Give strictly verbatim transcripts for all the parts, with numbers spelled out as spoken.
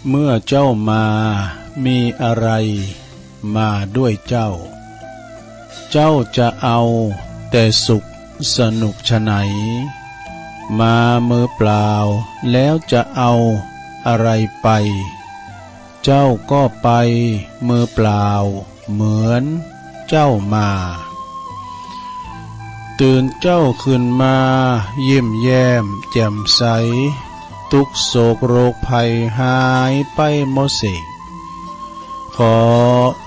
เมื่อเจ้ามา มีอะไรมาด้วยเจ้า เจ้าจะเอาแต่สุขสนุกไฉน มามือเปล่า แล้วจะเอาอะไรไป เจ้าก็ไปมือเปล่า เหมือนเจ้ามา ตื่นเจ้าขึ้นมา ยิ้มแย้มแจ่มใส ทุกข์โศกโรคภัยหายไปหมดสิ้น ขอ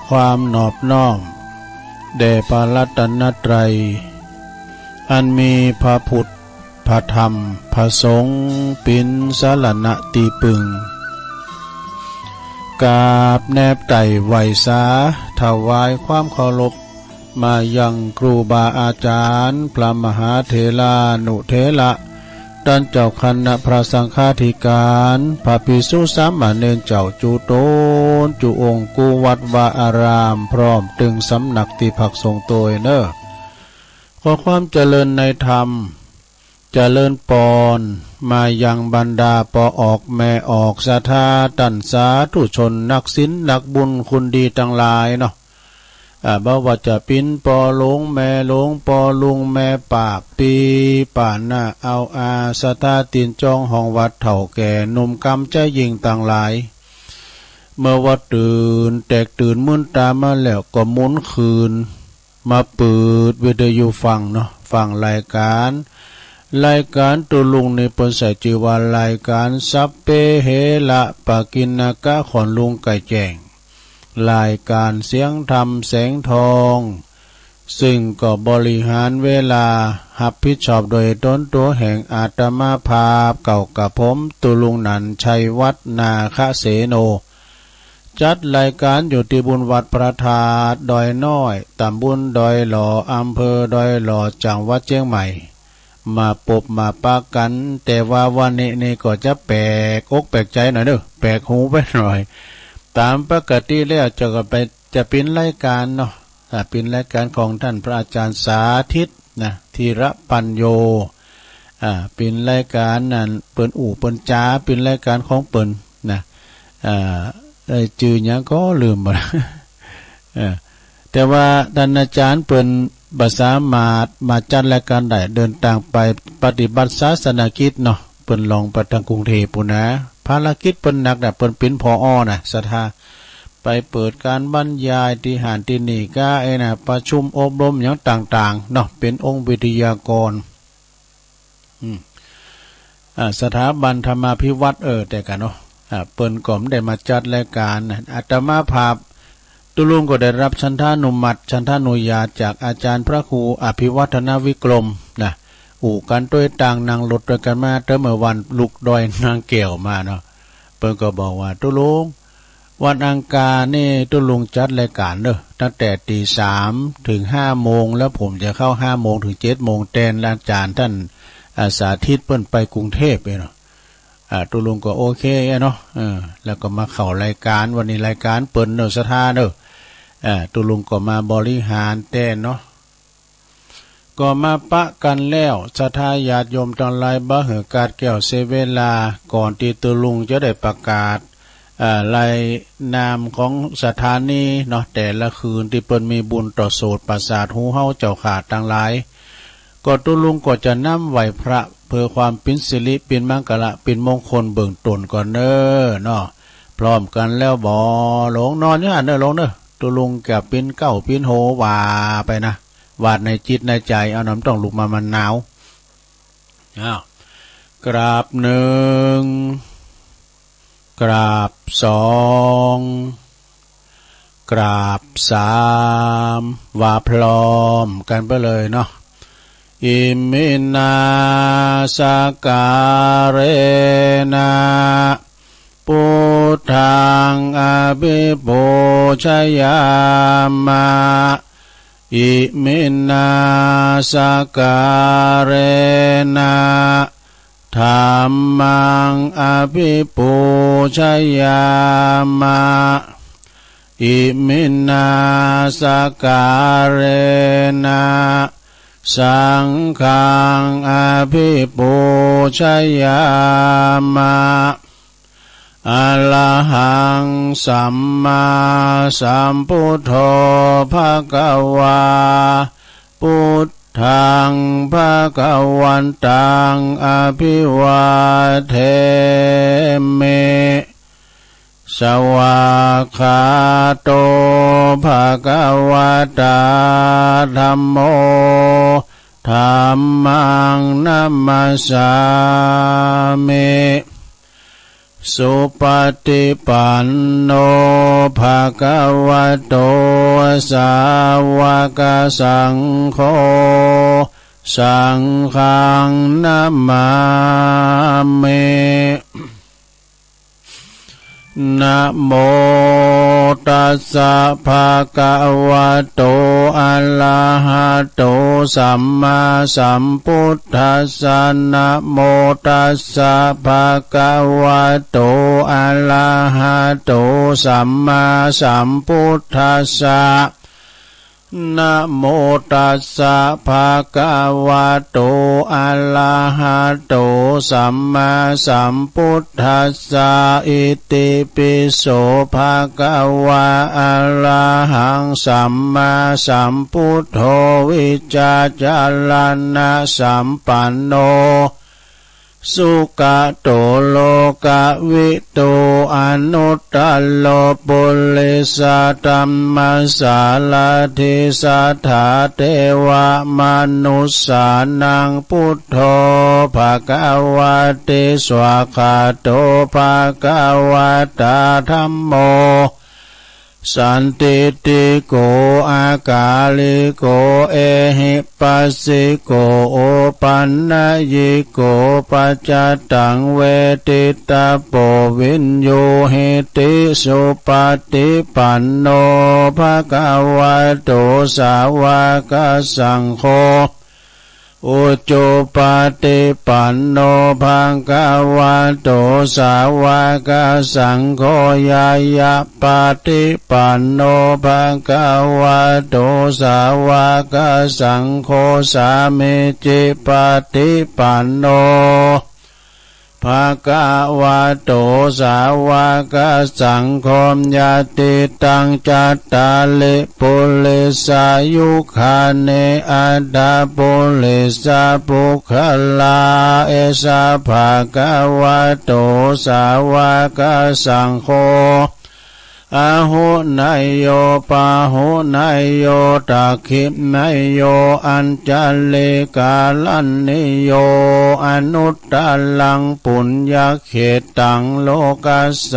ความนอบน้อม แด่พระรัตนตรัย อันมีพระพุทธ พระธรรม พระสงฆ์ เป๋นสรณะตี้ปึง กราบแนบไต่ไหว้สา ถวายความเคารพ มายังครูบาอาจารย์ พระมหาเถรานุเถระ ต้านเจ้าคณะพระสังฆาธิการ พระภิกษุสามเณรเจ้ากู้ต๋นกู้องค์ กู้วัดวาอาราม พร้อมเถิงสำนักตี้พักสงฆ์ตวยเน่อ ขอความเจริญในธรรม เจริญปอน มายังบรรดาป้อออกแม่ออก ศรัทธาต้านสาธุชน นักศีลนักบุญคุณดีตังหลายเนาะ อ่า บ่ว่าจะเป๋นป้อหลวงแม่หลวง ป้อลุงแม่ป้า ปี้ป้าน้า เอาอา ศรัทธาตี้จองห้องวัด เฒ่าแก่หนุ่มกำชายหญิงตังหลาย เมื่อว่าตื่นแตกตื่นมื่นต๋ามาแล้ว ก็หมุนคืน มาเปิดวิทยุฟังเนาะ ฟังรายการ รายการตุ๊ลุงนี่เปิ้นใส่จื้อว่ารายการสัพเพเหระปกิณณกะ ขอนลุงไก่แจ้ง รายการเสียงธรรมแสงทอง ซึ่งก็บริหารเวลา รับผิดชอบโดยต๋นตั๋วแห่งอาตมาภาพ เก่ากับผมตุ๊ลุงนันท์ชัยวัฒน์ นาคเสโน จัดรายการอยู่ตี้บุญวัดพระธาตุดอยน้อย ตำบลดอยหล่อ อำเภอดอยหล่อ จังหวัดเจียงใหม่ มาปบมาปะกั๋น แต่ว่าวันนี้นี่ก็จะแปลกอกแปลกใจ๋หน่อยเน่อ แปลกหูไปหน่อย ต๋ามปกติแล้วจะก็ไป จะเป๋นรายการเนาะ อ่า เป๋นรายการของต้านพระอาจารย์สาธิตนะ ธีระปัญโญ อ่า เป๋นรายการนั้นเปิ้นอู้เปิ้นจ๋า เป๋นรายการของเปิ้นนะ อ่า เอ่อ จื้อหยังก็ลืมหมด เออ แต่ว่าต้านอาจ๋ารย์เปิ้นบ่สามารถมาจัดรายการได้ เดินตางไปปฏิบัติศาสนกิจเนาะ เปิ้นล่องไปตางกรุงเทพฯปู้นนะ ภารกิจเปิ้นหนักนะ เปิ้นเป๋น ผอ. นะ ศรัทธา ไปเปิดการบรรยายตี้หั้นตี้นี่ก้า ไอ้นะ ประชุมอบรมหยังต่างๆ เนาะ เป๋นองค์วิทยากร อืม อ่า สถาบันธรรมาภิวัฒน์ เออ แต่กะเนาะ อ่า เปิ้นก็บ่ได้มาจัดรายการนะ อาตมาภาพตุ๊ลุงก็ได้รับฉันทานุมัติ ฉันทานุญาตจากอาจารย์พระครูอภิวัฒนวิกรมนะ อู้กั๋นตวยตาง นั่งรถตวยกั๋นมา แต่เมื่อวันลุกดอยนางแก้วมาเนาะ เปิ้นก็บอกว่า ตุ๊ลุง วันอังคารนี่ตุ๊ลุงจัดรายการเน่อ ตั้งแต่ตีสามถึงห้าโมง แล้วผมจะเข้าห้าโมงถึงเจ็ดโมง แตนอาจ๋ารย์ต้าน อ่า สาธิตเปิ้นไปกรุงเทพฯเนาะ อ่า ตุ๊ลุงก็โอเคเนาะ เออ แล้วก็มาเข้ารายการ วันนี้รายการเปิ้นเน่อ ศรัทธาเน่อ อ่า ตุ๊ลุงก็มาบริหารแตนเนาะ ก็มาปะกั๋นแล้ว ศรัทธาญาติโยมตังหลาย บ่หื้อขาดแคลนเสียเวลา ก่อนตี้ตุ๊ลุงจะได้ประกาศ เอ่อ รายนามของสถานีเนาะ แต่ละคืนตี้เปิ้นมีบุญต่อโสตประสาทหูเฮาเจ้าข้าตังหลาย ก็ตุ๊ลุงก็จะนำไหว้พระ เพื่อความเป๋นสิริ เป๋นมังคละ เป๋นมงคลเบื้องต้นก่อนเน่อเนาะ พร้อมกั๋นแล้วบ่ หลวงนอนอยู่หั้นเน่อ หลวงเน่อ ตุ๊ลุงจะเป๋นเก๊าเป๋นโหว่าไปนะ วาดในจิตในใจ๋ เอาน้ำต้องลุกมามันหนาว อ้าว กราบหนึ่ง กราบสอง กราบสาม ว่าพร้อมกั๋นไปเลยเนาะ อิมินา สกการะนะ Buddhaṃ abhipūjayāma. Iminā sakkārena dhammaṃ abhipūjayāma. Iminā sakkārena saṅghaṃ abhipūjayāma. Arahaṃ sammāsambuddho bhagavā. Buddhaṃ bhagavantaṃ abhivādemi. Svākkhāto bhagavatā dhammo. Dhammaṃ namassāmi. Supaṭipanno bhagavato sāvakasaṅgho. Saṅghaṃ namāmi. Namo tassa bhagavato arahato sammāsambuddhassa. Namo tassa bhagavato arahato sammāsambuddhassa. Namo tassa bhagavato arahato sammāsambuddhassa. Itipi so bhagavā arahaṃ sammāsambuddho vijjācaraṇasampanno sugato lokavidū anuttaro purisadammasārathi satthā devamanussānaṃ buddho bhagavāti. Svākkhāto bhagavatā dhammo sandiṭṭhiko akāliko ehipassiko opanayiko paccattaṃ veditabbo viññūhīti. Supaṭipanno bhagavato sāvakasaṅgho. Ujupaṭipanno bhagavato sāvakasaṅgho. Ñāyapaṭipanno bhagavato sāvakasaṅgho. Sāmīcipaṭipanno bhagavato sāvakasaṅgho. Yadidaṃ cattāri purisayugāni aṭṭha purisapuggalā, esa bhagavato sāvakasaṅgho. Āhuneyyo pāhuneyyo dakkhiṇeyyo añjalikaraṇīyo anuttaraṃ puññakkhettaṃ lokassāti.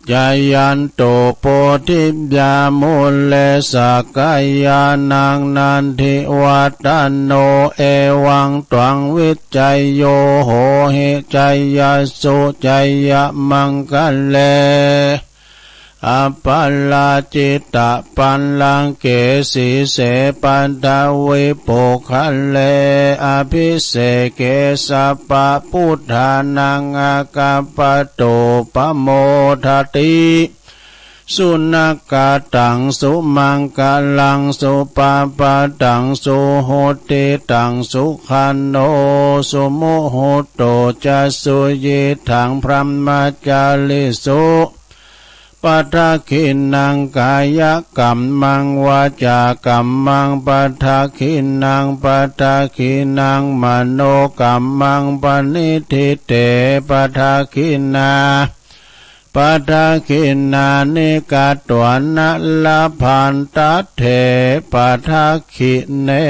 Jayanto bodhiyā mūle sakyānaṃ nandivaḍḍhano, evaṃ tvaṃ vijayo hohi jayassu jayamaṅgale, aparājitapallaṅke sīse paṭhavipokkhare abhiseke sabbabuddhānaṃ aggappatto pamodati. Sunakkhattaṃ sumaṅgalaṃ supabhātaṃ suhuṭṭhitaṃ sukhaṇo sumuhutto ca suyiṭṭhaṃ brahmacārisu. Padakkhiṇaṃ kāyakammaṃ vācākammaṃ padakkhiṇaṃ padakkhiṇaṃ manokammaṃ paṇidhī te padakkhiṇā. Padakkhiṇāni katvāna labhantatthe padakkhiṇe.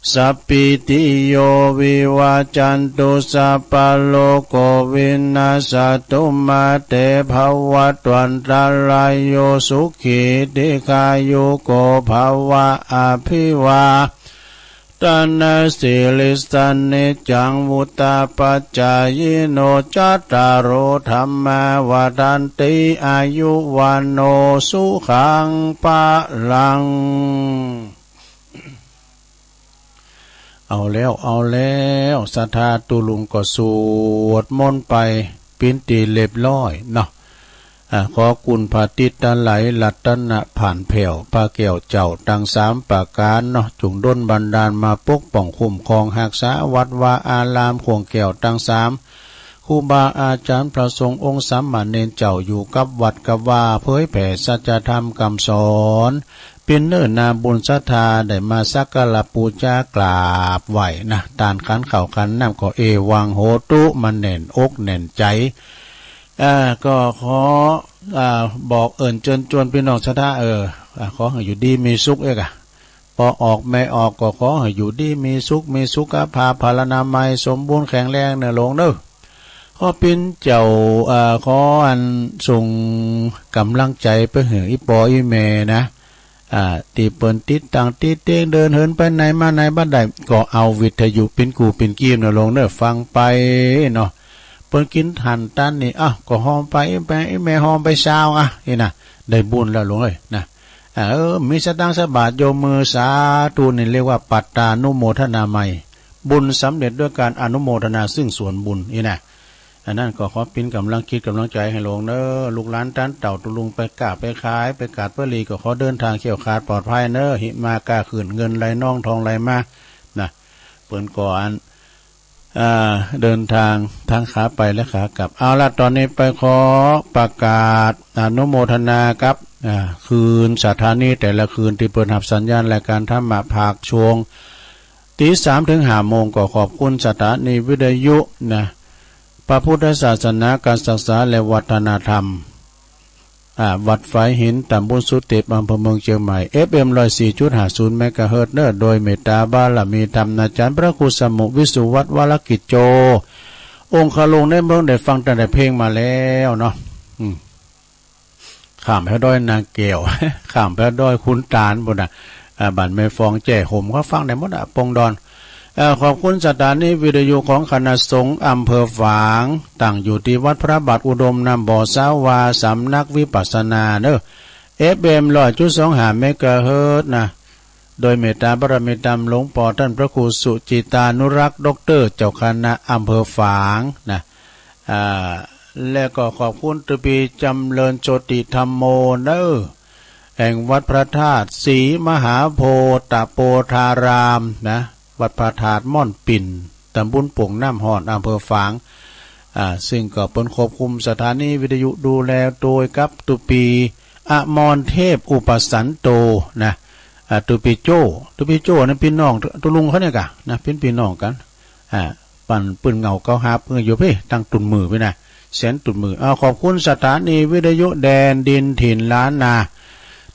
Sabbītiyo vivajjantu sabbarogo vinassatu mā te bhavatvantarāyo sukhī dīghāyuko bhava. Abhivādanasīlissa niccaṃ vuḍḍhāpacāyino cattāro dhammā vaḍḍhanti āyu vaṇṇo sukhaṃ balaṃ. เอาแล้ว เอาแล้ว ศรัทธาตุ๊ลุงก็สวดมนต์ไป เป็นที่เรียบร้อยเนาะ อ่า ขอคุณพระติดตะไหลรัตนผ่านแผ่ว พระแก้วเจ้าตังสามประการเนาะ จงดลบันดาลมาปกป้องคุ้มครองฮักษาวัดวาอาราม ข่วงแก้วตังสาม ครูบาอาจารย์พระสงฆ์องค์สามเณรเจ้าอยู่กับวัดกับวา เผยแผ่สัจธรรมคำสอน เป็นเนื้อนาบุญศรัทธา ได้มาสักการะปูจากราบไหว้นะ ทานขันข้าวขันน้ำก็เอวังโหตุ มาแน่นอกแน่นใจ อ่า ก็ขอ อ่า บอกเอิ้นเจิญจวนพี่น้องศรัทธา เออ อ่า ขอให้อยู่ดีมีสุขเอกอะ พอออกแม่ออกก็ขอให้อยู่ดีมีสุข มีสุขภาพพลานามัยสมบูรณ์แข็งแรงเนอะหลวงเนอะ ขอปิ้นเจ้า อ่า ขออันส่งกำลังใจไปให้อีปออีแม่นะ อ่า ที่เปิ้นติดตั้งติดเตียง เดินเหินไปไหนมาไหนบ่ได้ ก็เอาวิทยุปิ้นกูปิ้นกีมเนอะหลวงเนอะ ฟังไปเนาะ เปิ้นกินทันตันนี่ อ้าว ก็ฮอมไป อีแม่ อีแม่ฮอมไปซาวอ่ะ นี่นะ ได้บุญแล้วหลวงเอ้ยนะ เออ มีสตางค์สักบาท ยกมือสาธุ นี่เรียกว่าปัตตานุโมทนาไมย บุญสำเร็จด้วยการอนุโมทนาซึ่งส่วนบุญ นี่นะ อันนั้นก็ขอปิ้นกำลังจิตกำลังใจให้หลวงเนอะ ลูกหลานต้านเต่าตุลุงไปก้าไปขาย ไปกาดไปหลีก็ขอเดินทางแคล้วคลาดปลอดภัยเนอะ หิมาก้าขึ้น เงินไหลนองทองไหลมา นะ เปิ้นก็อัน อ่า เดินทางทั้งขาไปและขากลับ เอาละ ตอนนี้ไปขอประกาศอนุโมทนากับ อ่า คืนสถานีแต่ละคืนที่เปิ้นฮับสัญญาณรายการธรรมะภาคช่วงตีสามถึงห้าโมง ก็ขอบคุณสถานีวิทยุนะ พระพุทธศาสนา การศึกษาและวัฒนธรรม อ่า วัดฝายหิน ตำบลสุเทพ อำเภอเมืองเชียงใหม่ เอฟเอ็ม ร้อยสี่จุดห้าศูนย์ เมกะเฮิรตซ์เนอะ โดยเมตตาบารมีธรรมอาจารย์พระครูสมุวิสุวัตวรกิจโจ องคลุงในเมืองได้ฟังตั้งแต่เพลงมาแล้วเนาะ อืม ข้ามแพดอยนางแก้ว ข้ามแพดอยขุนตาลพุ้นน่ะ อ่า บ้านแม่ฟองแจ้ห่ม เขาฟังได้หมดอ่ะ ปงดอน เอ่อ ขอบคุณสถานีวิทยุของคณะสงฆ์อำเภอฝาง ตั้งอยู่ที่วัดพระบาทอุดมน้ำบ่อสาวา สำนักวิปัสสนาเนอะ เอฟเอ็ม ร้อยจุดสองห้า เมกะเฮิรตซ์นะ โดยเมตตาบารมีธรรมหลวงปอท่านพระครูสุจิตานุรักษ์ ด็อกเตอร์ เจ้าคณะอำเภอฝางนะ อ่า และก็ขอบคุณตุปีจำเริญโชติธรรมโมเนอะ แห่งวัดพระธาตุศรีมหาโพธิ์ตะโปธารามนะ วัดพระธาตุม่อนปิ่น ตำบลโป่งน้ำฮ้อน อำเภอฝาง อ่า ซึ่งก็เปิ้นควบคุมสถานีวิทยุดูแลโดยกับตุปีอมรเทพอุปสันโตนะ อ่า ตุปีโจ้ ตุปีโจ้นั้นปี้น้องตุลุงเขาเนี่ยกะนะ เปิ้นปี้น้องกั๋น อ่า ปันปืนเหงาเกาหาบเปิ้นอยู่ปี้ ตั้งตุนมือปี้นะ แสนตุนมือ เอา ขอบคุณสถานีวิทยุแดนดินถิ่นล้านนา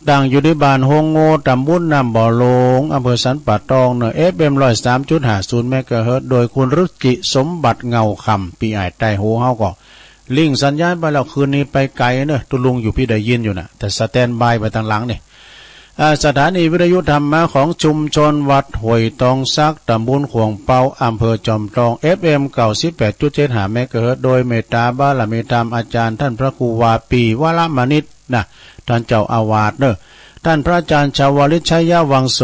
ตั้งอยู่ที่บ้านโฮงโง่ ตำบลน้ำบ่อหลวง อำเภอสันป่าตองเนอะ เอฟเอ็ม ร้อยสามจุดห้าศูนย์ เมกะเฮิรตซ์ โดยคุณฤทธิสมบัติเงาคำ ปี้อ้ายใต้หูเฮาก็ ลิงก์สัญญาณไปแล้ว คืนนี้ไปไกลเนอะ ตุลุงอยู่ปี้ได้ยินอยู่นะ แต่สแตนบายไปตางหลังนี่ อ่า สถานีวิทยุธรรมะของชุมชนวัดห้วยตองสัก ตำบลข่วงเปา อำเภอจอมทอง เอฟเอ็ม เก้าสิบแปดจุดเจ็ดห้า เมกะเฮิรตซ์ โดยเมตตาบารมีธรรมอาจารย์ท่านพระครูวาปีวรมณิตนะ ท่านเจ้าอาวาสเนอะ ท่านพระอาจารย์ชาวลิตชัยวังโส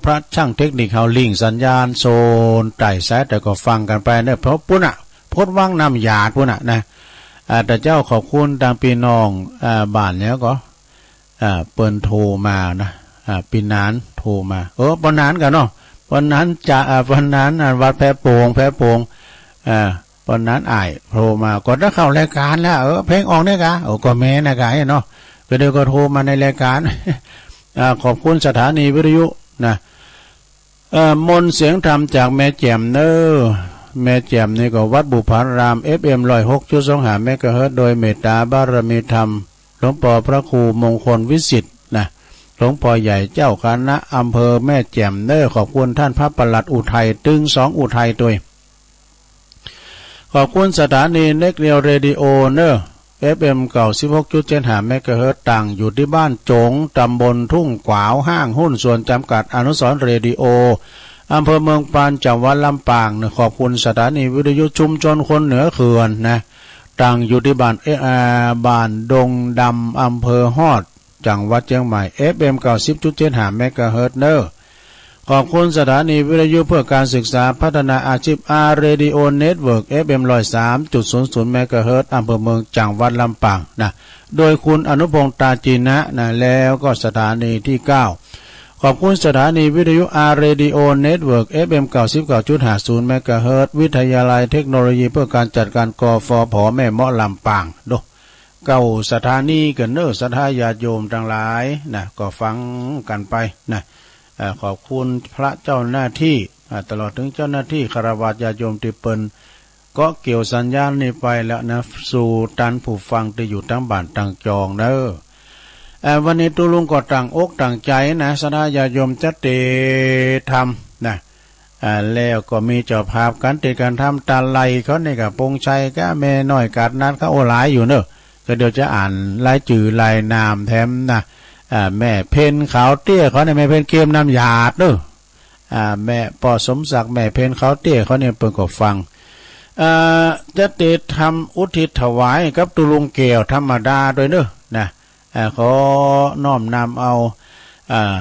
พระช่างเทคนิคเฮา ลิงก์สัญญาณโซนใต้สายใต้ก็ฟังกั๋นไปเนอะ เพราะปุ้นน่ะ พดวังน้ำหยาดปุ้นน่ะนะ อ่า แต่เจ้าขอบคุณตางปี้น้อง อ่า บ้านแล้วก็ อ่า เปิ้นโทรมานะ อ่า ปี้หนานโทรมา เออ ป้อหนานกั๋นเนาะ ป้อหนานจะ อ่า ป้อหนาน อ่า วัดแพโป่ง แพโป่ง อ่า ป้อหนานอ้ายโทรมา ก็ได้เข้ารายการแล้ว เออ เพลงออกเนี่ยกะ โอ้ ก็แม่นะกะเนาะ ก็เดี๋ยวก็โทรมาในรายการ อ่า ขอบคุณสถานีวิทยุนะ เอ่อ มนต์เสียงธรรมจากแม่แจ่มเนอะ แม่แจ่มนี่ก็วัดบุพาราม เอฟเอ็ม ร้อยหกจุดสองห้า เมกะเฮิรตซ์ โดยเมตตาบารมีธรรม หลวงปอพระครูมงคลวิสิทธิ์นะ หลวงปอใหญ่เจ้าคณะอำเภอแม่แจ่มเนอะ ขอบคุณท่านพระปลัดอุทัย ตึงสองอุทัยตวย ขอบคุณสถานีเน็กเรียลเรดิโอเนอะ เอฟเอ็ม เก้าสิบหกจุดเจ็ดห้า เมกะเฮิรตซ์ ตั้งอยู่ที่บ้านจง ตำบลทุ่งขวาว ห้างหุ้นส่วนจำกัดอนุสรณ์เรดิโอ อำเภอเมืองปาน จังหวัดลำปางเนอะ ขอบคุณสถานีวิทยุชุมชนคนเหนือเขื่อนนะ ตั้งอยู่ที่บ้าน เอ อ่า บ้านดงดำ อำเภอฮอด จังหวัดเชียงใหม่ เอฟเอ็ม เก้าสิบจุดเจ็ดห้า เมกะเฮิรตซ์เนอะ ขอบคุณสถานีวิทยุเพื่อการศึกษาพัฒนาอาชีพ อาร์ เรดิโอ เน็ตเวิร์ก เอฟเอ็ม ร้อยสามจุดศูนย์ศูนย์ เมกะเฮิรตซ์ อำเภอเมือง จังหวัดลำปางนะ โดยคุณอนุพงษ์ ตาจีนะนะ แล้วก็สถานีที่เก้า ขอบคุณสถานีวิทยุ อาร์ เรดิโอ เน็ตเวิร์ก เอฟ เอ็ม เก้าสิบเก้าจุดห้าศูนย์ เมกะเฮิรตซ์ วิทยาลัยเทคโนโลยีเพื่อการจัดการ กฟผ แม่เมาะ ลำปาง โด เก้าสถานีกันเนอะ ศรัทธาญาติโยมทั้งหลายนะ ก็ฟังกันไปนะ เอ่อ ขอบคุณพระเจ้าหน้าที่ อ่า ตลอดถึงเจ้าหน้าที่ คฤหัสถ์ญาติโยมที่เปิ้น ก็เกี่ยวสัญญาณนี้ไปแล้วนะ สู่ต้านผู้ฟังที่อยู่ตางบ้านตางจองเนอะ เอ่อ วันนี้ตุ๊ลุงก็ตั้งอกตั้งใจนะ ศรัทธาญาติโยมจะเตทำนะ อ่า แล้วก็มีเจ้าภาพการเตการทำตาไลเขาเนี่ย ก็ปงชัยกับแม่น้อยกาดนัดเขา โอ้ หลายอยู่เนอะ ก็เดี๋ยวจะอ่านรายจื่อรายนามแถมนะ อ่า แม่เพ็ญขาวเตี้ยเขาเนี่ย แม่เพ็ญเกมน้ำหยาดเนอะ อ่า แม่ป้อสมศักดิ์ แม่เพ็ญขาวเตี้ยเขาเนี่ย เปิ้นก็ฟัง อ่า จะเตทำอุทิศถวายกับตุ๊ลุงแก้วธรรมดาด้วยเนอะนะ อ่า ขอน้อมนำเอา อ่า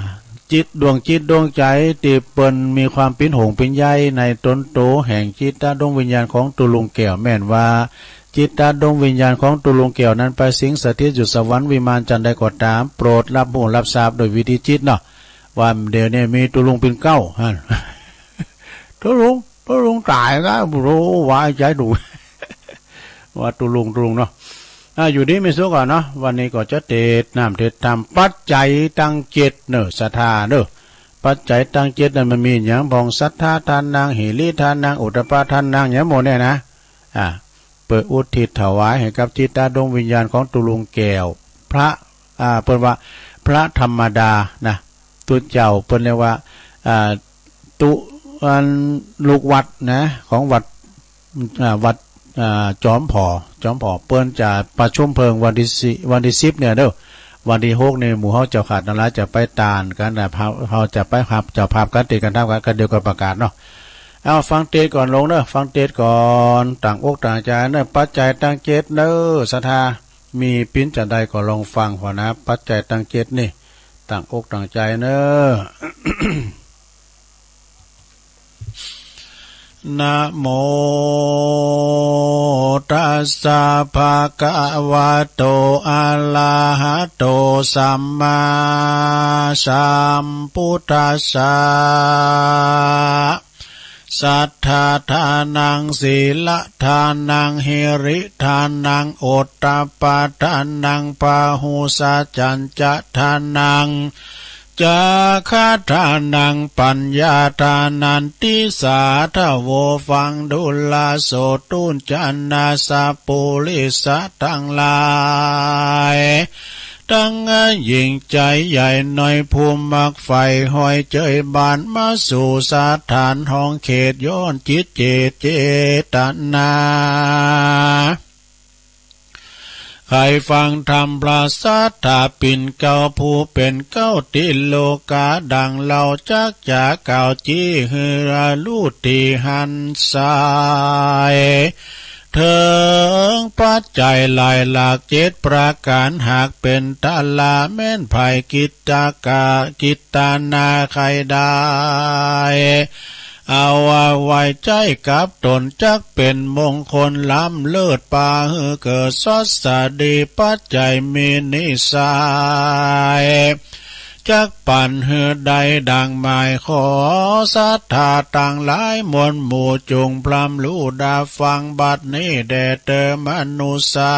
จิตดวงจิตดวงใจที่เปิ้นมีความปิ้นหงปิ้นใยในตนโตแห่งจิตตาดวงวิญญาณของตุ๊ลุงแก้ว แม่นว่าจิตตาดวงวิญญาณของตุ๊ลุงแก้วนั้นไปสิงสถิตอยู่สวรรค์วิมานจันทร์ใดก็ตาม โปรดรับรู้รับทราบโดยวิธีจิตเนาะ ว่าเดี๋ยวนี้มีตุ๊ลุงปิ้นเกล้า ตุ๊ลุง ตุ๊ลุงต๋ายก็บ่ฮู้ว่าใจ๋ตุ๊ลุง ว่าตุ๊ลุง ตุ๊ลุงเนาะ อ่า อยู่ดีมีสุขก่อนเนาะ วันนี้ก็จะเตน้ำเตทำปัจจัยตังเจ็ดเนอะ ศรัทธาเนอะ ปัจจัยตังเจ็ดนั้นมันมีหยังบ้าง สัทธาทานัง หิริทานัง โอตตัปปะทานัง หยังหมู่เนี่ยนะ อ่า เปิ้นอุทิศถวายให้กับจิตตาดวงวิญญาณของตุ๊ลุงแก้ว พระ อ่า เปิ้นว่าพระธรรมดานะ ตุ๊เจ้าเปิ้นเรียกว่า อ่า ตุ๊ อัน ลูกวัดนะ ของวัด อ่า วัด อ่า จอมผ่อ จอมผ่อ เปิ้นจะประชุมเพลิงวันที่สี่ วันที่สิบเนี่ยเด้อ วันที่หกนี่หมู่เฮาเจ้าขาดทั้งหลายจะไปตานกันนะ เฮา เฮาจะไปฮับเจ้าภาพการเตการทำกัน ก็เดี๋ยวก็ประกาศเนาะ เอาฟังเตสก่อนลุงเนอะ ฟังเตสก่อน ตั้งอกตั้งใจเนอะ ปัจจัยตังเจ็ดเนอะ ศรัทธา มีปิ้นจั่งใดก็ลองฟังหัวนะ ปัจจัยตังเจ็ดนี่ ตั้งอกตั้งใจเนอะ นะโมตัสสะ ภะคะวะโต อะระหะโต สัมมาสัมพุทธัสสะ สัทธาทานัง สีละทานัง หิริทานัง โอตตัปปะทานัง ปะหุสะจัญจะทานัง จาคะทานัง ปัญญาทานันติสาทะโว ฟังดูราโสตุญจานาสะปุริสะตังหลาย ตังหญิงใจ๋ใหญ่น้อย ผู้มักใฝ่หอยเจยบาน มาสู่สถานห้องเขต ย้อนจิตเจตเจตนา ใค่ฟังธรรมพระสัทธาปิ่นเกล้า ผู้เป๋นเกล้าติโลกา ดั่งเฮาจักจะกล่าวจี้ หื้อฮู้ตี้หันสาย เถิงปัจจัยหลายหลากเจ็ดประก๋าน หากเป๋นตะลาแม่นไผ กิตตะกะ กิตตะนาใค่ได้ เอาไว้ใจ๊กับต๋น จักเป๋นมงคลล้ำเลิศ ปาหื้อเกิดสดสดี ปัจจัยมีนิสัย จักปั๋นหื้อได้ดั่งหมาย ขอสัทธาตังหลายมวลหมู่ จุ่งพร่ำฮู้ดาฟังบัดนี้แด่เต๊อะ มนุษย์สา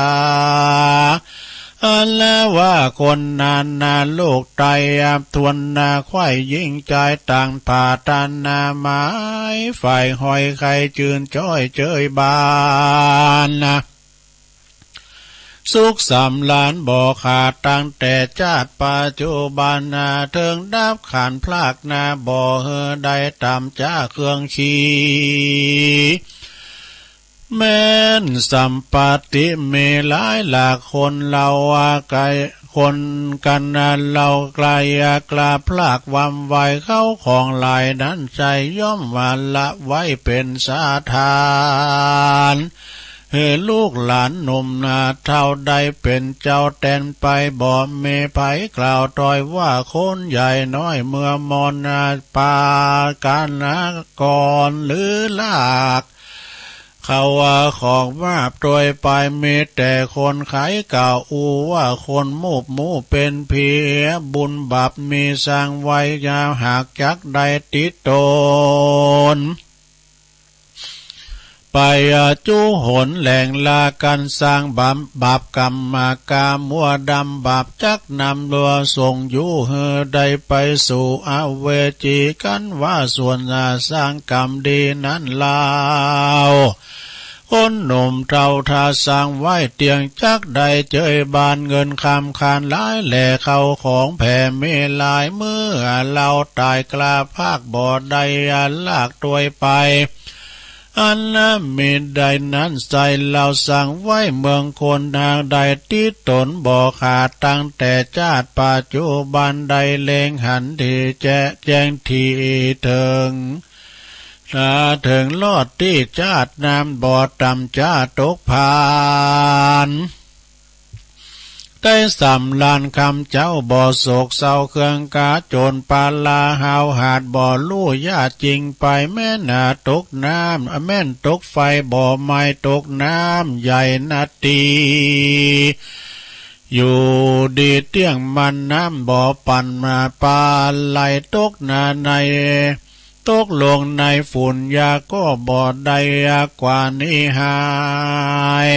อันว่าคนนานาโลกใต้ อับทวนนาใค่ยิ่งใจ๋ ต่างผาตานาหมาย ใฝ่หอยใค่จื่นจ้อยเจยบาน สุขสำราญบ่ขาด ตั้งแต่จาติปัจจุบัน เถิงดับขันธ์พรากนา บ่หื้อได้ต่ำจากเครื่องขี่ แม้นสัมปัตติมีหลายหลาก คนเฮาว่าไกล คนกันเฮาไกล กล้าพรากวำไว เข้าของหลายนั้นใช้ ย่อมว่าละไว้เป๋นสถาน หื้อลูกหลานหนุ่มนาเฒ่า ได้เป๋นเจ้าแตนไป บ่มีไผกล่าวถ้อยว่า คนใหญ่น้อยเมื่อมนนา ปากันนะก่อนหรือลาก ใค เขาว่าของมาบโดยไปมีแต่คนขายเก่า อูว่าคนมูบหมูเป็นผี บุญบาปมีสร้างไว้ อย่าหากจักได้ติดตน ไปจูหนแหล่งลากันสร้างบาป บาปกรรมมากามัวดำ บาปจักนำลัวส่งอยู่หื้อได้ไปสู่อเวจี กันว่าส่วนสร้างกรรมดีนั้นลาว คนหนุ่มเฒ่าถ้าสร้างไว้เตียงจักได้เจยบาน เงินคำคานหลายแหล่เข้าของแผ่มีหลาย เมื่อลาวตายกล้าพากบ่ได้ลากตวยไป อันมิได้นั้นใส่ลาวสร้างไว้เมืองคน หากได้ติดตนบ่ขาด ตั้งแต่จาติปัจจุบันได้เล็งหันที่แจ้ง แจ้งที่เถิง ถ้าเถิงลอดตี้จาติน้ำบ่ต่ำจาตกผาน ได้สำราญคำเจ้าบ่โศกเศร้าเครื่องกา โจรปาลาหาวหาดบ่ลู่ยาจริงไป แม่นตกน้ำ แม่นตกไฟบ่ไหม้ ตกน้ำใหญ่นาตี อยู่ดีเตี้ยงมันน้ำบ่ปั่นมา ปาไหลตกนาใน ตกลงในฝุ่นยาก็บ่ได้กว่านี้หาย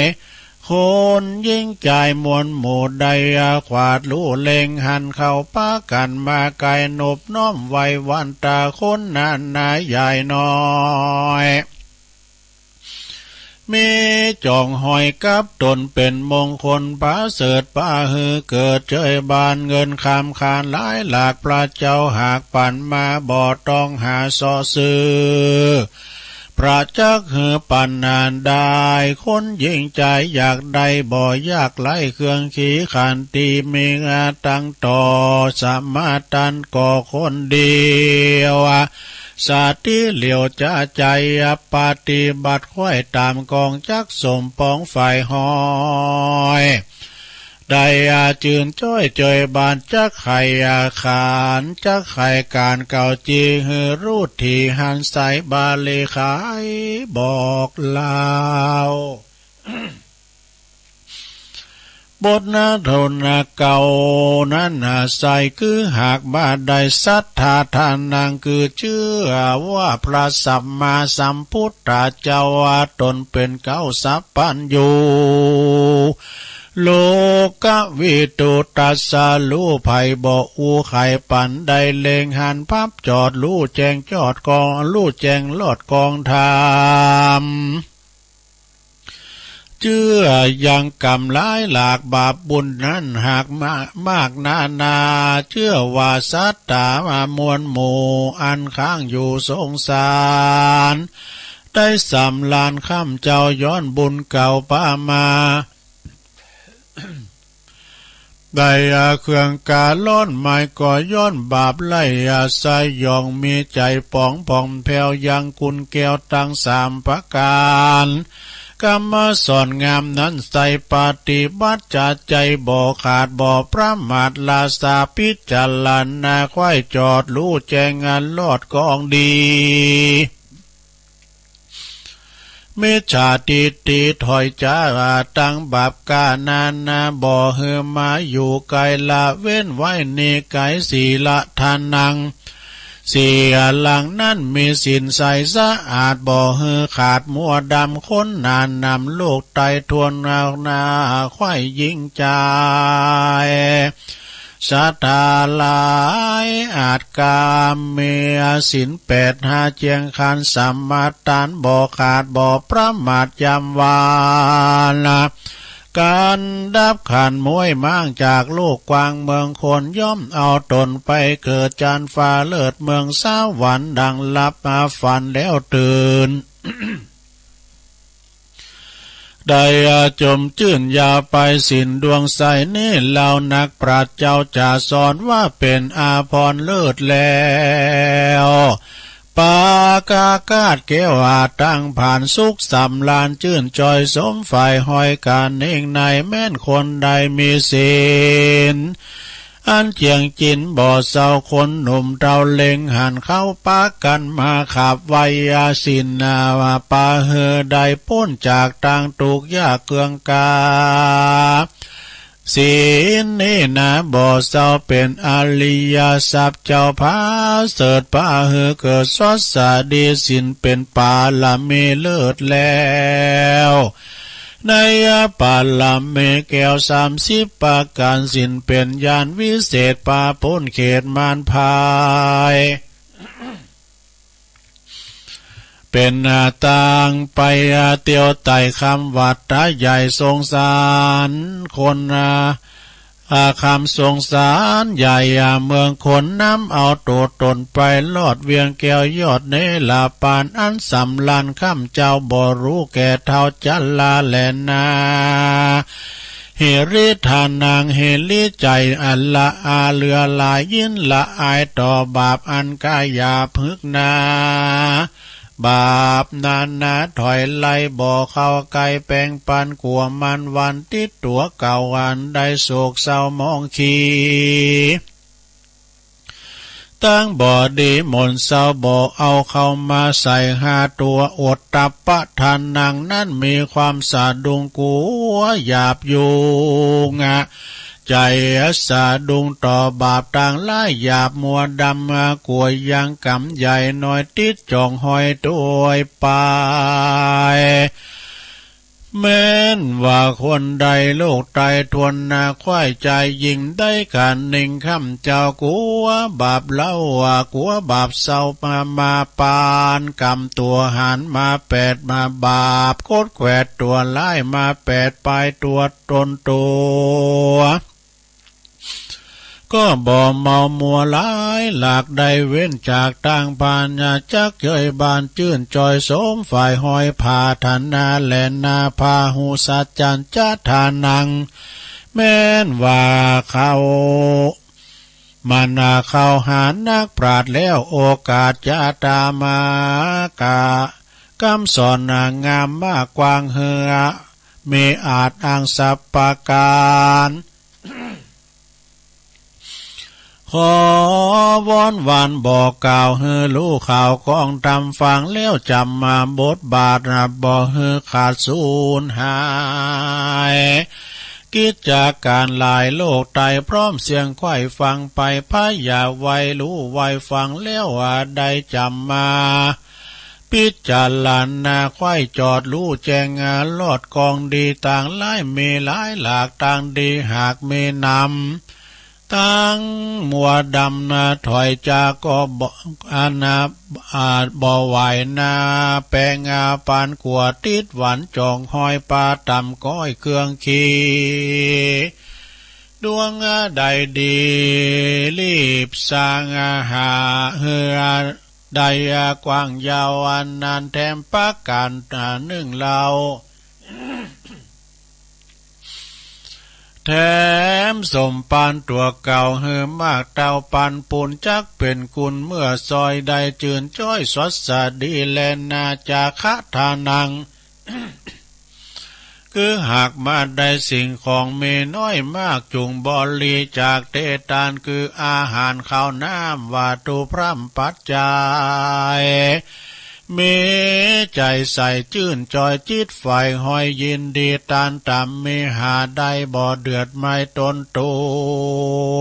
คนยิ่งใจมวลหมู่ได้ขวาดลู่เล็งหันเข้าปากันมาไกล นบน้อมไหว้วันตาคนนานาใหญ่น้อย มีจ่องหอยกับตนเป็นมงคลประเสริฐ ปาหือเกิดเจยบาน เงินคำคานหลายหลาก พระเจ้าหากปันมาบ่ต้องหาเสาะซื้อ พระจักหือปันนานได้ คนยิ่งใจอยากได้บ่ยากไร้เครื่องขีขันตีมีงาตั้งต่อ สมาตันก็คนเดียว สติเหลียวจะใจปฏิบัติไขว้ตามกองจักสมปองฝ่ายห้อย ได้อาจืนจ้อยเจยบานจักไข่อาขานจักไข่การเก่าจีหือรูดที่หันใสบาลีขายบอกลาว บทนาโทนาเก่านั้นอาศัยคือหากบาได้สัทธาทานังคือเชื่อว่าพระสัมมาสัมพุทธเจ้าว่าตนเป็นเก้าสัพพัญญู โลกวิทูตัสสะ ลู่ไผบ่อู้ไขปันได้เล็งหันพับจอดลู่แจ้งจอดกองลู่แจ้งลอดกองธรรม เจื้อยังกรรมหลายหลากบาปบุญนั้นหากมากมากนานา เจื้อว่าสัตตามามวลหมู่อันค้างอยู่สงสาร ได้สำราญคำเจ้าย้อนบุญเก่าปามา ได้อาเครื่องกาล้อนไม้ก็ย้อนบาปไล่อาศัยย่องมีใจปองผ่องแผ้วยังกุนแก้วทั้งสามประการกรรมสอนงามนั้นใส่ปฏิบัติจะใจบ่ขาดบ่ประมาทลาสาพิจารณาไขว้จอดลู่แจ้งอันลอดกองดี มิจฉาทิฏฐิถอยจากตั้งบาปกานานาบ่หือมาอยู่ไกลละเว้นไว้นิไกศีลทานัง เสียหลังนั้นมีศีลใสสะอาดบ่หือขาดมัวดำคนหนานำลูกไตทวนนานาไขว้ยิงใจ สัตตาหลายอาจกามมีศีลแปดห้าเจียงคันสมาทานบ่ขาดบ่ประมาทยามวานะ การดับขันม้วยม้างจากโลกกว้างเมืองคนย่อมเอาตนไปเกิดจานฟ้าเลิศเมืองสวรรค์ดังหลับมาฝันแล้วตื่น ได้อาจมจื่นยาวไปศีลดวงใสนี้เล่านักปราชญ์เจ้าจะสอนว่าเป็นอาภรณ์เลิศแล้ว ปากากาศแก้วอาตั้งผ่านสุขสำราญจื่นจอยสมฝ่ายห้อยกานิ่งในแม่นคนใดมีศีล อันเจียงจินบ่เศร้าคนหนุ่มเฒ่าเล็งหันเข้าปากันมาขับไว้อาสินนาว่าปาเฮอได้พ้นจากตางทุกข์ยากเคืองกา ศีลนี่นะบ่เศร้าเป็นอริยทรัพย์เจ้าผาเสริฐปาเฮอเกิดสดสดีศีลเป็นปารมีเลิศแล้ว ในปารมีแก้วสามสิบประการศีลเป็นญาณวิเศษปาพ้นเขตมารพาย เป็นตางไปเตียวไต่คำวัดตาใหญ่สงสารคน อาคำสงสารใหญ่เมืองคนน้ำเอาตัวตนไปลอดเวียงแก้วยอดเนรปานอันสำราญคำเจ้าบ่รู้แก่เท่าจัลลาแลนา หิริทานังหิริใจอันละอาเหลือหลายยินละอายต่อบาปอันกล้าหยาบหึกหนา บาปนั้นนะถอยไล่บ่เข้าใกล้แปงปันกลัวมันวันติดตัวเก่าอันได้โศกเศร้ามองขี ตั้งบ่ดีหมนเศร้าบ่เอาเข้ามาใส่หาตัวอดตับปะทานังนั้นมีความสะดุ้งกลัวหยาบยุงอะ ใจสะดุ้งต่อบาปต่างหลายหยาบมัวดำกลัวยังกำใหญ่น้อยติดจ่องห้อยโดยไป แม้นว่าคนใดโลกไตทวนนาควายใจยิ่งได้การนิ่งคำเจ้ากลัวบาปเล่าว่ากลัวบาปเศร้ามามาปานกำตัวหันมาแปดมาบาปโคตรแขวดตัวร้ายมาแปดปลายตัวตนตัว ก็บ่เมามัวหลายหลากได้เว้นจากต่างพานยาจักเยยบานจื้นจอยสมฝ่ายห้อยผาธนาแลนาพาหุสัจจันจะทานัง แม้นว่าเขา มันเข้าหานักปราชญ์แล้วโอกาสจะตามากะ คำสอนงามมากกว้างเฮือ มีอาจอ้างสรรพประการ ขอวอนหวานบอกกล่าวเฮือรู้ข่าวกองทำฟังแล้วจำมาบทบาทบ่เฮือขาดสูญหาย กิจการหลายโลกไตพร้อมเสียงไขว้ฟังไปพระอย่าไว้รู้ไว้ฟังแล้วว่าได้จำมา พิจารณาไขว้จอดรู้แจ้งลอดกองดีต่างหลายมีหลายหลากต่างดีหากมีนำ ตั้งมัวดำนาถอยจากก็บ่อานาอาจบ่ไหวนาแปงอาปานกลัวติดหวันจองห้อยปาต่ำก้อยเครื่องขีดวงใดดีรีบสร้างหาเฮือ ได้กว้างยาวอันนั้นแถมประการหนึ่งเล่า แถมสมปานตัวเก่าหื้อมากเต้าปันปูนจักเป็นกุลเมื่อซอยได้จื่นจ้อยสดสดีแลนาจาคะทานัง คือหากมาได้สิ่งของมีน้อยมากจุ่งบริจาคเตตานคืออาหารข้าวน้ำวัตถุพร่ำปัจจัย มีใจใสจื่นจอยจิตใฝ่ห้อยยินดีตานต่ำมีหาได้บ่เดือดไม่ตนตั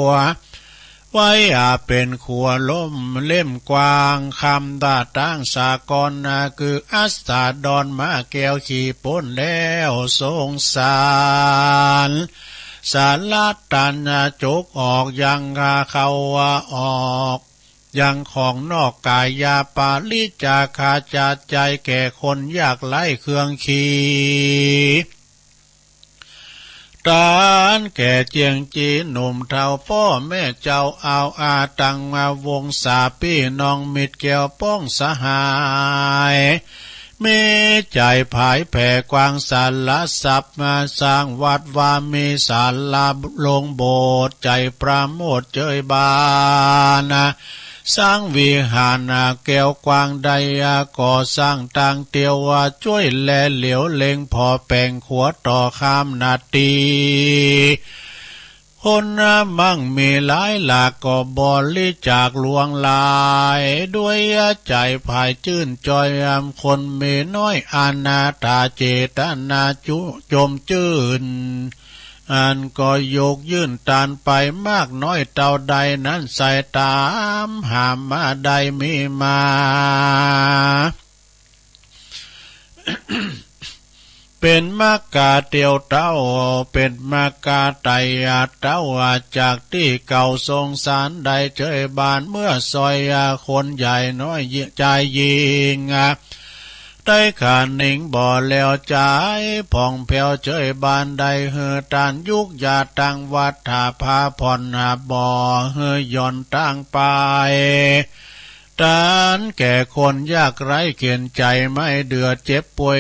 ว ไว้อาเป็นขัวล้มเล่มกว้างคำตาตั้งสากลนาคืออัสสาดอนมาแก้วขี่ปนแล้วสงสาร สารัตตันจกออกยังเข้าออก ยังของนอกกายาปาลิจาคาจาใจแก่คนยากไร้เครื่องขี ตานแก่เจียงจีหนุ่มเฒ่าพ่อแม่เจ้าเอาอาตังมาวงศาพี่น้องมิตรแก้วป้องสหาย มีใจผายแผ่กว้างสารทรัพย์มาสร้างวัดวามีศาลาลงโบสถ์ใจประโมทเจยบาน สร้างวิหารแก้วกว้างได้ก่อสร้างต่างเตียวว่าช่วยแลเหลียวเล็งพอแป่งขัวต่อข้ามนาที คนมั่งมีหลายหลากก็บริจาคหลวงหลาย ด้วยใจใฝ่ชื่นจอย คนมีน้อยอนาถาเจตนาจุจมชื่น อันก็ยกยื่นตานไปมากน้อยเท่าใดนั้น ใส่ตามหามาได้มีมา เป็นมกาเตียวเต้า เป็นมกาไตยาเต้า จากตี้เก่าสงสารได้เจยบาน เมื่อซอยคนใหญ่น้อยใจยิง ได้ขานิงบ่แล้วใจ ผ่องแผ้วเจยบานได้ หื้อตานยุกยาตังวัดถาพาผ่อนหาบ่ หื้อหย่อนตังไป ตานแก่คนยากไร้เข็ญใจไม่เดือด เจ็บป่วย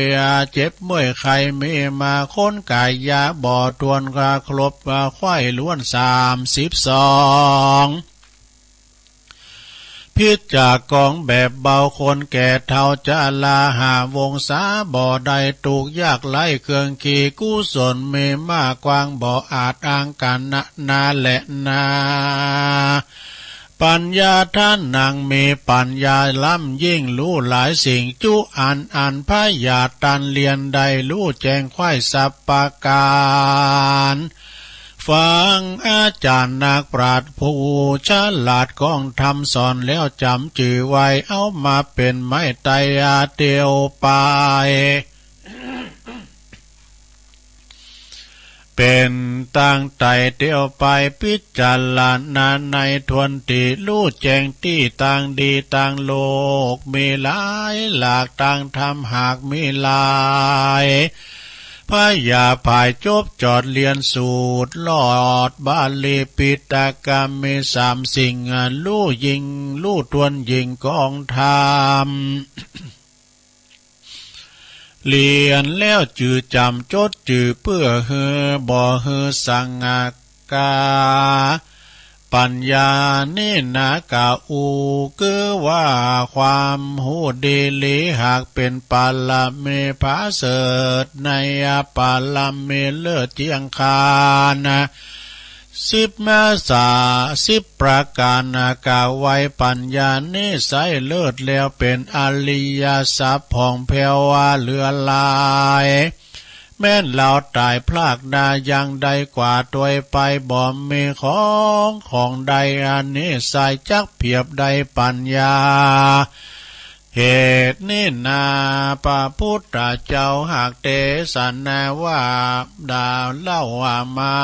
เจ็บเมื่อยไข้มีมา คนกายยาบ่ทวนกาครบไข้ล้วนสามสิบสอง ผิดจากกองแบบเบา คนแก่เฒ่าจะลาหาวงศาบ่ได้ ทุกข์ยากไร้เครื่องขีกุศลมีมากกว้าง บ่อาจอ้างกันนาแลนา ปัญญาท่านนางมีปัญญาล้ำยิ่ง รู้หลายสิ่งจุอัน อันพยาตันเรียนได้ รู้แจ้งไขว้สัพพะการ ฟังอาจารย์นักปราชญ์ผู้ฉลาด กองธรรมสอนแล้วจำจื่อไว้ เอามาเป็นไม้ไตยาเตียวไป เป็นตางไต่เตียวไป พิจารณาในทวนตี้ รู้แจ้งตี้ตางดีตางโลก มีหลายหลากตางธรรมหากมีหลาย พยาภายจบจอดเรียนสูตร ลอดบาลีปิฎกะ มีสามสิ่ง รู้ยิ่ง รู้ทวนยิ่งกองธรรม เรียนแล้วจื่อจำจดจื่อ เปื้อหื้อบ่หื้อสังกา ปัญญานี่นากะอู้ คือว่าความฮู้ดีหลี หากเป็นปารมีผาเสริฐ ในปารมีเลิศเจียงคาน สิบมาสา สิบประการกล่าวไว้ ปัญญานี้ใสเลิศแล้ว เป็นอริยทรัพย์ผ่องแผ้วเหลือหลาย แม้นเราตายพลากนายังได้กว่าตวยไป บ่มีของของใดอันนี้ใสจักเปรียบได้ปัญญา เหตุนี้นาพระพุทธเจ้าหากเตสนาว่า ด่าเล่าว่าไม้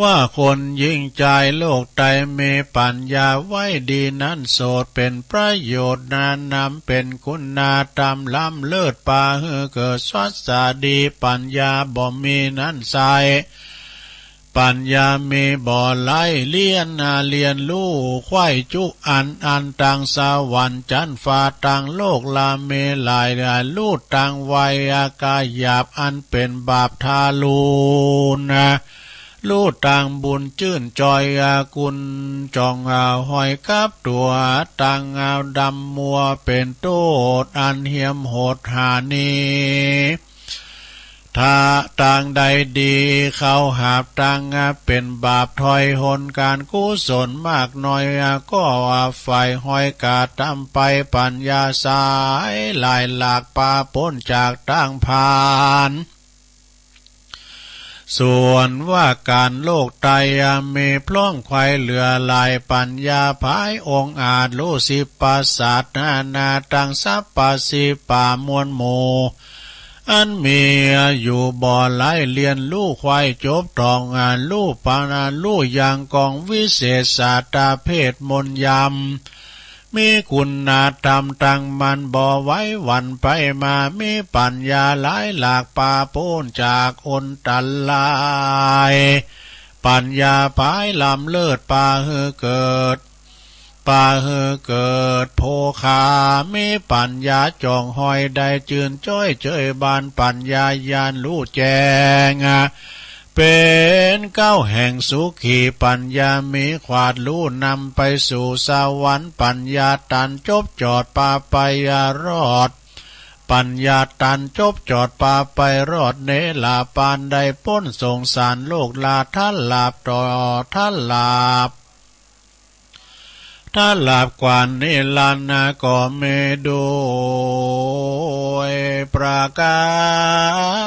ว่าคนยิ่งใจโลกไตมีปัญญาไว้ดีนั้น โสดเป็นประโยชน์นานำเป็นคุณธรรมล้ำเลิศ ปาหือเกิดสวัสดีปัญญาบ่มีนั้นใส ปัญญามีบ่ไหล เรียนนาเรียนรู้ไขว้จุอันอันตังสวรรค์จันทร์ฟ้าตังโลกลามีหลายหลาย รู้ตังไวยากาหยาบอันเป็นบาปทารุณ รู้ตังบุญจื่นจอยอากุณ จ่องอาหอยกับตัวตังอาดำมัวเป็นโทษอันเหี่ยมโหดหานี้ ถ้าตังใดดีเข้าหาบตังเป็นบาปถอยหนการกุศลมากน้อย ก็ว่าฝ่ายหอยกาดทำไปปัญญาสายหลายหลากปาพ้นจากตังพาน ส่วนว่าการโลกไตยมีพร้อมไขว่เหลือหลายปัญญาภายองค์อาจรู้สิบประสาทนานาตังสัพพะสิบป่ามวลหมู่ อันมีอยู่บ่ไหลเรียนรู้ไขว่จบท่องอ่านรู้ปานารู้อย่างกองวิเศษสาตาเพศมนต์ยำ มีคุณธรรมตั้งมั่นบ่ไหวหวั่นไปมา มีปัญญาหลายหลากปาพ้นจากอันตราย ปัญญาภายล้ำเลิศปาหือเกิด ปาหือเกิดโภคา มีปัญญาจ่องหอยได้จื่นจ้อยเจยบานปัญญาญาณรู้แจ้ง เป็นเก๊าแห่งสุขีปัญญามีขวาดรู้นำไปสู่สวรรค์ปัญญาตันจบจอดปาไปยารอด ปัญญาตันจบจอดปาไปรอดเนรปานได้พ้นสงสารโลกลาทันหลับต่อทันหลับ ถ้าหลับกว่านิรันดร์ก็มีด้วยประกา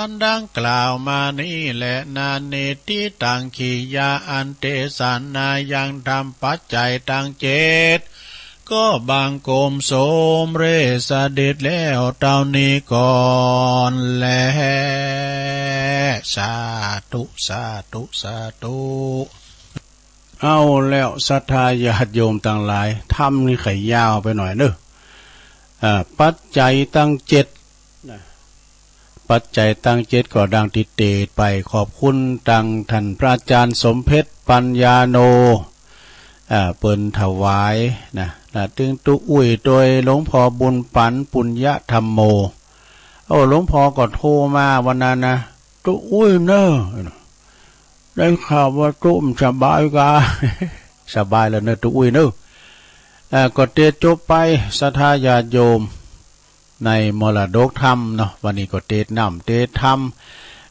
รดังกล่าวมานี้แหละนานิทิตังขียาอันเตสนายังทำปัจจัยตังเจ็ด ก็บังคมสมเร็จเสด็จแล้วเท่านี้ก่อนแล สาธุ สาธุ สาธุ เอาแล้วศรัทธาญาติโยมตังหลาย ธรรมนี่ไขยาวไปหน่อยเนอะ อ่า ปัจจัยตังเจ็ดนะ ปัจจัยตังเจ็ดก็ดังที่เตดไป ขอบคุณตังท่านพระอาจารย์สมเพชรปัญญาโน อ่า เปิ้นถวายนะ นะ ตึงตุ๊อุ้ยโดยหลวงพ่อบุญปันปุญญธรรมโม โอ้ หลวงพ่อก็โทรมาวันนั้นนะ ตุ๊อุ้ยเนอะ ได้ข่าวว่าตุ๊มันสบายกา สบายแล้วเนอะ ตุ๊อุ้ยเนอะ เอ่อ ก็เตดจบไป ศรัทธาญาติโยม ในมรดกธรรมเนาะ วันนี้ก็เตดนำเตดธรรม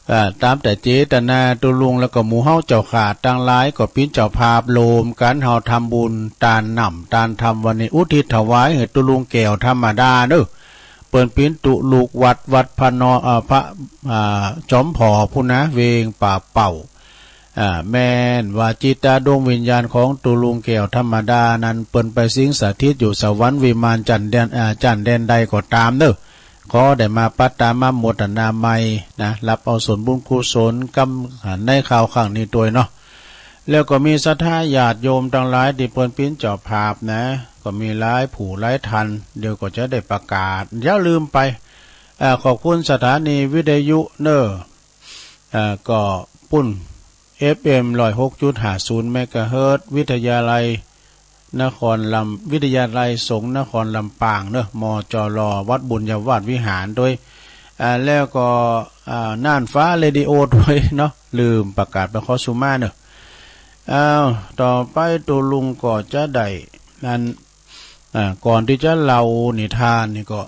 เอ่อ ตามแต่เจตนาตุ๊ลุงแล้วก็หมู่เฮาเจ้าข้าตังหลายก็ปิ้นเจ้าภาพโลมกัน เฮาทำบุญตานนำตานธรรม วันนี้อุทิศถวายหื้อตุ๊ลุงแก้วธรรมดาเนอะ เปิ้นปิ้นตุ๊ลุกวัด วัดพระนอ เอ่อ พระ อ่า จอมผอพุ้นนะ เวงป่าเป่า อ่า แม่นว่าจิตตาดวงวิญญาณของตุ๊ลุงแก้วธรรมดานั้น เปิ้นไปสิงสถิตอยู่สวรรค์วิมานจันทร์แดน อ่า จันทร์แดนใดก็ตามเนอะ ขอได้มาปัตตามาโมทนาใหม่นะ รับเอาส่วนบุญกุศลกำ อ่า ในคราวครั้งนี้ด้วยเนาะ แล้วก็มีศรัทธาญาติโยมตังหลายตี้เปิ้นปิ้นเจ้าภาพนะ ก็มีหลายผู้หลายท่าน เดี๋ยวก็จะได้ประกาศ อย่าลืมไป อ่า ขอบคุณสถานีวิทยุเนอะ อ่า ก็ปุ้น เอฟเอ็ม ร้อยหกจุดห้าศูนย์ เมกะเฮิรตซ์ วิทยาลัยนครลำ วิทยาลัยสงฆ์นครลำปางเนอะ มจล วัดบุญญาวาสวิหารด้วย อ่า แล้วก็ อ่า น่านฟ้าเรดิโอด้วยเนาะ ลืมประกาศไปขอสุมาเนอะ อ้าว ต่อไปตุ๊ลุงก็จะได้ นั้น อ่า ก่อนที่จะเล่านิทานนี่ก็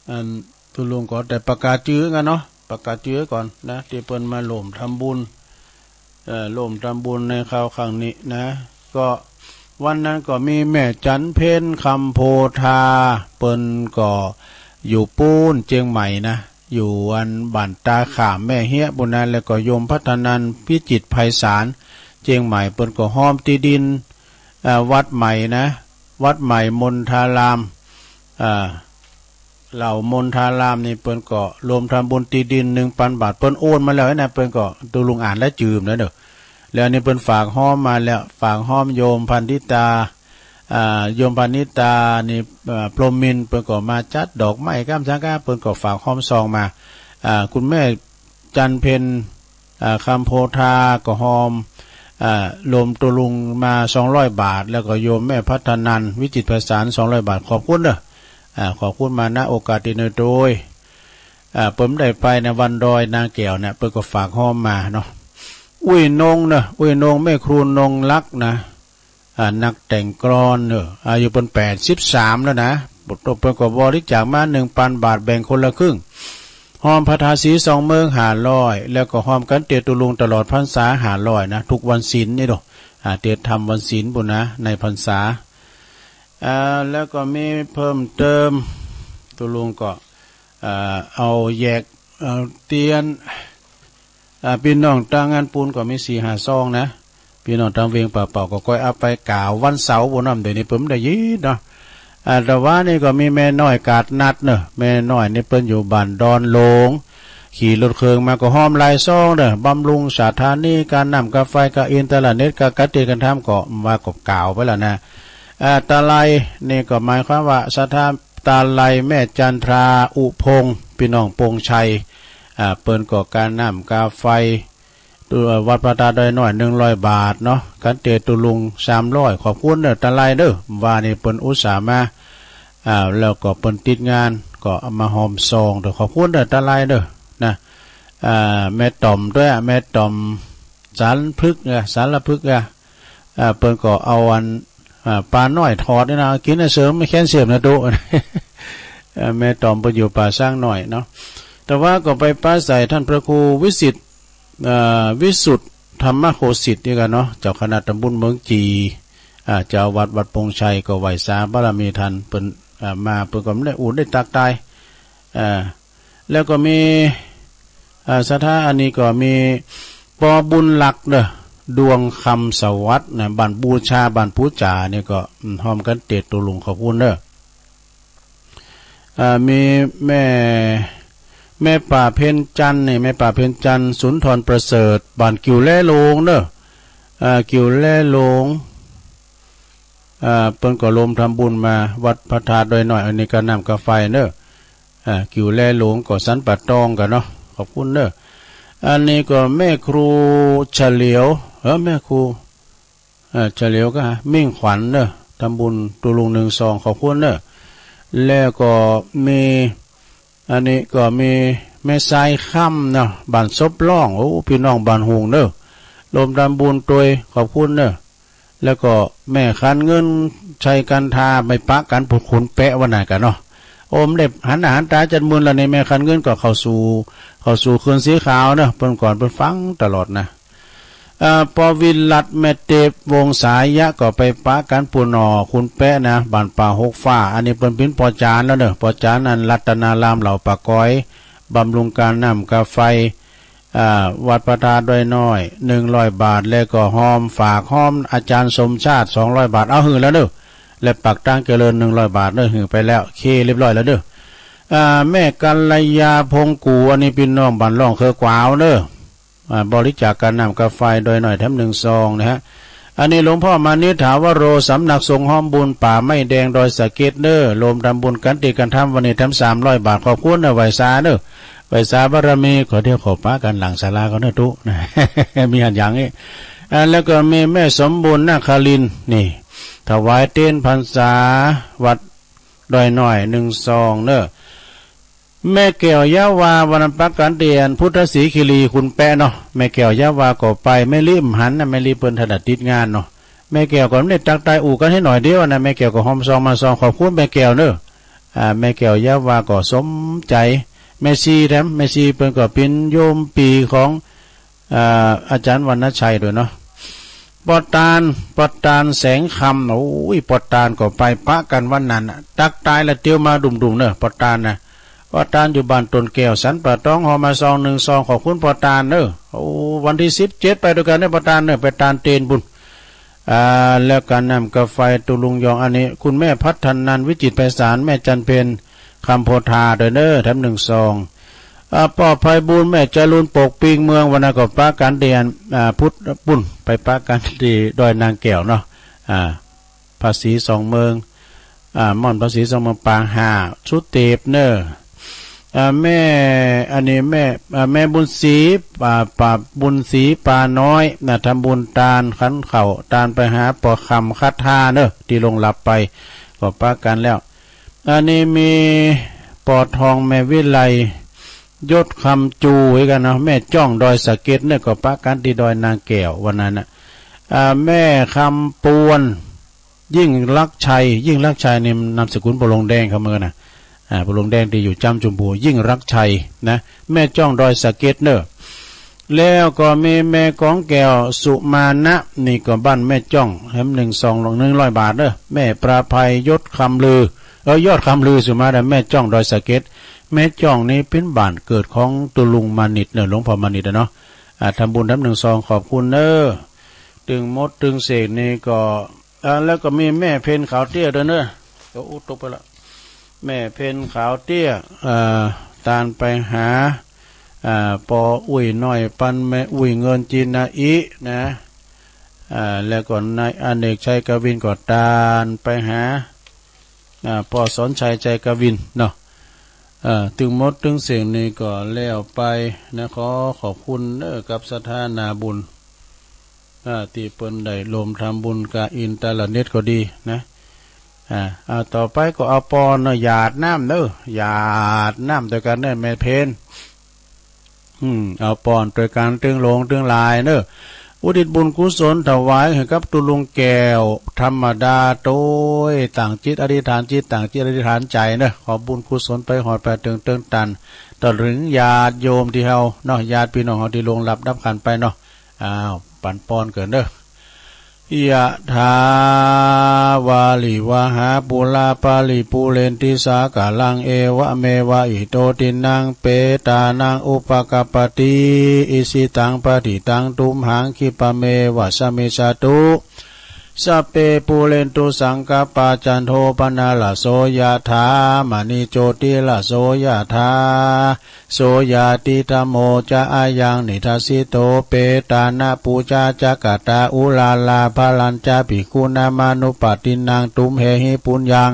อันตุ๊ลุงก็ได้ประกาศจื้อกันเนาะ ประกาศจื้อก่อนนะ ตี้เปิ้นมาร่วมทำบุญ เอ่อ ร่วมทำบุญในคราวครั้งนี้นะ ก็วันนั้นก็มีแม่จันเพ็ญคำโพธา เปิ้นก็อยู่ปู้นเจียงใหม่นะ อยู่อันบ้านตาขามแม่เฮียปุ้นนะ แล้วก็โยมพัฒนันท์ พิจิตรไพศาล เจียงใหม่ เปิ้นก็ฮอมตี้ดิน อ่า วัดใหม่นะ วัดใหม่มณฑาราม อ่า เหล่ามณฑารามนี่เปิ้นก็รวมทำบุญตี้ดินหนึ่งปันบาท เปิ้นโอนมาแล้วนะ เปิ้นก็ตุ๊ลุงอ่านแล้วจืมแล้วเนอะ แล้วนี่เปิ้นฝากฮอมมาแล้ว ฝากฮอมโยมพันธิตา อ่า โยมพันธิตานี่ อ่า พรหมินทร์ เปิ้นก็มาจัดดอกไม้กำสังกา เปิ้นก็ฝากฮอมซองมา อ่า คุณแม่จันเพ็ญ อ่า คำโพธาก็ฮอม อ่า รวมตุ๊ลุงมาสองร้อยบาท แล้วก็โยมแม่พัฒนันท์ วิจิตรไพศาล สองร้อยบาท ขอบคุณเนอะ อ่า ขอบคุณมา ณ โอกาสตี้นี้ด้วย อ่า เปิ้นได้ไปในวันดอยนางแก้วเนี่ย เปิ้นก็ฝากฮอมมาเนาะ อุ้ยนงเนอะ อุ้ยนง แม่ครูนงรักนะ อ่า นักแต่งกลอนเนอะ อายุเปิ้นแปดสิบสามแล้วนะ เปิ้นก็บริจาคมาหนึ่งปันบาท แบ่งคนละครึ่ง ฮอมพัทธาสีสองเมืองห้าร้อย แล้วก็ฮอมกันเตดตุ๊ลุงตลอดพรรษาห้าร้อยนะ ทุกวันศีลนี่เนาะ อ่า เตดธรรมวันศีลปุ้นนะ ในพรรษา อ่า แล้วก็มีเพิ่มเติม ตุ๊ลุงก็ อ่า เอาแยก เอาเตียน อ่า ปี้น้องตังงานปูนก็มีสี่ห้าซองนะ ปี้น้องตังเวียงป่าเป่าก็ก้อยเอาไปกล่าววันเสาร์ปุ้นน้ำ เดี๋ยวนี้เปิ้นได้ยินเนาะ อ่า แต่ว่านี่ก็มีแม่น้อยกาดนัดเนอะ แม่น้อยนี่เปิ้นอยู่บ้านดอนหลง ขี่รถเครื่องมาก็ฮอมหลายซองเนอะ บำรุงสถานี กาน้ำกาไฟ กาอินเทอร์เน็ต กาการเตรียมการทำ ก็ว่าก็กล่าวไปแล้วนะ อ่า ตาไลนี่ก็หมายความว่าศรัทธาตาไลแม่จันทราอุพงษ์ ปี้น้องปงชัย อ่า เปิ้นก็กาน้ำกาไฟ ตัววัดพระธาตุดอยน้อยหนึ่งร้อยบาทเนาะ กันเตตุ๊ลุงสามร้อย ขอบคุณเด้อตาไลเด้อ ว่านี่เปิ้นอุตส่าห์มา อ่า แล้วก็เปิ้นติดงาน ก็เอามาฮอมซองเด้อ ขอบคุณเด้อตาไลเด้อ นะ อ่า แม่ต่อมด้วยอะ แม่ต่อมสารพฤกษ์อะ สารพฤกษ์อะ อ่า เปิ้นก็เอาอัน อ่า ปลาน้อยทอดนี่นะ กินให้เสริมแคลเซียมนะตุ๊ เอ่อ แม่ต๋อมเปิ้นอยู่ป่าช้างน้อยเนาะ แต่ว่าก็ไปปะใส่ท่านพระครูวิสิทธิ์ เอ่อ วิสุทธิ์ธรรมโคสิทธิ์นี่กันเนาะ เจ้าคณะตำบลเมืองจี อ่า เจ้าวัดวัดปงชัย ก็ไหว้สาบารมีท่าน เปิ้น อ่า มา เปิ้นก็ได้อู้ได้ตักทาย อ่า แล้วก็มี อ่า ศรัทธาอันนี้ก็มี ปอบุญหลักเด้อ ดวงคำสวัสดิ์นะ บ้านบูชา บ้านปูจ๋านี่ก็ อืม ฮ้อมกันเตะตุลุงขอบคุณเด้อ อ่า มีแม่ แม่ป้าเพ็ญจันทร์นี่ แม่ป้าเพ็ญจันทร์ สุนทรประเสริฐ บ้านกิ่วแลหลงเด้อ อ่า กิ่วแลหลง อ่า เปิ้นก็รวมทำบุญมา วัดพระธาตุดอยน้อย อันนี้ก็น้ำกาไฟเด้อ อ่า กิ่วแลหลงก็สันป่าตองกันเนาะ ขอบคุณเด้อ อันนี้ก็แม่ครูเฉลียว เออ แม่ครู เอ่อ เฉลียวก็มิ่งขวัญเนอะ ทำบุญตุลุงหนึ่งซอง ขอบคุณเนอะ แล้วก็มี อันนี้ก็มีแม่ทรายค่ำเนาะ บ้านศพล่อง โอ้ พี่น้องบ้านหุงเนอะ รวมทำบุญตวย ขอบคุณเนอะ แล้วก็แม่คันเงิน ชัยกันทา ไปปะกันผู้ขุนแปะวันไหนกันเนาะ โอ้ ได้หันหน้าหันตาจัดมื้อแล้วนี่ แม่คันเงินก็เข้าสู่ เข้าสู่คืนสีขาวเนอะ เปิ้นก่อนเปิ้นฟังตลอดนะ เอ่อ ปอวิรัตน์ แม่เตบ วงศายะ ก็ไปปะกันปูหน่อ คุณแป๊ะนะ บ้านป่าหกฟ้า อันนี้เปิ้นเป๋นปอจานแล้วเนอะ ปอจานอันรัตนารามเหล่าป่ากอย บำรุงการน้ำกาไฟ อ่า วัดพระธาตุดอยน้อย หนึ่งร้อยบาท แล้วก็ฮ้อมฝากฮ้อมอาจารย์สมชาติ สองร้อยบาท เอาหื้อแล้วเนอะ และปักตังเจริญ หนึ่งร้อยบาทเนอะ หื้อไปแล้ว เคเรียบร้อยแล้วเนอะ อ่า แม่กัลยา พงกู อันนี้พี่น้องบ้านร่องเคอกวาวเนอะ อ่า บริจาคการน้ำกาไฟดอยน้อยแถมหนึ่งซองนะฮะ อันนี้หลวงพ่อมานิษฐาวโร สำนักสงฆ์ฮ้อมบุญป่าไม้แดงดอยสะเก็ดเนอะ รวมทำบุญกันตีกันทำวันนี้แถมสามร้อยบาท ขอบคุณนะ ไหว้สาเนอะ ไหว้สาบารมี ขอเที่ยวขอปะกันหลังศาลาเขาเนอะตุ๊ มีหันอย่างนี้ อ่า แล้วก็มีแม่สมบูรณ์นาคารินทร์นี่ ถวายเตียนพรรษาวัดดอยน้อยหนึ่งซองเนอะ แม่แก้วยาวา วันนั้นปะกันเตียนพุทธศรีคิรี คุณแป๊ะเนาะ แม่แก้วยาวาก็ไป แม่ลิบ่หันนะ แม่ลิเปิ้นถนัดติดงานเนาะ แม่แก้วก็ได้ตักทายอู้กันให้หน่อยเดียวนะ แม่แก้วก็ฮ้อมซองมาซอง ขอบคุณแม่แก้วเนอะ อ่า แม่แก้วยาวาก็สมใจ แม่ชีแถม แม่ชีเปิ้นก็เป๋นโยมปีของ อ่า อาจารย์วรรณชัยด้วยเนาะ ปอตาน ปอตานแสงคำ โอ้ย ปอตานก็ไปปะกันวันนั้นน่ะ ตักทายแล้วเตียวมาดุ่มๆเนอะ ปอตานนะ ปอตานอยู่บ้านต้นแก้ว สันป่าตอง ฮ้อมมาซองหนึ่งซอง ขอบคุณปอตานเนอะ โอ้ วันที่สิบเจ็ดไปด้วยกันเนอะ ปอตานเนอะ ไปตานเตียนบุญ อ่า แล้วก็น้ำกาไฟตุลุงยอง อันนี้ คุณแม่พัฒนันท์ วิจิตรไพศาล แม่จันเพ็ญ คำโพธา ด้วยเนอะ แถมหนึ่งซอง อ่า ป้อไพบูลย์ แม่จรูน ปกปิงเมือง วันนั้นก็ปะกันเตียน อ่า พุทธบุญ ไปปะกันที่ดอยนางแก้วเนาะ อ่า ภาษีสองเมือง อ่า ม่อนภาษีสองเมือง ปางห้า สุเตปเนอะ อ่า แม่ อันนี้แม่ อ่า แม่บุญศรี อ่า ป้าบุญศรี ปาน้อยนะ ทำบุญตานขันข้าว ตานไปหาป้อคำคัทธาเนอะ ตี้ล่วงลับไป ก็ปะกันแล้ว อันนี้มีป้อทอง แม่วิไล ยศคำจูอีกกันเนาะ แม่จ้องดอยสะเก็ดเนี่ย ก็ปะกันตี้ดอยนางแก้ววันนั้นน่ะ อ่า แม่คำปวน ยิ่งรักชัย ยิ่งรักชัยนี่นามสกุลป้อหลวงแดงเขาเหมือนกันนะ อ่า ป้อหลวงแดงตี้อยู่จ้ำชมพู ยิ่งรักชัยนะ แม่จ้องดอยสะเก็ดเนอะ แล้วก็มีแม่กองแก้ว สุมาณะ นี่ก็บ้านแม่จ้อง แถมหนึ่งซอง หนึ่งร้อยบาทเนอะ แม่ประภัย ยศคำลือ เออ ยอดคำลือ สุมาณะ แม่จ้องดอยสะเก็ด แม่จ้องนี่เป๋นบ้านเกิดของตุลุงมานิตเนอะ หลวงพ่อมานิตอะเนาะ อ่า ทำบุญแถมหนึ่งซอง ขอบคุณเนอะ ตึงหมดตึงเสกนี่ก็ อ่า แล้วก็มีแม่เพ็ญขาวเตี้ยด้วยเนอะ โอ้ ตกไปละ แม่เพ็ญขาวเตี้ย เอ่อ ตานไปหา อ่า ป้ออุ้ยน้อย ปันแม่อุ้ยเงินจินนาอินะ อ่า แล้วก็นายอเนกชัยกวินก็ตานไปหา อ่า ป้อสอนชัยชัยกวินเนาะ เอ่อ ตึงหมดตึงเสียงนี่ก็แล้วไปนะ ขอขอบคุณเนอะ กับศรัทธานาบุญ อ่า ตี้เปิ้นได้ร่วมทำบุญกับอินเทอร์เน็ตก็ดีนะ อ่า อ่า ต่อไปก็เอาปอนเนอะ หยาดน้ำเนอะ หยาดน้ำด้วยกันเนอะ แม่เพ็ญ อืม เอาปอนด้วยกันตึงหลวงตึงหลายเนอะ อุทิศบุญกุศลถวายให้กับตุ๊ลุงแก้วธรรมดา โดยตั้งจิตอธิษฐานจิต ตั้งจิตอธิษฐานใจเนอะ ขอบุญกุศลไปฮอดไปเถิง เถิงตัน ตลอดเถิงญาติโยมตี้เฮาเนาะ ญาติพี่น้องเฮาตี้ล่วงลับดับขันธ์ไปเนาะ อ้าว ปันปอนเกินเนอะ ยะถา วาริวะหา ปูรา ปาริปูเรนติ สาคารัง เอวะเมวะ อิโต ทินนัง เปตานัง อุปะกัปปะติ อิชิตัง ปะถิตัง ตุมหัง คิปะเมวะ สะมิชฌะตุ สัพเพ ปูเรนตุ สังกัปปา จันโท ปะนะระโส ยะถา มะณิ โชติระโส ยะถา โสยะติ ธัมโม จะ อะยัง นิทัสสิโต เปตานะ ปูชา จะ กะตา อุรารา ภะรัญจะ ภิกขุนามานุปะตินนัง ตุมเหหิ ปุญญัง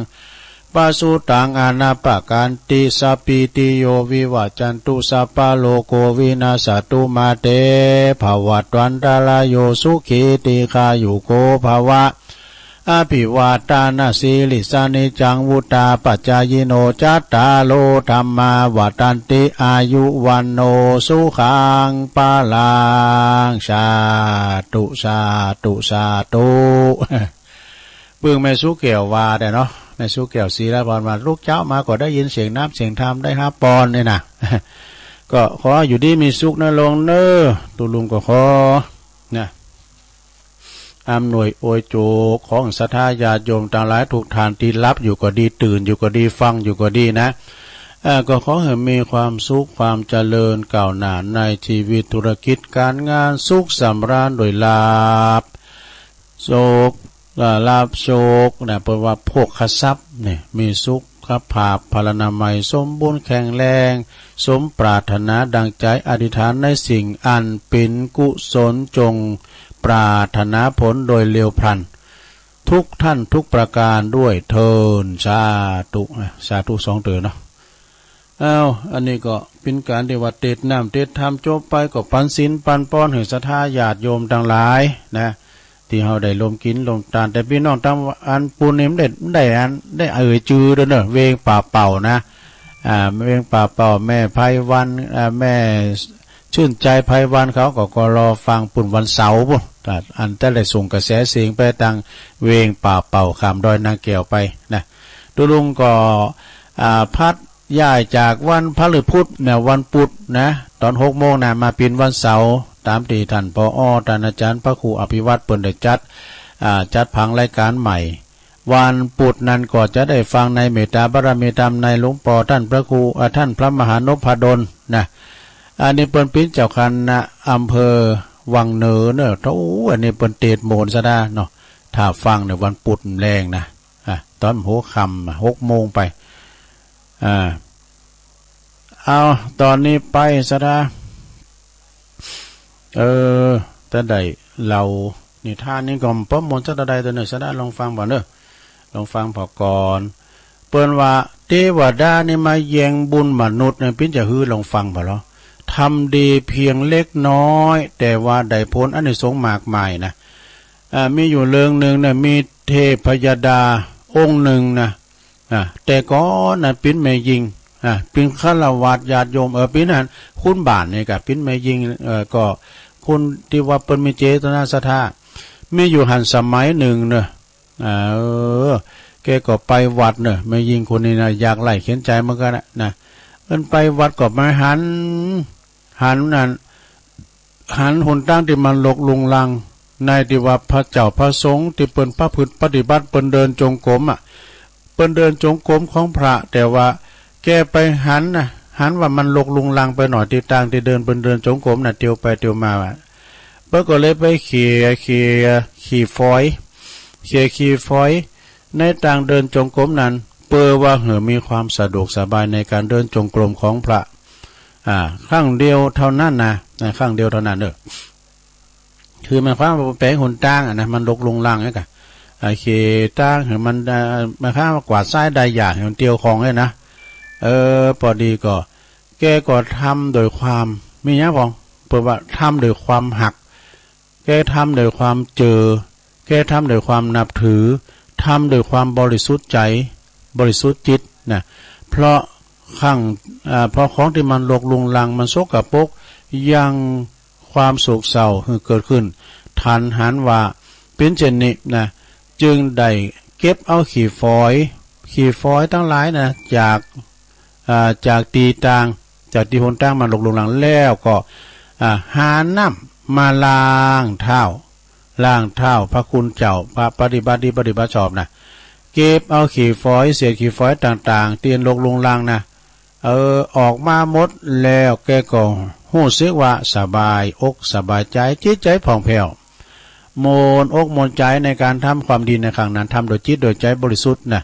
ปะสุตัง อะนะปะกันติ สัพพีติโย วิวัชชันตุ สัพพะโรโค วินัสสะตุ มา เต ภะวัตวันตะราโย สุขี ทีฆายุโก ภะวะ อะภิวาทานะสีลิสสะ นิจจัง วุฑฒาปะจายิโน จัตตาโร ธัมมา วัฑฒันติ อายุ วัณโณ สุขัง พะลัง สาธุ สาธุ สาธุ เบิ่งแม่สุแก้วว่าแต๊เนาะ แม่สุแก้ว ศรีละพร ว่าลูกเจ๊ามาก็ได้ยินเสียงน้ำเสียงธรรมได้ฮับปอนนี่นะ ก็ขออยู่ดีมีสุขนะลุงเนอะ ตุ๊ลุงก็ขอนะ อำนวยอวยโจ ของศรัทธาญาติโยมตังหลายทุกท่านตี้หลับอยู่ก็ดี ตื่นอยู่ก็ดี ฟังอยู่ก็ดีนะ เอ่อ ก็ขอให้มีความสุขความเจริญก้าวหน้าในชีวิตธุรกิจการงาน สุขสำราญด้วยลาภ โชค ลาภโชคนะ เปิ้นว่าโภคทรัพย์เนี่ย มีสุขภาพพลานามัยสมบูรณ์แข็งแรง สมปรารถนาดังใจอธิษฐานในสิ่งอันเป็นกุศลจงปรารถนาผลโดยเร็วพลัน ทุกท่านทุกประการด้วยเทอญ สาธุ สาธุสองเทื่อเนาะ อ้าว อันนี้ก็เป๋นก๋านตี้ว่าเตศน์น้ำเตศน์ธรรมจบไปก็ปันศีลปันปอนหื้อศรัทธาญาติโยมตังหลายนะ ตี้เฮาได้ร่วมกิ๋นร่วมตาน แต่ปี้น้องตังอันปูนนี่มันได้ ได้อัน ได้เอ่ยจื้อด้วยเนอะ เวงป่าเป่านะ อ่า เวงป่าเป่า แม่ไพวัน อ่า แม่ชื่นใจไพวันเขาก็ ก็รอฟังปูนวันเสาร์ปูน อ่า อันจะได้ส่งกระแสเสียงไปตังเวงป่าเป่าข้ามดอยนางแก้วไปนะ ตุ๊ลุงก็ อ่า พัด ย้ายจากวันพฤหัสเนี่ย วันพุธนะ ต๋อนหกโมงนะ มาเป๋นวันเสาร์ ต๋ามตี้ต้าน ผอ ต้านอาจ๋ารย์พระครูอภิวัตรเปิ้นได้จัด อ่า จัดผังรายก๋านใหม่ วันพุธนั้นก็จะได้ฟังในเมตตาบารมีธรรมในหลวงป้อต้านพระครู อ่า ต้านพระมหานพดลนะ อันนี้เปิ้นเป๋นเจ้าคณะอำเภอวังเหนือเนอะ โอ้ อันนี้เปิ้นเตศน์โมนซะดาเนาะ ถ้าฟังเนี่ยวันพุธแลงนะ อ่ะ ต๋อนหัวค่ำ หกโมงไป อ่า เอา ต๋อนนี้ไปซะดา เออ จะได้เล่านิทานนี้ก็ประมวลซะดา ได้เตื้อเนอะ ซะดา ลองฟังผ่อเนอะ ลองฟังผ่อก่อน เปิ้นว่าเตวดานี่มาแย่งบุญมนุษย์เนี่ย เป๋นจะหื้อ ลองฟังผ่อลอ ทำดีเพียงเล็กน้อย แต่ว่าได้ผลอานิสงส์มากมายนะ อ่า มีอยู่เรื่องหนึ่งเนี่ย มีเทพยดาองค์หนึ่งนะ อ่า แต่ก่อนนะเป๋นแม่ญิง อ่า เป๋นฆราวาสญาติโยม เออ เป๋นหั้น ขุนบ้านนี่ก็เป๋นแม่ญิง เออ ก็คนตี้ว่าเปิ้นมีเจตนาศรัทธา มีอยู่หั้นสมัยหนึ่งเนอะ อ่า เออ แกก็ไปวัดเนอะ แม่ญิงคนนี้นะ ยากไร้เข็ญใจ๋เหมือนกั๋นนะ นะ เปิ้นไปวัดก็มาหัน หันนั่น หันหนตางตี้มันรกรุงรัง ในตี้ว่าพระเจ้าพระสงฆ์ตี้เปิ้นประพฤติปฏิบัติ เปิ้นเดินจงกรมอะ เปิ้นเดินจงกรมของพระ แต่ว่าแกไปหันนะ หันว่ามันรกรุงรังไปหน่อย ตี้ตางตี้เดิน เปิ้นเดินจงกรมน่ะ เตียวไปเตียวมาอะ เปิ้นก็เลยไปเขี่ย เขี่ยขี้ฝอย เขี่ยขี้ฝอย ในตางเดินจงกรมนั้น เปื้อว่าหื้อมีความสะดวกสบายในก๋านเดินจงกรมของพระ อ่า ครั้งเดียวเท่านั้นนะ นะ ครั้งเดียวเท่านั้นเนอะ คือหมายความว่าแป๋งหนตางอะนะ มันรกรุงรังเนี่ยกะ อ่า เขี่ยตางหื้อมัน อ่า หมายความว่ากวาดซ้ายได้อย่างหื้อมันเตียวของเนี่ยนะ เออ ปอดีก็ แกก็ทำโดยความ มีหยังพ่อง เปิ้นว่าทำโดยความฮัก แกทำโดยความเจอ แกทำโดยความนับถือ ทำโดยความบริสุทธิ์ใจ๋ บริสุทธิ์จิตนะ เพราะครั้ง อ่า เพราะของตี้มันรกรุงรัง มันสกปรก ยังความโศกเศร้าหื้อเกิดขึ้น ทันหันว่าเป็นเช่นนี้นะ จึงได้เก็บเอาขี้ฝอย ขี้ฝอยตังหลายนะ จาก อ่า จากตี้ต่าง จากตี้หนต่างมาหลกลุงลังแล้วก็ อ่า หาน้ำมาล้างเท้า ล้างเท้าพระคุณเจ้า พระปฏิบัติดีปฏิบัติชอบนะ เก็บเอาขี้ฝอย เศษขี้ฝอยต่างๆ ตี้หลกลุงลังนะ เออ ออกมาหมดแล้ว แกก็ฮู้สึกว่าสบายอกสบายใจ จิตใจผ่องแผ้ว ม่วนอกม่วนใจในการทำความดีในครั้งนั้น ทำโดยจิตโดยใจบริสุทธิ์นะ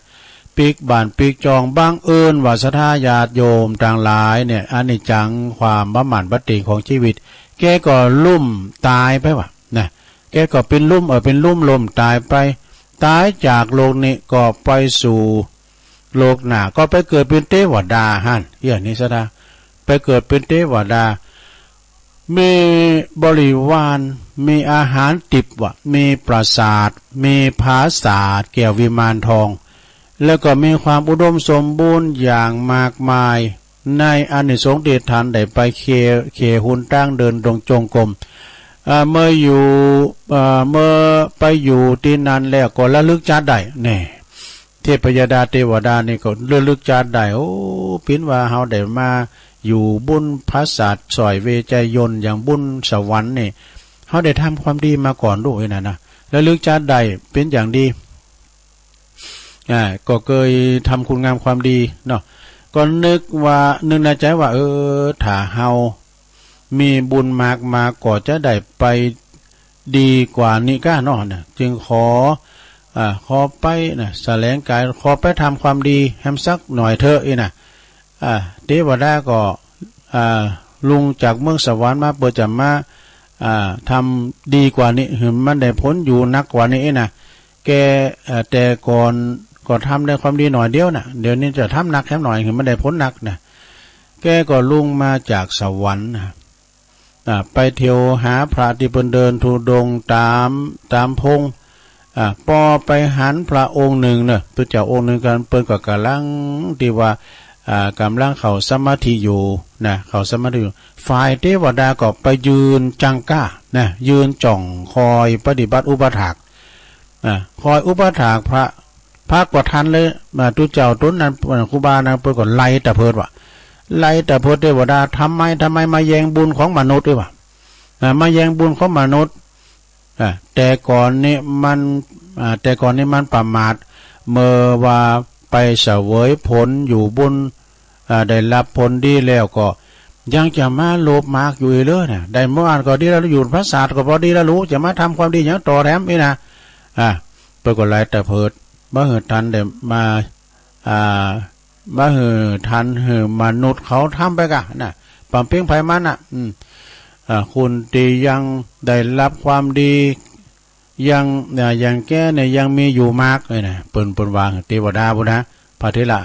ปิ๊กบ้านปิ๊กจอง บังเอิญว่าศรัทธาญาติโยมต่างหลายเนี่ย อานิจจัง ความบ่หมั่นบ่เตียงของชีวิต แกก็ลุ่มตายไปว่ะนะ แกก็เป็นลุ่ม เออ เป็นลุ่มล้มตายไป ตายจากโลกนี้ก็ไปสู่โลกหน้า ก็ไปเกิดเป็นเทวดาหั้น เอี้ยนี่ศรัทธา ไปเกิดเป็นเทวดา มีบริวาร มีอาหารทิพย์ว่ะ มีปราสาท มีผาสาทแก้ววิมานทอง แล้วก็มีความอุดมสมบูรณ์อย่างมากมาย ในอานิสงส์ที่ท่านได้ไปเค เคหนตางเดินดงจงกรม อ่า เมื่ออยู่ อ่า เมื่อไปอยู่ที่นั่นแล้วก็ระลึกชาติได้ แน่ เทพยดาเทวดานี่ก็ระลึกชาติได้ โอ้ ปิ้นว่าเฮาได้มาอยู่บุญผาสาทสอยเวชยนต์อย่างบุญสวรรค์นี่ เฮาได้ทำความดีมาก่อนด้วยนะนะ ระลึกชาติได้เป็นอย่างดี อ่า ก็เคยทำคุณงามความดีเนาะ ก็นึกว่า นึกในใจว่า เออ ถ้าเฮามีบุญมากมาก็จะได้ไปดีกว่านี้ก้าเนาะนะ จึงขอ อ่า ขอไปนะ แสลงกาย ขอไปทำความดีแฮมสักหน่อยเถอะ อี้นะ อ่า เทวดาก็ อ่า ลงจากเมืองสวรรค์มาเพื่อจะมา อ่า ทำดีกว่านี้ หื้อมันได้ผลอยู่หนักกว่านี้นะ แก เอ่อ แต่ก่อนก็ทำได้ความดีหน่อยเดียวนะ เดี๋ยวนี้จะทำหนักแฮมหน่อย หื้อมันได้ผลหนักนะ แกก็ลงมาจากสวรรค์นะ อ่า ไปเที่ยวหาพระตี้เปิ้นเดินธุดงค์ตาม ตามพง อ่า ปอไปหันพระองค์หนึ่งเนอะ พุทธเจ้าองค์หนึ่งกัน เปิ้นก็กำลังตี้ว่า อ่า กำลังเข้าสมาธิอยู่นะ เข้าสมาธิอยู่ ฝ่ายเทวดาก็ไปยืนจังก้านะ ยืนจ้องคอยปฏิบัติอุปถาก อ่า คอยอุปถากพระ พระก็ทันเลย อ่า ตุ๊เจ้าตนนั้น ครูบานั้นเปิ้นก็ไล่ตะเพิดว่ะ ไล่ตะเพิดเทวดา ทำไม ทำไมมาแย่งบุญของมนุษย์ด้วยวะ อ่า มาแย่งบุญของมนุษย์ อ่า แต่ก่อนนี้มัน อ่า แต่ก่อนนี้มันประมาท เมื่อว่าไปเสวยผลอยู่บุญ อ่า ได้รับผลดีแล้วก็ยังจะมาโลภมากอยู่อีกเลยนะ ได้เมื่อวานก็ดีแล้ว อยู่ผาสาทก็พอดีแล้ว จะมาทำความดีหยังต่อแถมอีกนะ อ่า เปิ้นก็ไล่ตะเพิด บ่หื้อทันได้มา อ่า บ่หื้อทันหื้อมนุษย์เขาทำไปก้านะ ปำเพ็งไผมันน่ะ อืม อ่า คนตี้ยังได้รับความดี ยัง อ่า ยังแก่เนี่ยยังมีอยู่มากเลยนะ เปิ้น เปิ้นว่า เทวดาพุ้นนะ พระเถระ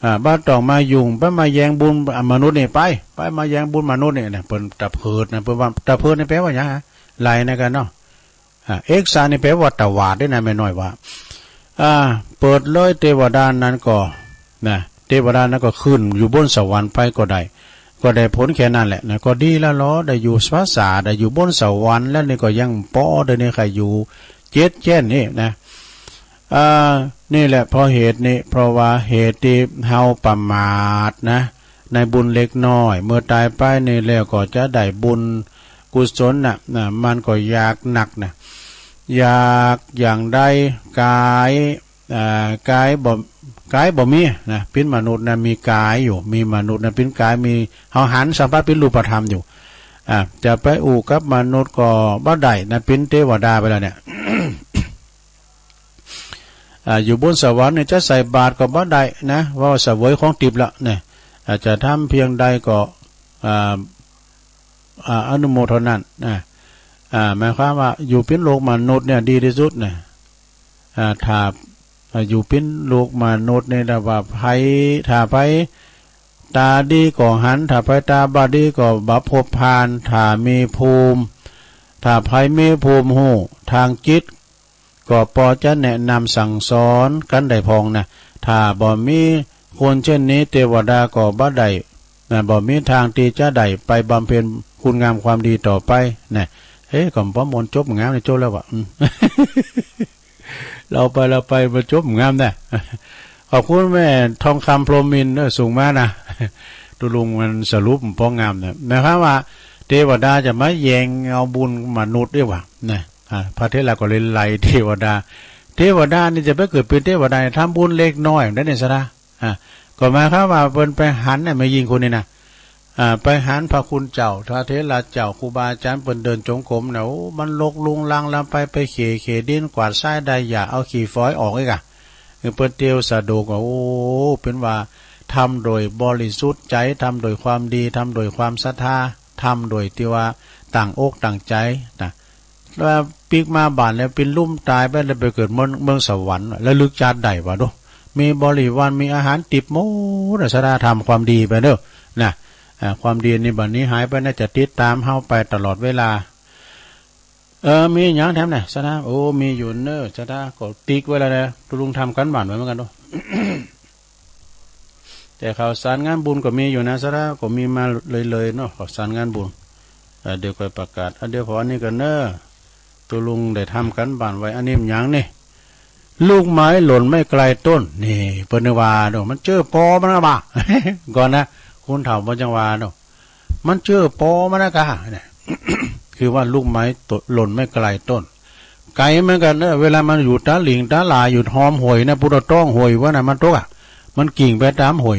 อ่า บ่ต้องมายุ่ง ไปมาแย่งบุญมนุษย์นี่ไป ไปมาแย่งบุญมนุษย์นี่นะ เปิ้นตะเพิดนะ เปิ้นว่าตะเพิดนี่แปลว่าหยังฮะ ไล่นะกันเนาะ อ่า เอกสารนี่แปลว่าตวาดด้วยนะ แม่น้อยว่า อ่า เปิดเลย เทวดานั้นก็ นะ เทวดานั้นก็ขึ้นอยู่บนสวรรค์ไปก็ได้ ก็ได้ผลแค่นั้นแหละนะ ก็ดีแล้วเหรอ ได้อยู่ผาสาท ได้อยู่บนสวรรค์ แล้วนี่ก็ยังปอ เดี๋ยวนี้ใครอยู่เจ็ดแจ้นนี่นะ อ่า นี่แหละเพราะเหตุนี้ เพราะว่าเหตุที่เฮาประมาทนะ ในบุญเล็กน้อย เมื่อตายไปนี่แล้วก็จะได้บุญกุศลน่ะ นะ มันก็ยากนักนะ อยากอย่างใด กาย อ่า กายบ่ กายบ่มีนะ ปิ้นมนุษย์นะ มีกายอยู่ มีมนุษย์นะ ปิ้นกาย มี เฮาหันสัมผัสปิ้นรูปธรรมอยู่ อ่า จะไปอู้กับมนุษย์ก็บ่ได้นะ ปิ้นเทวดาไปแล้วเนี่ย อ่า อยู่บนสวรรค์เนี่ยจะใส่บาตรก็บ่ได้นะ ว่าเสวยของทิพย์ละเนี่ย อาจจะทำเพียงใดก็ อ่า อ่า อนุโมทนานะ อ่า หมายความว่าอยู่ปิ้นโลกมนุษย์เนี่ยดีที่สุดนะ อ่า ถ้า อ่า อยู่ปิ้นโลกมนุษย์เนี่ยนะ ว่าไผ ถ้าไผตาดีก็หัน ถ้าไผตาบ่ดีก็บ่พบผ่าน ถ้ามีภูมิ ถ้าไผมีภูมิฮู้ทางจิต ก็ปอจะแนะนำสั่งสอนกันได้พองนะ ถ้าบ่มีคนเช่นนี้ เทวดาก็บ่ได้นะ บ่มีทางที่จะได้ไปบำเพ็ญคุณงามความดีต่อไปนะ เอ๊ะ ก็บ่มวน จบงามนี่ จบแล้ววะ อืม เล่าไปเล่าไป มันจบงามนะ ขอบคุณแม่ทองคำพรหมมินทร์เนอะ ส่งมานะ ตุลุงมันสรุปมันพองามเนี่ย หมายความว่า เทวดาจะมาแย่งเอาบุญมนุษย์ด้วยวะ นะ อ่า พระเถระก็เลยไล่เทวดา เทวดานี่จะไปเกิดเป็นเทวดา ทำบุญเล็กน้อยได้เนี่ย สาระ อ่ะ ก็หมายความว่าเปิ้นไปหันเนี่ย แม่ญิงคนนี้นะ อ่า ไปหันพระคุณเจ้า พระเถระเจ้า ครูบาอาจารย์เปิ้นเดินจงกรมเนี่ย โอ้ มันรกรุงรัง ลำไปไปเขี่ย เขี่ยดิน กวาดทรายได้หญ้า เอาขี้ฝอยออกอีกอะ เปิ้นเตียวสะดวกอะ โอ้ เป็นว่าทำโดยบริสุทธิ์ใจ ทำโดยความดี ทำโดยความศรัทธา ทำโดยที่ว่าตั้งอกตั้งใจนะ ว่าปิ๊กมาบ้านแล้วเป็นลุ่มตายไป แล้วไปเกิดเมือง เมืองสวรรค์ แล้วลึกชาติได้วะดู มีบริวาร มีอาหารติบหมด สาระ ทำความดีไปเด้อ นะ อ่า ความดีนี่บัดนี้หายไป น่าจะติดตามเฮาไปตลอดเวลา เออ มีหยังแถมนะ สาระ โอ้ มีอยู่เนอะ สาระ ก็ติ๊กไว้แล้วนะ ตุลุงทำการบ้านไว้เหมือนกันเนาะ แต่ข่าวสารงานบุญก็มีอยู่นะ สาระ ก็มีมาเลยๆเนาะ ข่าวสารงานบุญ เอ่อ เดี๋ยวค่อยประกาศ อ่ะ เดี๋ยวขออันนี้ก่อนเนอะ ตุลุงได้ทำการบ้านไว้ อันนี้มันหยังนี่ ลูกไม้หล่นไม่ไกลต้น นี่ เปิ้นว่าเนาะ มันเจอปอมันนะบ่า ก่อนนะ คุณเฒ่าบ่จังว่าเนาะ มันเจอปอมันนะกะ เนี่ย คือว่าลูกไม้ตกหล่นไม่ไกลต้น ไกลเหมือนกันเนอะ เวลามันอยู่ตาหลิงตาหลา อยู่หอมห้วยนะ พุทธต้องห้วยว่านะ มันตกอะ มันกิ่งไปตามห้วย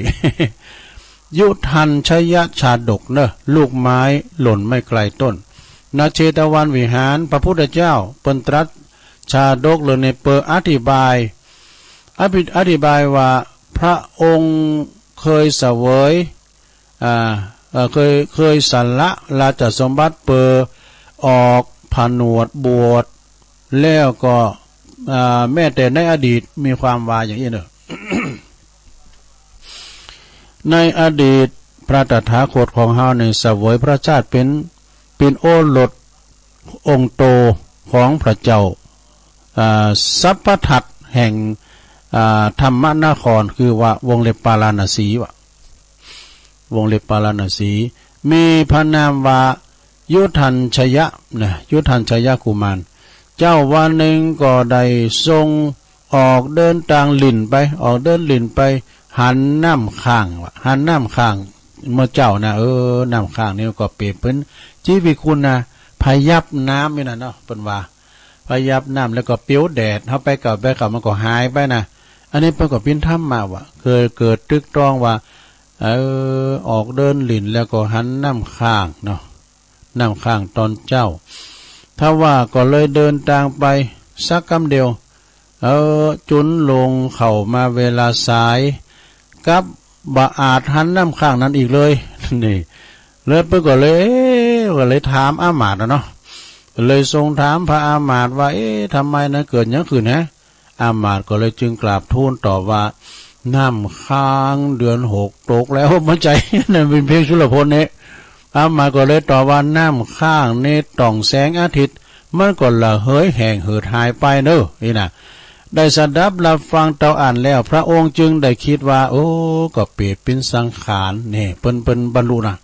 ยุทัญชยชาดกเนอะ ลูกไม้หล่นไม่ไกลต้น ณ เชตวันวิหาร พระพุทธเจ้าเปิ้นตรัสชาดกเรื่องนี้ เปิ้นอธิบาย อภิ-, อธิบายว่าพระองค์เคยเสวย อ่า เอ่อ เคย เคยสละราชสมบัติเปิ้นออกผนวดบวช แล้วก็ อ่า แม้แต่ในอดีต มีความว่าอย่างนี้เนอะ ในอดีตพระตถาคตของเฮาเนี่ยเสวยพระชาติเป็น เป็นโอรสองค์โตของพระเจ้า อ่า สัพพทัตแห่ง อ่า ธรรมนคร คือว่าวงเล็บปาราณสีวะ วงเล็บปาราณสี มีพระนามว่ายุทัญชยะนะ ยุทัญชยกุมาร เจ้าวันหนึ่งก็ได้ทรงออกเดินตางหลิ้นไป ออกเดินหลิ้นไป หันน้ำข้างวะ หันน้ำข้าง เมื่อเจ้านะ เออ น้ำข้างนี่ก็เปรียบเป็นจีวิคุณนะ พยับน้ำนี่นะเนาะ เปิ้นว่า พยับน้ำแล้วก็เปียวแดด เฮาไปเก่าไปเก่ามันก็หายไปนะ อันนี้เปิ้นก็เป็นธรรมะวะ เคยเกิดตึกตรองว่า เออ ออกเดินหลิ้นแล้วก็หันน้ำข้างเนาะ น้ำข้างตอนเจ้า ถ้าว่าก็เลยเดินตางไปสักกำเดียว เออ จุนลงเข้ามาเวลาสาย กับบ่อาจหันน้ำข้างนั้นอีกเลย นี่ แล้วเปิ้นก็เลย เอ๊ะ ก็เลยถามอามาตย์นะเนาะ เลยทรงถามพระอามาตย์ว่า เอ๊ะ ทำไมนะ เกิดหยังขึ้นฮะ อามาตย์ก็เลยจึงกราบทูลตอบว่า น้ำค้างเดือนหกตกแล้ว มันใจ นั่นเป็นเพลงสุรพลเนี่ย อามาตย์ก็เลยตอบว่า น้ำค้างนี่ต้องแสงอาทิตย์ มันก็ระเหยแห้งเหือดหายไปเนอะ นี่นะ ได้สดับรับฟังเต้าอั้นแล้ว พระองค์จึงได้คิดว่า โอ้ ก็เปรียบเป็นสังขาร นี่ เปิ้น เปิ้นบรรลุนะ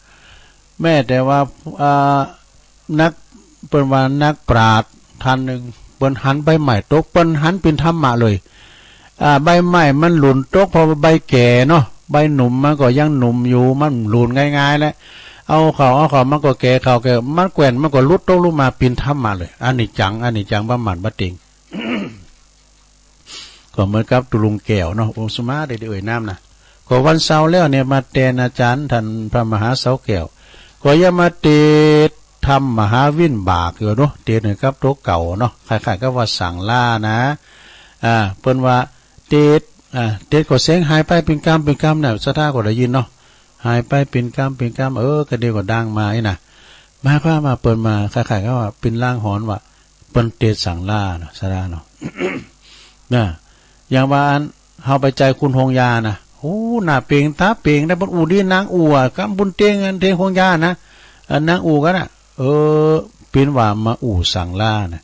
แม้แต่ว่า อ่า นัก เปิ้นว่านักปราชญ์ท่านหนึ่ง เปิ้นหันใบไม้ตก เปิ้นหันเป็นธรรมะเลย อ่า ใบไม้มันหล่นตก เพราะว่าใบแก่เนาะ ใบหนุ่มมันก็ยังหนุ่มอยู่ มันหล่นง่ายๆแหละ เอาเข้า เอาเข้า มันก็แก่เข้าแก่ มันแกว่น มันก็หลุดตกลงมาเป็นธรรมะเลย อนิจจัง อนิจจัง บ่หมั่นบ่เต็ง ก็เหมือนกับตุลุงแก้วเนาะ องค์สมาได้เอ่ยนามนะ ก็วันเสาร์แล้วเนี่ยมาแตนอาจารย์ท่านพระมหาเสาแก้ว ก็อย่ามาเตดทำมหาวินบากอยู่เนาะ เตดเหมือนกับตัวเก่าเนาะ คล้ายๆกับว่าสั่งลานะ อ่า เปิ้นว่าเตด อ่า เตดก็แสงหายไปเป็นกำเป็นกำน่ะ ศรัทธาก็ได้ยินเนาะ หายไปเป็นกำเป็นกำ เออ กะเดียวก็ดังมาไอ้น่ะ หมายความว่าเปิ้นมา คล้ายๆกับว่าเป็นลางหอนว่า เปิ้นเตดสั่งลาเนาะ ศรัทธาเนาะ นะ อย่างว่าอัน เฮาไปใจคุณโฮงยานะ โอ้ หน้าเป่งตาเป่งได้ เปิ้นอู้ดีนางอู้อะ กำบุญเต็งอันเต็งโฮงยานะ อันนางอู้กันน่ะ เออ เปิ้นว่ามาอู้สั่งลานะ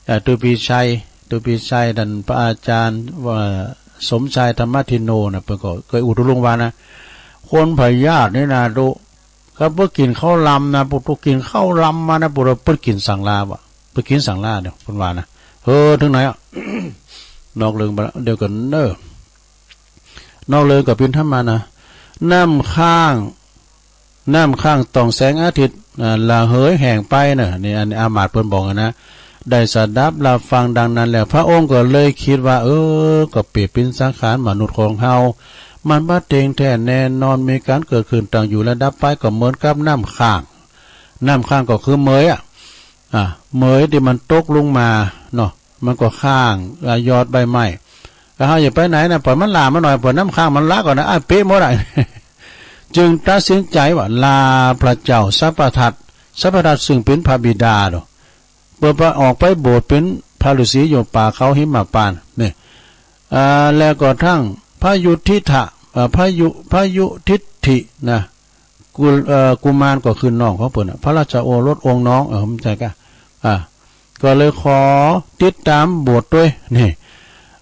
เอ่อ ตุปีชัย ตุปีชัย ท่านพระอาจารย์ว่า สมชายธรรมทินโนนะ เปิ้นก็เคยอู้ตุลุงว่านะ คนพยาธินี่นะ ดู ก็เปิ้นกิ๋นข้าวลำนะ ปุตตุกิ๋นข้าวลำมานะ ปุตตุเปิ้นกิ๋นสังลาบ่ะ เปิ้นกิ๋นสังลาเนี่ย เปิ้นว่านะ เออ เถิงไหนอ่ะ นอกเรื่องไปละ เดี๋ยวก่อนเนอะ นอกเรื่องก็ปิ้นธรรมะนะ น้ำข้าง น้ำข้างต่องแสงอาทิตย์ อ่า ระเหยแห้งไปเนอะ นี่อันอามาตย์เปิ้นบอกนะ ได้สดับรับฟังดังนั้นแล้ว พระองค์ก็เลยคิดว่า เออ ก็เปรียบเป็นสังขารมนุษย์ของเฮา มันบ่เที่ยงแท้แน่นอน มีการเกิดขึ้นตั้งอยู่และดับไป ก็เหมือนกับน้ำข้าง น้ำข้างก็คือเหมยอ่ะ อ่า เหมยที่มันตกลงมาเนาะ มันก็ข้าง อ่า ยอดใบไม้ แล้วเฮาอย่าไปไหนนะ ปล่อยมันหล่ามาหน่อย ปล่อยน้ำข้างมันหล่าก่อนนะ อ่ะ เปะหมดอ่ะ จึงตัดสินใจว่าลาพระเจ้าสัพพทัต สัพพทัตซึ่งเป็นพระบิดาเนาะ เปิ้นไปออกไปบวชเป็นพระฤาษีอยู่ป่าเขาหิมพานต์นี่ อ่า แล้วก็ทั้งพระยุทธิธะ เอ่อ พระยุ พระยุทธิฏฐินะ กุ เอ่อ กุมารก็คือน้องของเปิ้นน่ะ พระราชโอรสองค์น้อง เออ ผมใจกะ อ่า ก็เลยขอติดตามบวชด้วย นี่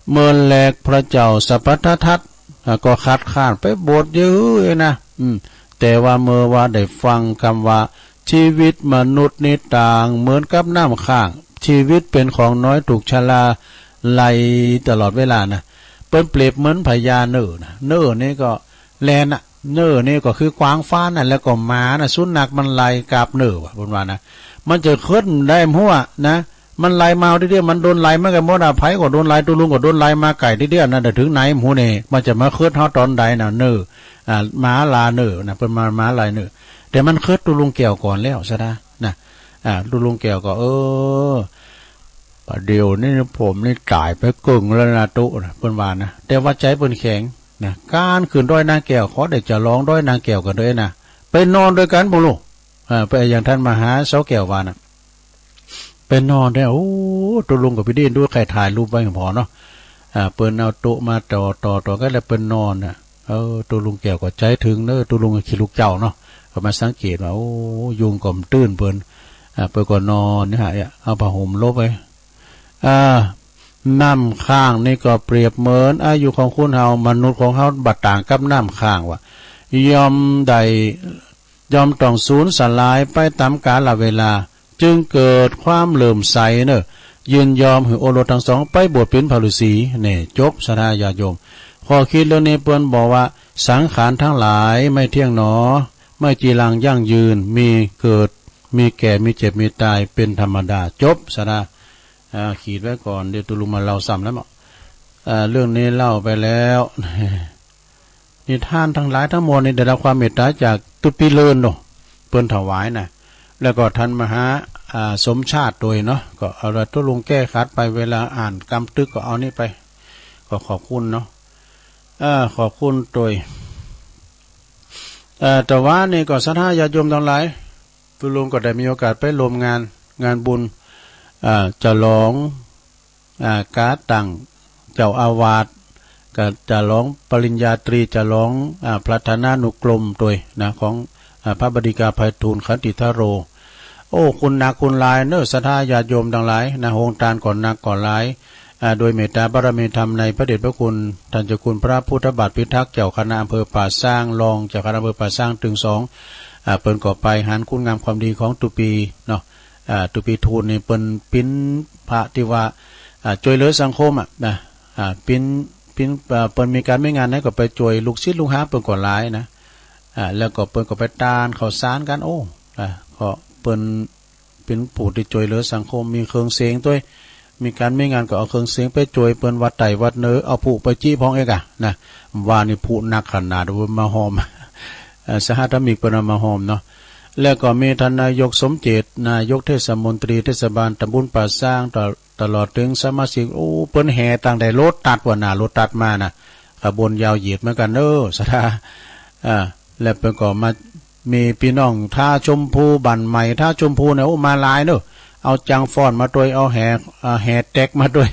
เมื่อแลพระเจ้าสัพพทัต อ่า ก็คัดค้านไปบวชเยอะนะ อืม แต่ว่าเมื่อว่าได้ฟังคำว่า ชีวิตมนุษย์นี่ต่างเหมือนกับน้ำข้าง ชีวิตเป็นของน้อยถูกชะลาไหลตลอดเวลานะ เปิ้นเปรียบเหมือนพญาเนอร์นะ เนอร์นี่ก็แลนน่ะ เนอร์นี่ก็คือกวางฟ้านั่น แล้วก็หมาน่ะ สุนัขมันไล่กาบเนอร์ว่ะ เปิ้นว่านะ มันจะเคลื่อนได้หัวนะ มันไล่มาเอาทีเดียว มันโดนไล่มาไก่หมดอ่ะ ไผก็โดนไล่ ตุ๊ลุงก็โดนไล่มาไก่ทีเดียวนะ แต่ถึงไหนหมูนี่ มันจะมาเคลื่อนเฮาตอนใดน่ะ เนอร์ อ่า หมาลาเนอร์นะ เปิ้นมา หมาไล่เนอร์ แต่มันเคลื่อนตุ๊ลุงแก้วก่อนแล้วซะนะ นะ อ่า ตุ๊ลุงแก้วก็ เออ ประเดี๋ยวนี้ผมนี่ตายไปเกิ่งแล้วนะตุ๊นะ เปิ้นว่านะ แต่ว่าใจเปิ้นแข็งนะ การขึ้นดอยนางแก้ว ขอได้จะลองดอยนางแก้วกันด้วยนะ ไปนอนด้วยกันพวกลูก อ่า ไปอย่างท่านมหาเสาแก้วว่านะ ไปนอนได้ โอ้ ตุ๊ลุงกับพี่ดินด้วย ใครถ่ายรูปไว้พอเนาะ อ่า เปิ้นเอาโต๊ะมาต่อ ต่อ ต่อกันแล้วเปิ้นนอนน่ะ เออ ตุ๊ลุงแก้วก็ใจถึงเนอะ ตุ๊ลุงขี้ลูกเจ้าเนาะ ก็มาสังเกตว่า โอ้ ยุงก็บ่ตื่นเปิ้น อ่า เปิ้นก็นอนเนี่ยฮะ เอาผ้าห่มหลบไว้ อ่า น้ำข้างนี่ก็เปรียบเหมือนอายุของคนเฮา มนุษย์ของเฮาบ่ต่างกับน้ำข้างว่ะ ย่อมได้ ย่อมต้องสูญสลายไปตามกาลเวลา จึงเกิดความเลื่อมใสเนอะ ยินยอมหื้อโอรสทั้งสองไปบวชเป็นพระฤาษี เนี่ย จบ ศรัทธาญาติโยม ข้อคิดเรื่องนี้เปิ้นบอกว่า สังขารทั้งหลายไม่เที่ยงหนอ ไม่จีรังยั่งยืน มีเกิด มีแก่ มีเจ็บ มีตาย เป็นธรรมดา จบ ศรัทธา อ่า ขีดไว้ก่อน เดี๋ยวตุ๊ลุงมาเล่าซ้ำแล้วเนาะ อ่า เรื่องนี้เล่าไปแล้ว นิทานทั้งหลายทั้งมวลนี่ได้รับความเมตตาจากตุ๊ปีเลินเนาะ เปิ้นถวายนะ แล้วก็ท่านมหา อ่า สมชาติด้วยเนาะ ก็เอาละตุ๊ลุงแก้ขัดไป เวลาอ่านกำตึกก็เอานี่ไป ก็ขอบคุณเนาะ อ่า ขอบคุณด้วย เอ่อ แต่ว่านี่ก็ศรัทธาญาติโยมทั้งหลาย ตุ๊ลุงก็ได้มีโอกาสไปร่วมงาน งานบุญ อ่า ฉลอง อ่า การตั้งเจ้าอาวาส ก็ฉลองปริญญาตรี ฉลอง อ่า พระธนานุกรมด้วยนะ ของ อ่า พระบดีกาไพฑูรย์ขันติธโร โอ้ คุณหนักคุณหลายเนอะ ศรัทธาญาติโยมทั้งหลายนะ โฮงทานก็หนักก็หลาย อ่า โดยเมตตาบารมีธรรมในพระเดชพระคุณ ท่านเจ้าคุณพระพุทธบาทพิทักษ์ เจ้าคณะอำเภอป่าซาง รองเจ้าคณะอำเภอป่าซาง ตึงสอง อ่า เปิ้นก็ไปหันคุณงามความดีของตุ๊ปีเนาะ อ่า ตุ๊ปีทูลนี่เปิ้นปิ้นพระที่ว่า อ่า ช่วยเหลือสังคมอ่ะนะ อ่า ปิ้น ปิ้น อ่า เปิ้นมีการมีงานไหนก็ไปช่วยลูกศิษย์ลูกหาเปิ้นก็หลายนะ อ่า แล้วก็เปิ้นก็ไปตานข้าวสารกัน โอ้ อ่า ก็เปิ้น เป็นผู้ที่ช่วยเหลือสังคม มีเครื่องเสียงด้วย มีการมีงานก็เอาเครื่องเสียงไปช่วยเปิ้นวัดใต้วัดเหนือ เอาพลุไปจี้พองเอกอะนะ ว่านี่พลุหนักขนาดว่ามาหอม เอ่อ สหธรรมิกเปิ้นเอามาหอมเนาะ แล้วก็มีท่านนายกสมเจต นายกเทศมนตรีเทศบาลตำบลป่าซาง ต ตลอดถึงสมาชิก โอ้ เปิ้นแห่ตั้งแต่รถตัดว่าน่ะ รถตัดมาน่ะ ขบวนยาวเหยียดเหมือนกันเนอะ ศรัทธา อ่า แล้วเปิ้นก็มา มีพี่น้องท่าชมพู บ้านใหม่ท่าชมพูเนี่ย โอ้ มาหลายเนอะ เอาจังฟ้อนมาด้วย เอาแห่ เอ่อ แห่แต๊กมาด้วย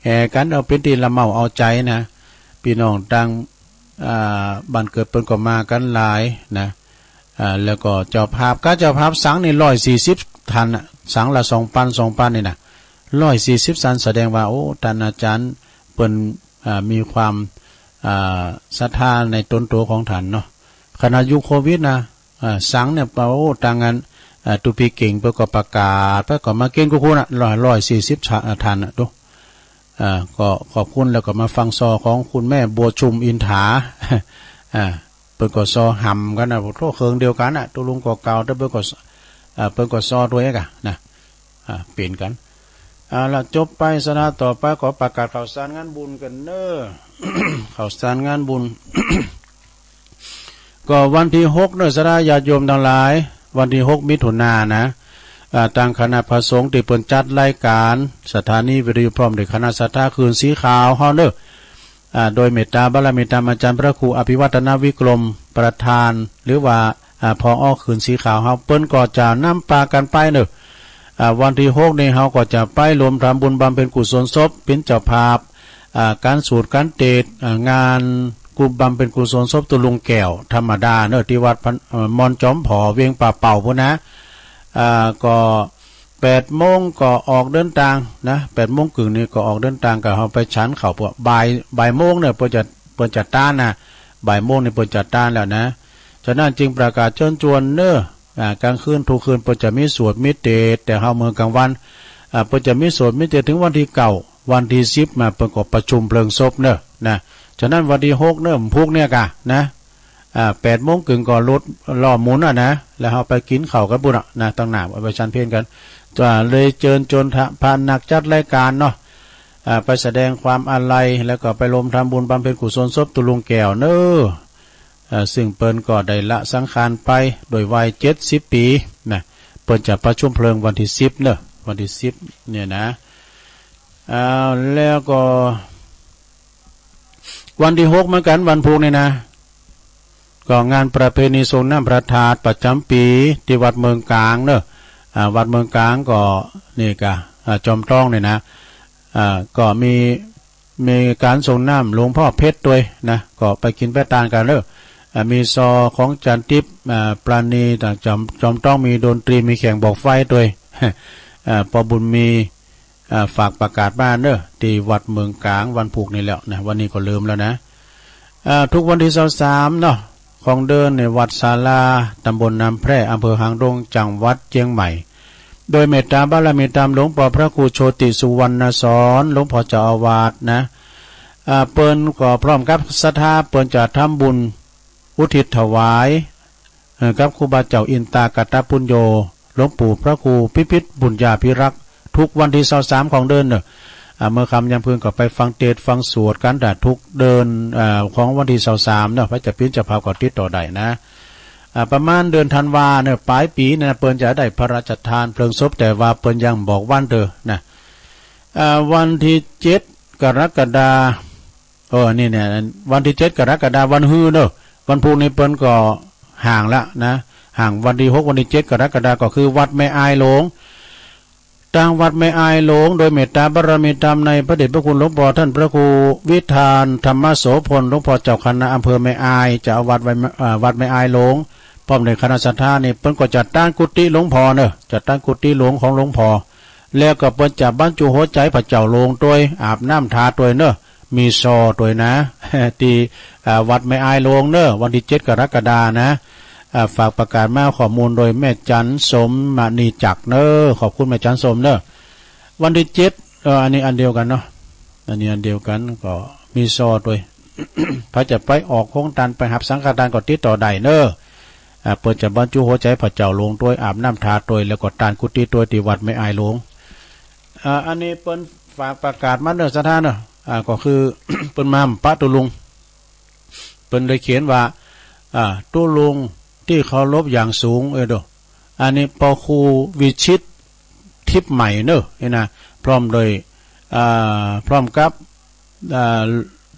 แห่กัน เอาเป็นที่ละเมาเอาใจนะ พี่น้องต่าง อ่า บ้านเกิดเปิ้นก็มากันหลายนะ อ่า แล้วก็เจ้าภาพ ค่าเจ้าภาพสังนี่ร้อยสี่สิบท่านน่ะ สังละสองปัน สองปันนี่นะ ร้อยสี่สิบท่าน แสดงว่า โอ้ ท่านอาจารย์เปิ้น อ่า มีความ อ่า ศรัทธาในตนตัวของท่านเนาะ ขนาดยุคโควิดนะ อ่า สังเนี่ย โอ้ ตังอัน อ่า ตุปีเก่ง เปิ้นก็ประกาศ เปิ้นก็มาเก่งกู้คนน่ะ ร้อย ร้อยสี่สิบท่านน่ะ ดู อ่า ก็ขอบคุณ แล้วก็มาฟังซอของคุณแม่บัวชุมอินถา อ่า เปิ้นก็ซอหำกันน่ะ โอ้โธ่ เคิงเดียวกันน่ะ ตุ๊ลุงก็เก่า แต่เปิ้นก็ อ่า เปิ้นก็ซอตวยกั๋นน่ะ อ่า เป๋นกั๋น เอาละ จบไป ศรัทธา ต่อไปก็ประกาศข่าวสารงานบุญกั๋นเน่อ ข่าวสารงานบุญ ก็วันตี้หกเน่อ ศรัทธาญาติโยมตังหลาย วันตี้หกมิถุนายนน่ะ อ่า ตางคณะพระสงฆ์ตี้เปิ้นจัดรายก๋าน สถานีวิทยุพร้อมด้วยคณะศรัทธาคืนสีขาวเฮาเน่อ อ่า โดยเมตตาบารมีธรรมอาจารย์พระครูอภิวัฒนวิกรมประธาน หรือว่า อ่า ผอ.คืนสีขาวเฮา เปิ้นก็จะนำปากั๋นไปเน่อ อ่า วันตี้หกนี้เฮาก็จะไปรวมทำบุญบำเพ็ญกุศลศพ เป๋นเจ้าภาพ อ่า ก๋านสูตรก๋านเตศน์ อ่า งานกุศลบำเพ็ญกุศลศพตุ๊ลุงแก้วธรรมดาเน่อ ตี้วัดพน- เอ่อ มอนจอมผอ เวียงป่าเป่าปู้นน่ะ อ่า ก็แปดโมงก็ออกเดินตางนะ แปดโมงเกิ่งนี้ก็ออกเดินตาง ก็เฮาไปฉันข้าวปวก บ่าย บ่ายโมงเน่อ เปิ้นจะ เปิ้นจะต้านน่ะ บ่ายโมงนี้เปิ้นจะต้านแล้วนะ ฉะนั้นจึงประกาศเชิญชวนเน่อ อ่า ก๋างคืนทุกคืนเปิ้นจะมีสวดมีเตศน์ แต่เฮาเมื่อกลางวัน อ่า เปิ้นจะมีสวดมีเตศน์เถิงวันตี้เก้า วันตี้สิบมาเปิ้นก็ประชุมเพลิงศพเน่อ นะ ฉะนั้นวันตี้หกเน่อ วันพุธเนี่ยก่ะ นะ อ่า แปดโมงเกิ่งก็รถล้อหมุนน่ะนะ แล้วเฮาไปกิ๋นข้าวกั๋นปู้นน่ะนะ ตังหน้าไปฉันเพลกั๋น จะเลยเจิญจวนพระนักจัดรายก๋านเนาะ อ่า ไปแสดงความอาลัย แล้วก็ไปรวมทำบุญบำเพ็ญกุศลศพตุ๊ลุงแก้วเน่อ อ่า ซึ่งเปิ้นก็ได้ละสังขารไปโดยวัยเจ็ดสิบปี๋นะ เปิ้นจะประชุมเพลิงวันตี้สิบเน่อ วันตี้สิบเนี่ยนะ อ่า แล้วก็ วันตี้หกเหมือนกั๋น วันพุธนี้นะ ก็งานประเพณีส่งน้ำพระธาตุประจ๋ำปี๋ตี้วัดเมืองก๋างเน่อ อ่า วัดเมืองก๋างก็นี่ก่ะ อ่า จอมต้องนี่นะ อ่า ก็มี มีก๋านส่งน้ำหลวงพ่อเพชรตวยนะ ก็ไปกิ๋นไปต้านกั๋นเน่อ อ่า มีซอของจารย์ติ๊บ อ่า ปราณี จอม จอมต้อง มีดนตรี มีแข่งบอกไฟตวย อ่า ปอบุญมี อ่า ฝากประกาศมาเน่อ ตี้วัดเมืองก๋าง วันพุธนี้แล้วนะ วันนี้ก็ลืมแล้วนะ อ่า ทุกวันตี้ซาวสามเนาะ ของเดือนในวัดศาลา ตำบลน้ำแพร่ อำเภอหางดง จังหวัดเจียงใหม่ โดยเมตตาบารมีธรรมหลวงปอพระครูโชติสุวรรณสอน หลวงปอเจ้าอาวาสนะ อ่า เปิ้นก็พร้อมกับศรัทธา เปิ้นจะทำบุญอุทิศถวาย เอ่อ กับครูบาเจ้าอินตากตปุญโญ หลวงปู่พระครูพิพิธบุญญาภิรักษ์ ทุกวันตี้ซาวสามของเดือนเน่อ อ่า เมื่อค่ำยามคืนก็ไปฟังเตศน์ฟังสวดกั๋น แต่ทุกเดือน อ่า ของวันตี้ซาวสามเนาะ ใผจะเป๋นเจ้าภาพก็ติดต่อได้นะ อ่า ประมาณเดือนธันวาเน่อ ป๋ายปี๋นะ เปิ้นจะได้พระราชทานเพลิงศพ แต่ว่าเปิ้นยังบอกวันเต๊อะนะ อ่า วันตี้เจ็ดกรกฎา เออ นี่เนี่ย วันตี้เจ็ดกรกฎา วันฮือเน่อ วันพุธนี้เปิ้นก็ห่างละนะ ห่างวันตี้หก วันตี้เจ็ดกรกฎา ก็คือวัดแม่อายหลวง ตางวัดแม่อายหลวง โดยเมตตาบารมีธรรมในพระเดชพระคุณหลวงปอท่านพระครูวิธานธรรมโสภณ หลวงปอเจ้าคณะอำเภอแม่อาย เจ้าอาวาสวัด เอ่อ วัดแม่อายหลวง พร้อมด้วยคณะศรัทธานี่ เปิ้นก็จะต้านกุฏิหลวงปอเน่อ จะต้านกุฏิหลวงของหลวงปอ แล้วก็เปิ้นจะบรรจุหัวใจ๋พระเจ้าหลวงตวย อาบน้ำทาตวยเน่อ มีซอตวยนะ ตี้ อ่า วัดแม่อายหลวงเน่อ วันตี้เจ็ดกรกฎานะ อ่า ฝากประกาศมา ข้อมูลโดยแม่จันสมมณีจักรเน่อ ขอบคุณแม่จันสมเน่อ วันตี้เจ็ด เอ่อ อันนี้อันเดียวกั๋นเนาะ อันนี้อันเดียวกั๋น ก็มีซอตวย ใผจะไปออกโฮงต้าน ไปหับสังฆทานก็ติดต่อได้เน่อ อ่า เปิ้นจะบรรจุหัวใจ๋พระเจ้าหลวงตวย อาบน้ำทาตวย แล้วก็ต้านกุฏิตวยตี้วัดแม่อายหลวง อ่า อันนี้เปิ้นฝากประกาศมาเน่อศรัทธาเน่อ อ่า ก็คือ เปิ้นมาปะตุ๊ลุง เปิ้นได้เขียนว่า อ่า ตุ๊ลุงตี้เคารพอย่างสูง เออ ดู อันนี้ปอครูวิชิต ทิพย์ใหม่เน่อ นี่นะ พร้อมด้วย อ่า พร้อมกับ อ่า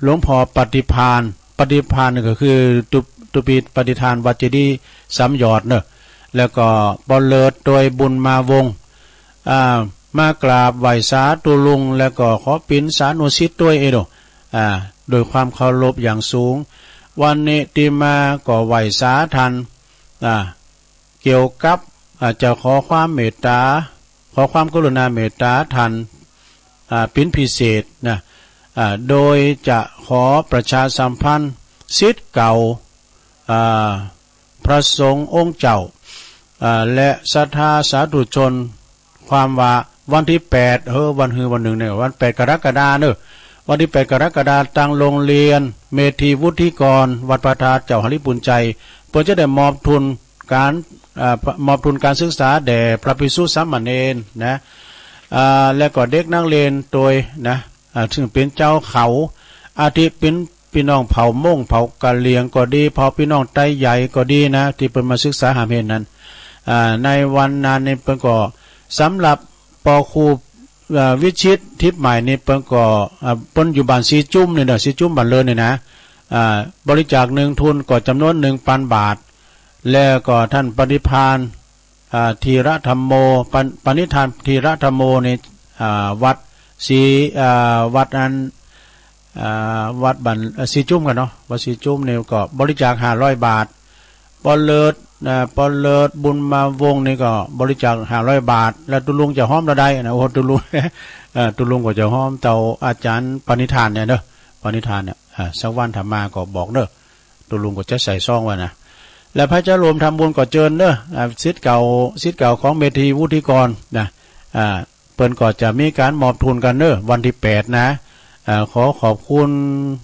หลวงปอปฏิภาณ ปฏิภาณนี่ก็คือตุ ตุปีปฏิภาณวัดเจดีย์สามยอดเน่อ แล้วก็ปอเลิศตวยบุญมาวงศ์ อ่า มากราบไหว้สาตุ๊ลุง แล้วก็ขอเป๋นสานุสิทธิ์ตวยเอโด อ่า โดยความเคารพอย่างสูง วันนี้ตี้มาก็ไหว้สาต้าน อ่า เกี่ยวกับ อ่า จะขอความเมตตา ขอความกรุณาเมตตาต้าน อ่า เป๋นพิเศษนะ อ่า โดยจะขอประชาสัมพันธ์ศิษย์เก่า อ่า พระสงฆ์องค์เจ้า อ่า และศรัทธาสาธุชน ความว่าวันที่แปด เออ วันฮือวันหนึ่งเนี่ย วันแปดกรกฎาเนอะ วันที่แปดกรกฎา ตังโรงเรียนเมธีวุฒิกร วัดพระธาตุเจ้าหริภุญชัย เปิ้นจะได้มอบทุนการ อ่า มอบทุนการศึกษาแด่พระภิกษุสามเณรนะ อ่า และก็เด็กนักเรียนโดยนะ อ่า ซึ่งเป็นเจ้าเขา อาทิเปิ้นพี่น้องเผ่าม้ง เผ่ากะเหรี่ยงก็ดี เผ่าพี่น้องไตใหญ่ก็ดีนะ ที่เปิ้นมาศึกษาหามเฮนนั้น อ่า ในวันนั้นนี่เปิ้นก็ สำหรับปอครู อ่า วิชิต ทิพย์ใหม่นี่เปิ้นก็ อ่า เปิ้นอยู่บ้านสีจุ้มนี่นะ สีจุ้มบ้านเลินนี่นะ อ่า บริจาคหนึ่งทุนก็จำนวนหนึ่งพันบาท แล้วก็ท่านปณิธาน อ่า ธีรธรรมโม ปณ- ปณิธานธีรธรรมโมนี่ อ่า วัดสี อ่า วัดอัน อ่า วัดบ้าน เอ่อ สีจุ้มกันเนาะ วัดสีจุ้มนี่ก็บริจาคห้าร้อยบาท ปอเลิศ อ่า ปอเลิศบุญมาวงศ์นี่ก็บริจาคห้าร้อยบาท แล้วตุ๊ลุงจะฮ้อมเต้าใดนะ โอ้ ตุ๊ลุง เอ่อ ตุ๊ลุงก็จะฮ้อมเต้าอาจารย์ปณิธานเนี่ยเนอะ ปณิธานเนี่ย อ่า สักวันถ้ามาก็บอกเนอะ ตุ๊ลุงก็จะใส่ซองไว้นะ และใผจะร่วมทำบุญก็เจิญเนอะ อ่า ศิษย์เก่า ศิษย์เก่าของเมธีวุฒิกรนะ อ่า เปิ้นก็จะมีการมอบทุนกันเนอะ วันที่แปดนะ อ่า ขอขอบคุณ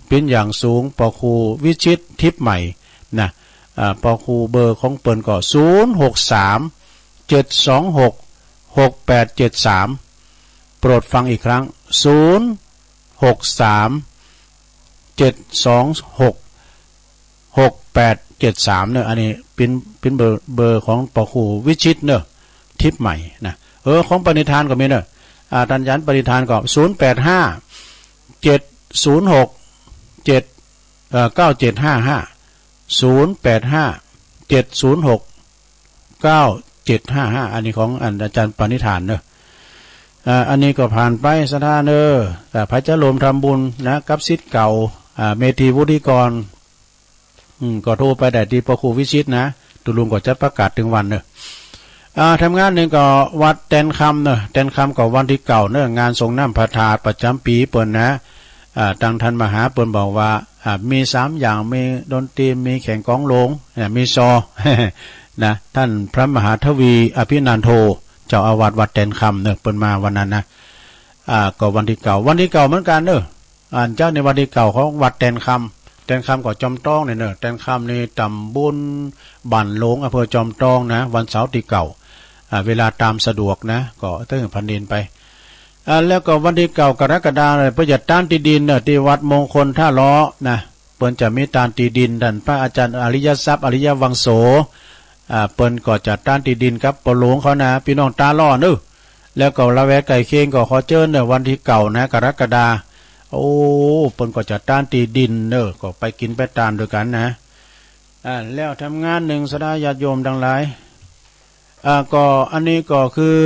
เป๋นอย่างสูง ปอครูวิชิต ทิพย์ใหม่นะ อ่า ปอครูเบอร์ของเปิ้นก็ ศูนย์หกสาม เจ็ดสองหก หกแปดเจ็ดสาม โปรดฟังอีกครั้ง ศูนย์หกสาม เจ็ดสองหก หกแปดเจ็ดสามเนอะ อันนี้เป๋น เป๋นเบอร์ เบอร์ของปอครูวิชิตเนอะ ทิพย์ใหม่นะ เออ ของปณิธานก็มีเนอะ อ่า ท่านอาจารย์ปณิธานก็ ศูนย์แปดห้า เจ็ดศูนย์หก เจ็ด เอ่อ เก้าเจ็ดห้าห้า ศูนย์แปดห้า เจ็ดศูนย์หก เก้าเจ็ดห้าห้า อันนี้ของอันอาจารย์ปณิธานเนอะ อ่า อันนี้ก็ผ่านไป ศรัทธาเนอะ แต่ใผจะร่วมทำบุญนะ กับศิษย์เก่า อ่า เมธีวุฒิกร อืม ก็โทรไปได้ที่ปอครูวิชิตนะ ตุ๊ลุงก็จะประกาศเถิงวันเนอะ อ่า ทำงานหนึ่งก็วัดแตนคำเนอะ แตนคำก็วันที่เก้าเนอะ งานส่งน้ำพระธาตุประจำปีเปิ้นนะ อ่า ตังท่านมหาเปิ้นบอกว่า อ่า มีสามอย่าง มีดนตรี มีแข่งกลองโลง อ่า มีซอ นะ ท่านพระมหาทวี อภินันโท เจ้าอาวาสวัดแตนคำเนอะ เปิ้นมาวันนั้นนะ อ่า ก็วันที่เก้า วันที่เก้าเหมือนกันเนอะ อันเจ้าในวันที่เก้าของวัดแตนคำ แตนคำก็จอมต้องเนี่ยเนอะ แตนคำนี่ตำบลบ้านหลง อำเภอจอมต้องนะ วันเสาร์ที่เก้า อ่า เวลาตามสะดวกนะ ก็เถิงแผ่นดินไป อ่า แล้วก็วันที่เก้ากรกฎาคมเนี่ย เปิ้นจะตานตี้ดินเนอะ ที่วัดมงคลท่าล้อนะ เปิ้นจะมีตานตี้ดิน ท่านพระอาจารย์อริยทรัพย์ อริยวังโส อ่า เปิ้นก็จะตานตี้ดินกับปอหลวงเขานะ พี่น้องท่าล้อเนอะ แล้วก็ละแวกใกล้เคียงก็ขอเจิญเนอะ วันที่เก้านะ กรกฎาคม โอ้ เปิ้นก็จะตานตี้ดินเนอะ ก็ไปกิ๋นไปตานด้วยกันนะ อ่า แล้วทำงานหนึ่ง ศรัทธาญาติโยมทั้งหลาย อ่า ก็อันนี้ก็คือ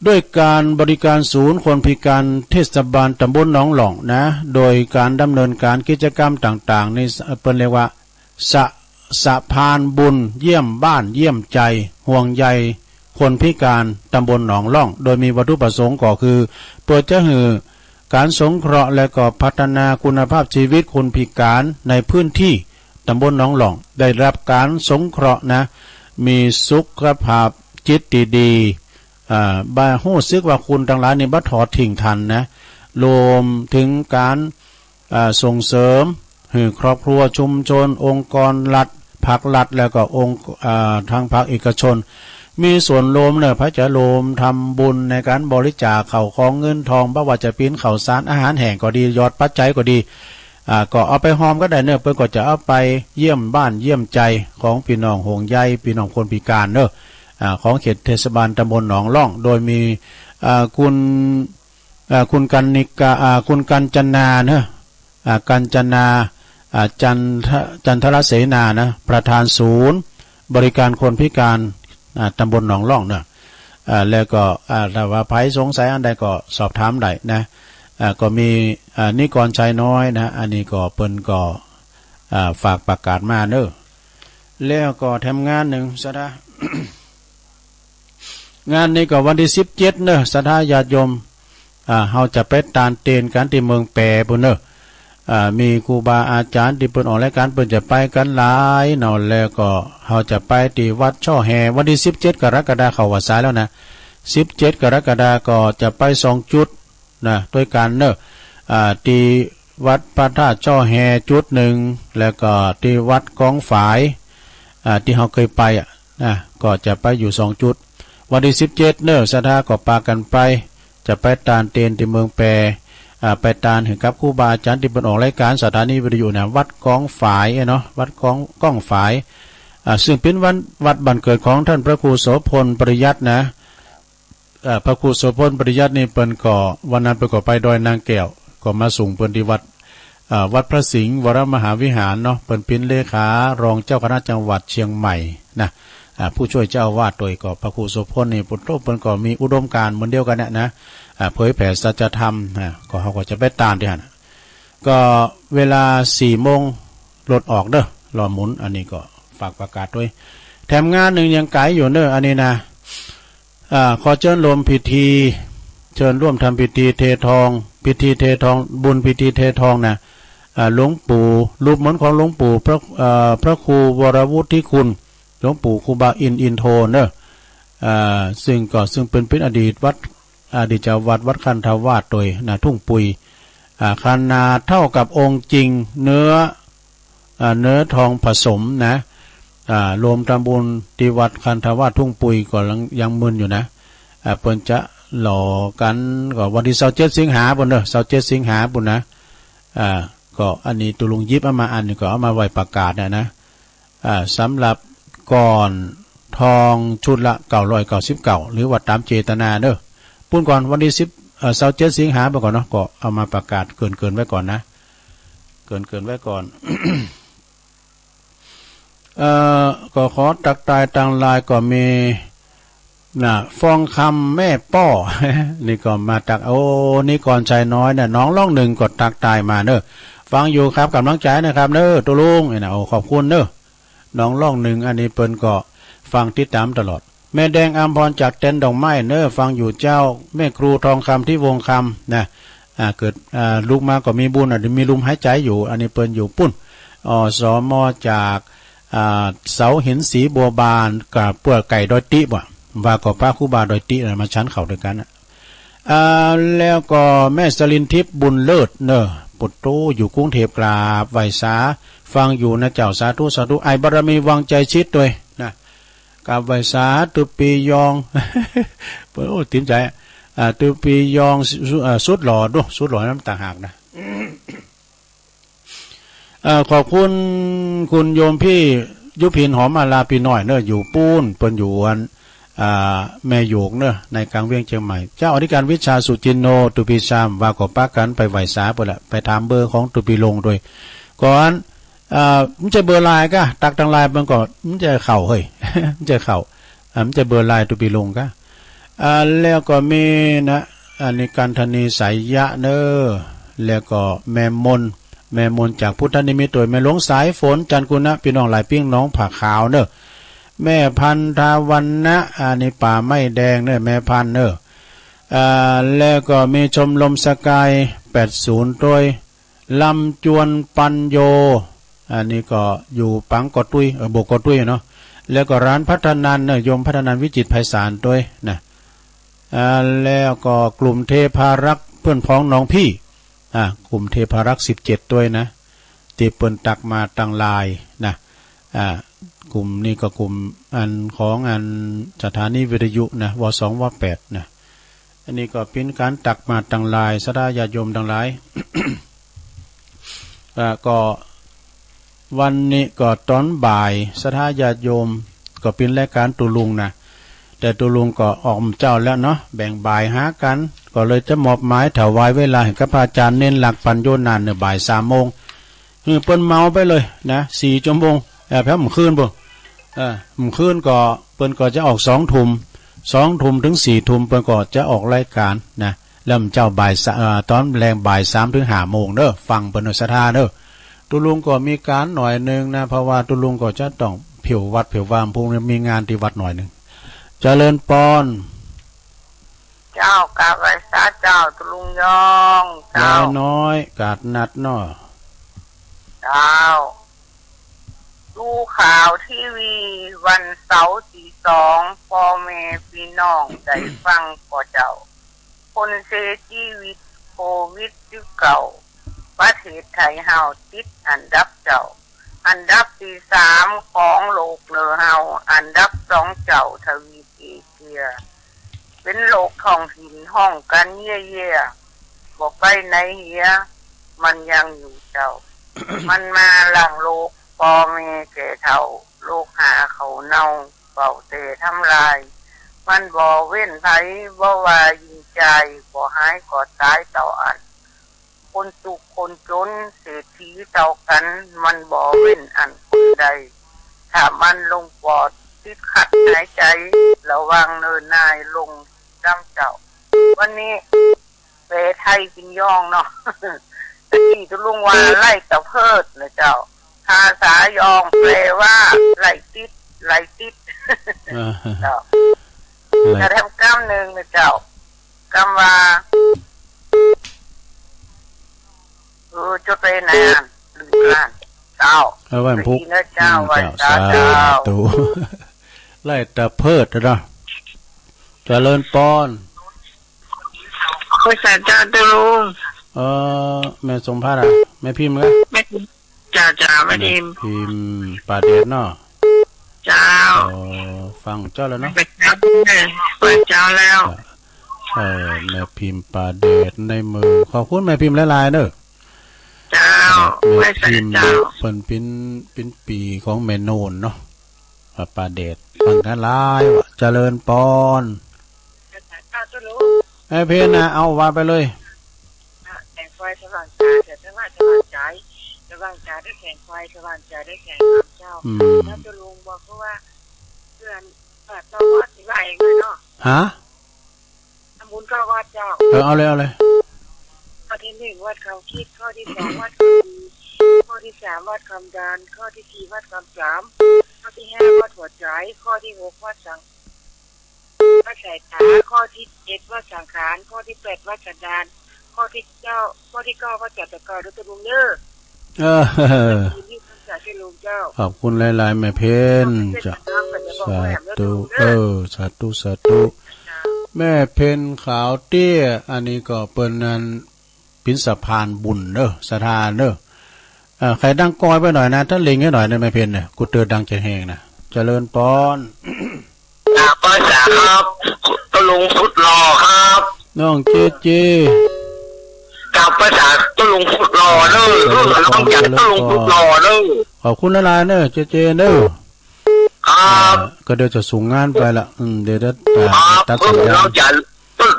ด้วยการบริการศูนย์คนพิการเทศบาลตำบลหนองล่องนะ โดยการดำเนินการกิจกรรมต่างๆ นี่เปิ้นเรียกว่า สะ- สะพานบุญเยี่ยมบ้านเยี่ยมใจ ห่วงใยคนพิการตำบลหนองล่อง โดยมีวัตถุประสงค์ก็คือ เพื่อจะหื้อการสงเคราะห์และก็พัฒนาคุณภาพชีวิตคนพิการในพื้นที่ตำบลหนองล่อง ได้รับการสงเคราะห์นะ มีสุขภาพจิตที่ดี อ่า บ่ฮู้สึกว่าคนทั้งหลายนี่บ่ทอดทิ้งท่านนะ รวมถึงการ อ่า ส่งเสริมหื้อครอบครัว ชุมชน องค์กรรัฐ ภาครัฐ แล้วก็องค์ อ่า ทางภาคเอกชน มีส่วนร่วมเนอะ ใผจะร่วมทำบุญในการบริจาคข้าวของเงินทอง บ่ว่าจะเป๋นข้าวสารอาหารแห้งก็ดี หยอดปัจจัยก็ดี อ่า ก็เอาไปฮอมก็ได้เนอะ เปิ้นก็จะเอาไปเยี่ยมบ้านเยี่ยมใจของพี่น้องห่วงใยพี่น้องคนพิการเนอะ อ่า ของเขตเทศบาลตำบลหนองล่อง โดยมี อ่า คุณ อ่า คุณกัญญิกา อ่า คุณกัญจนาเนอะ อ่า กัญจนา อ่า จันท- จันทรเสนานะ ประธานศูนย์บริการคนพิการ อ่า ตำบลหนองล่องเนอะ อ่า แล้วก็ อ่า ถ้าว่าใผสงสัยอันใดก็สอบถามได้นะ อ่า ก็มี อ่า นิกรชัยน้อยนะ อันนี้ก็เปิ้นก็ อ่า ฝากประกาศมาเนอะ แล้วก็แถมงานหนึ่ง ศรัทธา งานนี้ก็วันที่สิบเจ็ดเนอะ ศรัทธาญาติโยม อ่า เฮาจะไปตานเตนกันตี้เมืองแปรปุ้นเนอะ อ่า มีครูบาอาจารย์ตี้เปิ้นออกรายก๋าน เปิ้นจะไปกั๋นหลายเนาะ แล้วก็เฮาจะไปตี้วัดช่อแห่ วันตี้สิบเจ็ดกรกฎาคม เข้าว่าสายแล้วนะ สิบเจ็ดกรกฎาคมก็จะไปสองจุดนะ ด้วยกั๋นเนาะ อ่า ตี้วัดพระธาตุช่อแห่จุดหนึ่ง แล้วก็ตี้วัดกองฝาย อ่า ตี้เฮาเคยไปอะนะ ก็จะไปอยู่สองจุด วันตี้สิบเจ็ดเนาะ ศรัทธาก็ปากั๋นไป จะไปตานเตนตี้เมืองแป อ่า ไปตานหื้อกับครูบาอาจารย์ตี้เปิ้นออกรายก๋านสถานีวิทยุนะ วัดกองฝายเนาะ วัดกอง กองฝาย อ่า ซึ่งเป๋นวัน วัดบ้านเกิดของต้านพระครูโสภณปริยัตินะ อ่า พระครูโสภณปริยัตินี่เปิ้นก็ วันนั้นเปิ้นก็ไปดอยนางแก้ว ก็มาส่งเปิ้นตี้วัด อ่า วัดพระสิงห์วรมหาวิหารเนาะ เปิ้นเป๋นเลขารองเจ้าคณะจังหวัดเชียงใหม่นะ อ่า ผู้ช่วยเจ้าอาวาสตวย ก็พระครูโสภณนี่ ปุตโต เปิ้นก็มีอุดมการณ์เหมือนเดียวกั๋นเนี่ยนะ อ่า เผยแผ่สัจธรรมนะ ก็เฮาก็จะไปตานตี้หั้น ก็เวลาสี่โมงรถออกเนาะ รอหมุน อันนี้ก็ฝากประกาศตวย แถมงานหนึ่งยังไก๋อยู่เนาะ อันนี้นะ อ่า ขอเจิญร่วมพิธี เจิญร่วมทำพิธีเททอง พิธีเททอง บุญพิธีเททองนะ อ่า หลวงปู่ รูปเหมือนของหลวงปู่พระ เอ่อ พระครูวรวุฒิคุณ หลวงปู่ครูบาอินทร์อินโทเนาะ อ่า ซึ่งก็ ซึ่งเป๋น เป๋นอดีตวัด อดีตเจ้าวัด วัดคันธวาสตวยนะ ทุ่งปุย อ่า ขนาดเท่ากับองค์จริง เนื้อ อ่า เนื้อทองผสมนะ อ่า ร่วมทำบุญตี้วัดคันธวาสทุ่งปุยก็ยัง ยังมึนอยู่นะ อ่า เปิ้นจะหล่อกั๋นก็วันตี้ซาวเจ็ดสิงหาปุ้นเนาะ ซาวเจ็ดสิงหาปุ้นนะ อ่า ก็อันนี้ตุ๊ลุงหยิบเอามาอันนี้ก็เอามาไว้ประกาศนะนะ อ่า สำหรับก่อนทองชุดละเก้าร้อยเก้าสิบเก้า หรือว่าต๋ามเจตนาเนาะ ปุ้นก่อนวันตี้สิบ เอ่อ ซาวเจ็ดสิงหาปุ้นก่อนเนาะ ก็เอามาประกาศเกริ่นๆ ไว้ก่อนนะ เกริ่นๆ ไว้ก่อน เอ่อ ก็ขอตักตายตางลายก็มี น่ะ ฟองคำแม่ป้อ นี่ก็มาจาก โอ้ นิกรชัยน้อยเนี่ย หนองล่องหนึ่งก็ตักตายมาเนอะ ฟังอยู่ครับ กำลังใจนะครับเนอะ ตุ๊ลุง นี่นะ โอ้ ขอบคุณเนอะ หนองล่องหนึ่ง อันนี้เปิ้นก็ฟังติดต๋ามตลอด แม่แดงอำพรจากเต็นท์ดอกไม้เนอะ ฟังอยู่เจ้า แม่ครูทองคำที่วงคำนะ อ่า เกิด อ่า ลูกมาก็มีบุญอ่ะ มีลมหายใจอยู่ อันนี้เปิ้นอยู่ปุ้น อสม จาก อ่า เสาหินสีบัวบานกับเปื้อไก่ดอยติบ่ะ ว่าก็ปะครูบาดอยตินะ มาฉันข้าวตวยกั๋นนะ อ่า แล้วก็แม่สลินทิพย์บุญเลิศเนอะ ปุตโต อยู่กรุงเทพฯ กราบไหว้สา ฟังอยู่นะเจ้า สาธุ สาธุ ไอ้บารมีวังใจชิดตวยนะ กราบไหว้สา ตุ๊ปียอง โอ้ ติดใจ๋ อ่า ตุ๊ปียอง สุ อ่า สุดหล่อดู สุดหล่อน้ำตาหากนะ เอ่อ ขอบคุณ คุณโยมพี่ยุพินหอมอาลาปีน้อยเนอะ อยู่ปูน เปิ้นอยู่อัน อ่า แม่โยกเนอะ ในกลางเวียงเชียงใหม่ เจ้าอธิการวิชาสุจินโน ตุปีซาม ว่าก็ปะกั๋นไปไหว้สาเปิ้นละ ไปถามเบอร์ของตุปีลงด้วย ก่อน อ่า มันจะเบอร์ไลน์กะ ตักตังไลน์มันก็ มันจะเข้าเฮ้ย มันจะเข้า อ่า มันจะเบอร์ไลน์ตุปีลงกะ อ่า แล้วก็มีนะ อันนี้กันธนีสายยะเนอะ แล้วก็แม่มน แม่มนจากพุทธนิมิตตวย แม่หลวงสายฝน จันทร์กุณะ พี่น้องหลายปิ้ง น้องผาขาวเนอะ แม่พันธวรรณะ อันนี้ป่าไม้แดงเนอะ แม่พันเนอะ อ่า แล้วก็มีชมรมสกายแปดศูนย์ตวย ลำจวนปัญโย อันนี้ก็อยู่ปังกอตุ้ย เออ บวกกอตุ้ยเนาะ แล้วก็ร้านพัฒนันเนอะ โยมพัฒนันวิจิตรไพศาลตวยนะ อ่า แล้วก็กลุ่มเทพารักษ์เพื่อนพ้องน้องพี่ อ่า กลุ่มเทพารักษ์สิบเจ็ดตวยนะ ตี้เปิ้นตักมาตังไลน์นะ อ่า กลุ่มนี้ก็กลุ่มอันของอันสถานีวิทยุนะ ว.สอง ว.แปดนะ อันนี้ก็เป๋นก๋านตักมาตังไลน์ ศรัทธาญาติโยมตังหลาย อ่า ก็วันนี้ก็ต๋อนบ่าย ศรัทธาญาติโยม ก็เป๋นรายก๋านตุ๊ลุงนะ แต่ตุ๊ลุงก็ออกเจ้าแล้วเนาะ แบ่งบ่ายหากั๋น ก็เลยจะมอบหมายถวายเวลาหื้อกับพระอาจารย์เน้นหลักปัญโยนานเนอะ บ่ายสามโมง หื้อเปิ้นเมาไปเลยนะ สี่ชั่วโมง เอ่อ แผมคืนปุ้น เอ่อ คืนก็เปิ้นก็จะออกสองทุ่ม สองทุ่มถึงสี่ทุ่ม เปิ้นก็จะออกรายก๋านนะ แล้วเจ้าบ่ายสะ เอ่อ ต๋อนแลงบ่ายสามถึงห้าโมงเนอะ ฟังเปิ้นเนอะ ศรัทธาเนอะ ตุ๊ลุงก็มีก๋านหน่อยหนึ่งนะ เพราะว่าตุ๊ลุงก็จะต้องผิววัดผิววา พรุ่งนี้มีงานตี้วัดหน่อยหนึ่ง เจริญปอน เจ้า กราบไหว้สาเจ้า ตุ๊ลุงยอง เจ้า ยายน้อย กาดนัดเนาะ เจ้า ดูข่าวทีวีวันเสาร์ตีสอง พ่อแม่พี่น้องได้ฟังก่อเจ้า คนเสียชีวิตโควิดสิบเก้า ประเทศไทยเฮาติดอันดับเจ้า อันดับที่สามของโลกเนอเฮา อันดับสองเจ้าทวีปเอเชีย เป็นโลกท้องถิ่นห้องกันเยี่ยๆ บ่ไปไหนเหีย มันยังอยู่เจ้า มันมาล้างโลก พ่อแม่แก่เฒ่า โลกหาเขาเน่า เฝ้าแต่ทำลาย มันบ่เว้นไผ บ่ว่าหญิงชาย บ่หายก็ตายเต้าอั้น คนทุกข์คนจน เศรษฐีเท่ากัน มันบ่เว้นอั้นคนใด ถ้ามันลงปอด ติดขัดหายใจ ระวังเนินนายลงดำเจ้า วันนี้แปลไทยเป็นยองเนาะ ตะกี้ตุลุงว่าไล่ตะเพิดนะเจ้า ภาษายองแปลว่าไล่ติด ไล่ติด อ่า เจ้า ไล่ จะแถมกำหนึ่งนะเจ้า กำว่า เออ จดไปไหนอ่ะ ลืมละ เจ้า เอาไว้พุก ตะกี้นะเจ้า อืม ไหว้ เจ้า สา เจ้า ธุ ไล่ตะเพิดนะ เจริญปอน ไหว้สาเจ้าตุลุง เออ แม่สมภารอะ แม่พิมพ์เหรอ แม่พิมพ์ เจ้า เจ้า แม่พิมพ์ แม่พิมพ์ป่าเดชเนาะ เจ้า เออ ฟังเจ้าแล้วเนาะ ไหว้เจ้าแล้ว เออ แม่พิมพ์ป่าเดชในเมือง ขอบคุณแม่พิมพ์หลายๆเด้อ เจ้า แม่พิมพ์ ไหว้สาเจ้า เปิ้นเป็น เป็นปีของแม่โนนเนาะ ป่าเดช ฟังกันหลายว่ะ เจริญปอน ไหว้สาเจ้าตุลุง แม่พิมพ์นะ เอาว่าไปเลย แสงไฟสว่างตา แสงสว่างสว่างใจ สว่างตาด้วยแสงไฟ สว่างใจด้วยแสงธรรมเจ้า อืม แล้วตุลุงบอกว่า เพื่อน เอ่อ ต่อวัดสิว่าเองเลยเนาะ ฮะ ทำบุญเข้าวัดเจ้า เออ เอาเลย เอาเลย ข้อที่หนึ่งวัดคำคิด ข้อที่สองวัดคำดี ข้อที่สามวัดคำดัน ข้อที่สี่วัดคำจำ ข้อที่ห้าวัดหัวใจ ข้อที่หกวัดสัง วัดสายตา ข้อที่เจ็ดวัดสังขาร ข้อที่แปดวัดสันดาน ข้อที่เก้า ข้อที่เก้าวัดจัตตากร ด้วยตุลุงเด้อ เออ ขอบคุณหลายๆ แม่เพ็ญจ้ะ สาธุ เออ สาธุ สาธุ แม่เพ็ญขาวเตี้ย อันนี้ก็เปิ้นนั้น เป็นสะพานบุญเนอะ ศรัทธาเนอะ เออ ใครดังก้อยไปหน่อยนะ ถ้าเล็งให้หน่อยนะ แม่เพ็ญเนี่ย กูเตือนดังจะแหงนะ เจริญปอน จากภาษาครับ ตุลุงสุดหล่อครับ น้องเจเจ จากภาษาตุลุงสุดหล่อเด้อ เออ น้องจากตุลุงสุดหล่อเด้อ ขอบคุณหลายๆเนอะ เจเจเนอะ ครับ เออ ก็เดี๋ยวจะส่งงานไปละ อืม เดี๋ยวจะ ครับ ตัดสัญญาณ น้องจาก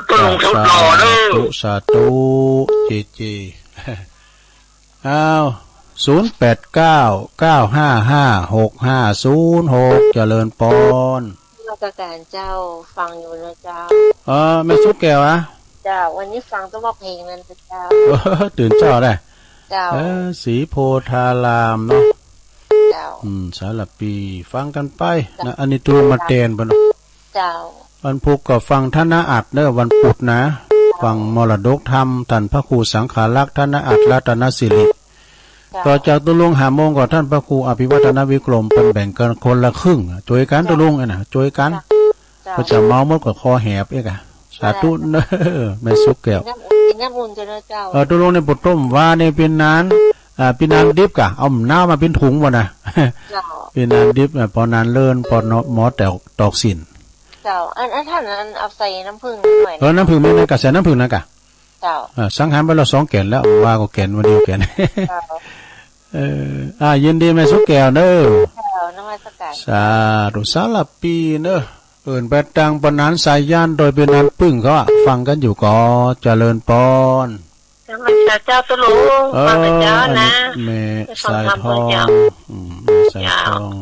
ตุลุงสุดหล่อเด้อ สาธุ สาธุ เจเจ อ้าว ศูนย์แปดเก้า เก้าห้าห้า หกห้าศูนย์หก เจริญปอน นมัสการเจ้า ฟังอยู่นะเจ้า เออ แม่สุกแก้วอะ เจ้า วันนี้ฟังแต่ว่าเพลงนั้นเจ้า เออ ตื่นเช้าได้ เจ้า เออ ศรีโพธารามเนาะ เจ้า อืม สารปี ฟังกันไป เจ้า นะ อันนี้ตุลุงมาแตนปะเนาะ เจ้า วันพุธก็ฟังธนอัตเนอะ วันพุธนะ ฟังมรดกธรรม ท่านพระครูสังฆารักษ์ ธนอัต รัตนสิริ เจ้า ต่อจากตุลุงห้าโมงก็ท่านพระครูอภิวัฒนวิกรม เปิ้นแบ่งกันคนละครึ่ง ช่วยกัน เจ้า ตุลุงอะนะ ช่วยกัน เจ้า ก็จะเมาหมดก็คอแหบเอกอะ สาธุเนอะ แม่สุกแก้ว กินน้ำอุ่น กินน้ำอุ่นเจ้าเนอะเจ้า เออ ตุลุงในปุตต้มว่าในปีนาน อ่า ปีนานดิบกะ เอาน้ำมาเป็นถุงหมดนะ เจ้า ปีนานดิบ อ่ะ พอนานเลิน พอหมอแตกตอกสิน เจ้า อัน อันท่านอันเอาใส่น้ำผึ้งหน่อยนะ เออ น้ำผึ้งมีในกะ ใส่น้ำผึ้งนะกะ เจ้า อ่า สังหารไปแล้วสองแก่นแล้ว ว่าก็แก่นวันเดียวแก่น เจ้า เออ อ่า ยินดีแม่สุกแก้วเนอะ เจ้า นมัสการ สาธุ สารปีเนอะ เอิ้นไปตังปะนานสายยานโดยเป็นอันปึ้งเขาอะ ฟังกันอยู่ก็เจริญปอน นมัสการเจ้าตุลุง เออ ฟังนะเจ้านะ อันนี้แม่สายทอง ฟังธรรมเจ้า อืม แม่สายทอง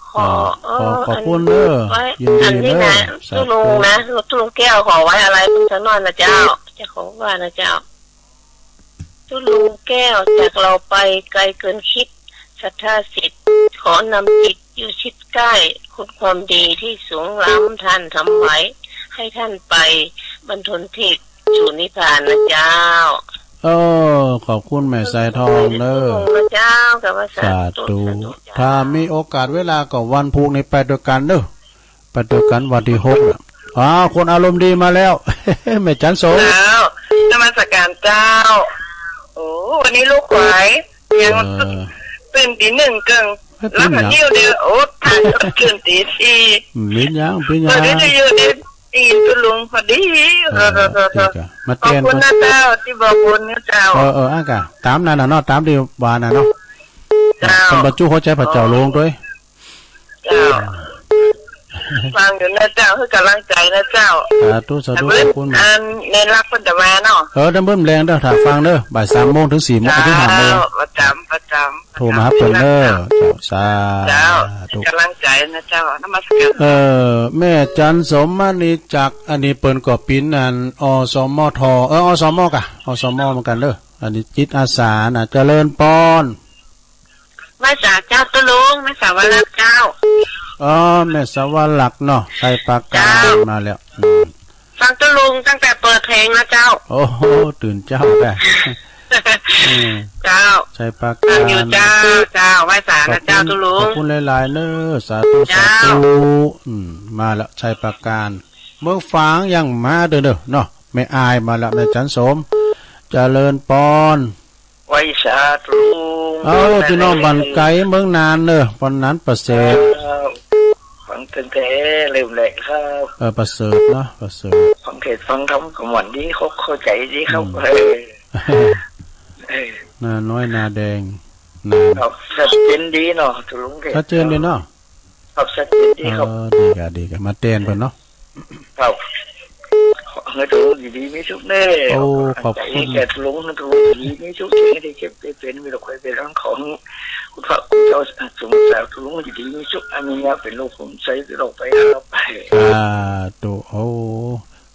เจ้า ขอ อ่า เออ ขอ ขอบคุณเนอะ อัน ยินดีเนอะ อันนี้นะ สาธุ ตุลุงนะ ตุลุงแก้วขอไว้อะไรเพิ่นสักหน่อยนะเจ้า เจ้าของว่านะเจ้า ตุลุงแก้วจากเราไปไกลเกินคิด ศรัทธาสิทธิ์ ขอนำจิตอยู่ชิดใกล้ คุณความดีที่สูงล้ำท่านทำไว้ ให้ท่านไปบรรทนทิพย์สู่นิพพานนะเจ้า เออ ขอบคุณแม่สายทองเด้อ เจ้า กับว่าสาธุ สาธุ สาธุ ถ้ามีโอกาสเวลาก็วันพุธนี้ไปด้วยกันเด้อ ไปด้วยกันวันที่หกน่ะ อ้าว คนอารมณ์ดีมาแล้ว แม่จันโสม เจ้า นมัสการเจ้า โอ้ วันนี้ลูกไหว ยัง เออ ตื่นตีหนึ่งเกิง เฮ้ย แล้วก็ เป็นหยัง หิ้วเดียว โอ้ ถ่ายตื่นตีสี่ เป็นหยัง เป็นหยัง เปิดวิทยุได้ ได้ยินคุณลุงพอดี เออ เออ เออ เออ เออ มาเตือน ขอบคุณนะเจ้า ที่บอกบุญนะเจ้า เออ เออ อ่ะกะ ตามนั้นน่ะเนาะ ตามที่ว่าน่ะเนาะ เจ้า คนบรรจุหัวใจพระเจ้าหลวงด้วย เจ้า ฟังอยู่นะเจ้า ให้กำลังใจนะเจ้า สาธุ สาธุ ขอบคุณ อันในรักเพิ่นจะมาเนาะ เออ เดิมเบิ่มแรงเด้อ ถ้าฟังเด้อ บ่ายสามโมงถึงสี่โมง ถึงห้าโมง เจ้า ประจำ ประจำ โทรมาหาเปิ้นเด้อ เจ้า สาธุ เจ้า กำลังใจนะเจ้า นมัสการ เออ แม่จันสมมณีจักร อันนี้เปิ้นก็ปินอัน อสมท เออ อสมกะ อสมเหมือนกันเด้อ อันนี้จิตอาสานะ เจริญปอน ไหว้สาเจ้าตุ๊ลุง แม่สาวรักษ์เจ้า อ๋อ แม่สาวรักษ์เนาะ ชัยปราการ เจ้า มาแล้ว อืม ฟังตุ๊ลุงตั้งแต่เปิดเพลงนะเจ้า โอ้โห ตื่นเจ้าแท้ อืม เจ้า ชัยปราการ ฟังอยู่เจ้า เจ้า ไหว้สานะเจ้า ขอบคุณ ตุ๊ลุง ขอบคุณหลายๆเน้อ สาธุ เจ้า สาธุ อืม มาแล้ว ชัยปราการ เมืองฝางยังมาเด้อเด้อเนาะ แม่อายมาแล้ว แม่จันสม เจริญปอน ไหว้สาตุ๊ลุง เอ้า พี่น้องบ้านไกลเมืองนานเนอะ ปอนนั้นประเสริฐ ครับ ฟังตั้งแต่เริ่มแรกครับ เออ ประเสริฐเนาะ ประเสริฐ ฟังเทศน์ฟังธรรมก็ม่วนดี เข้า เข้าใจดีครับ อืม เออ เออ นาน้อยนาแดง นา ครับ ชัดเจนดีเนาะ ตุ๊ลุงเทศน์ ชัดเจนดีเนาะ ครับ ชัดเจนดีครับ เออ ดีกะ ดีกะ มาเตือนเพิ่นเนาะ ครับ ขอให้ตุ๊ลุงอยู่ดีมีสุขเน้อ โอ้ ขอบคุณ ให้แก่ตุ๊ลุง ให้ตุ๊ลุงอยู่ดีมีสุข ให้ได้เจ็บได้เป็น มีโรคภัยเป็นอันของคุณพระคุณเจ้าสงสารตุ๊ลุงอยู่ดีมีสุข อันนี้เป็นโรคผมใช้โรคไปครับ สาธุ โอ้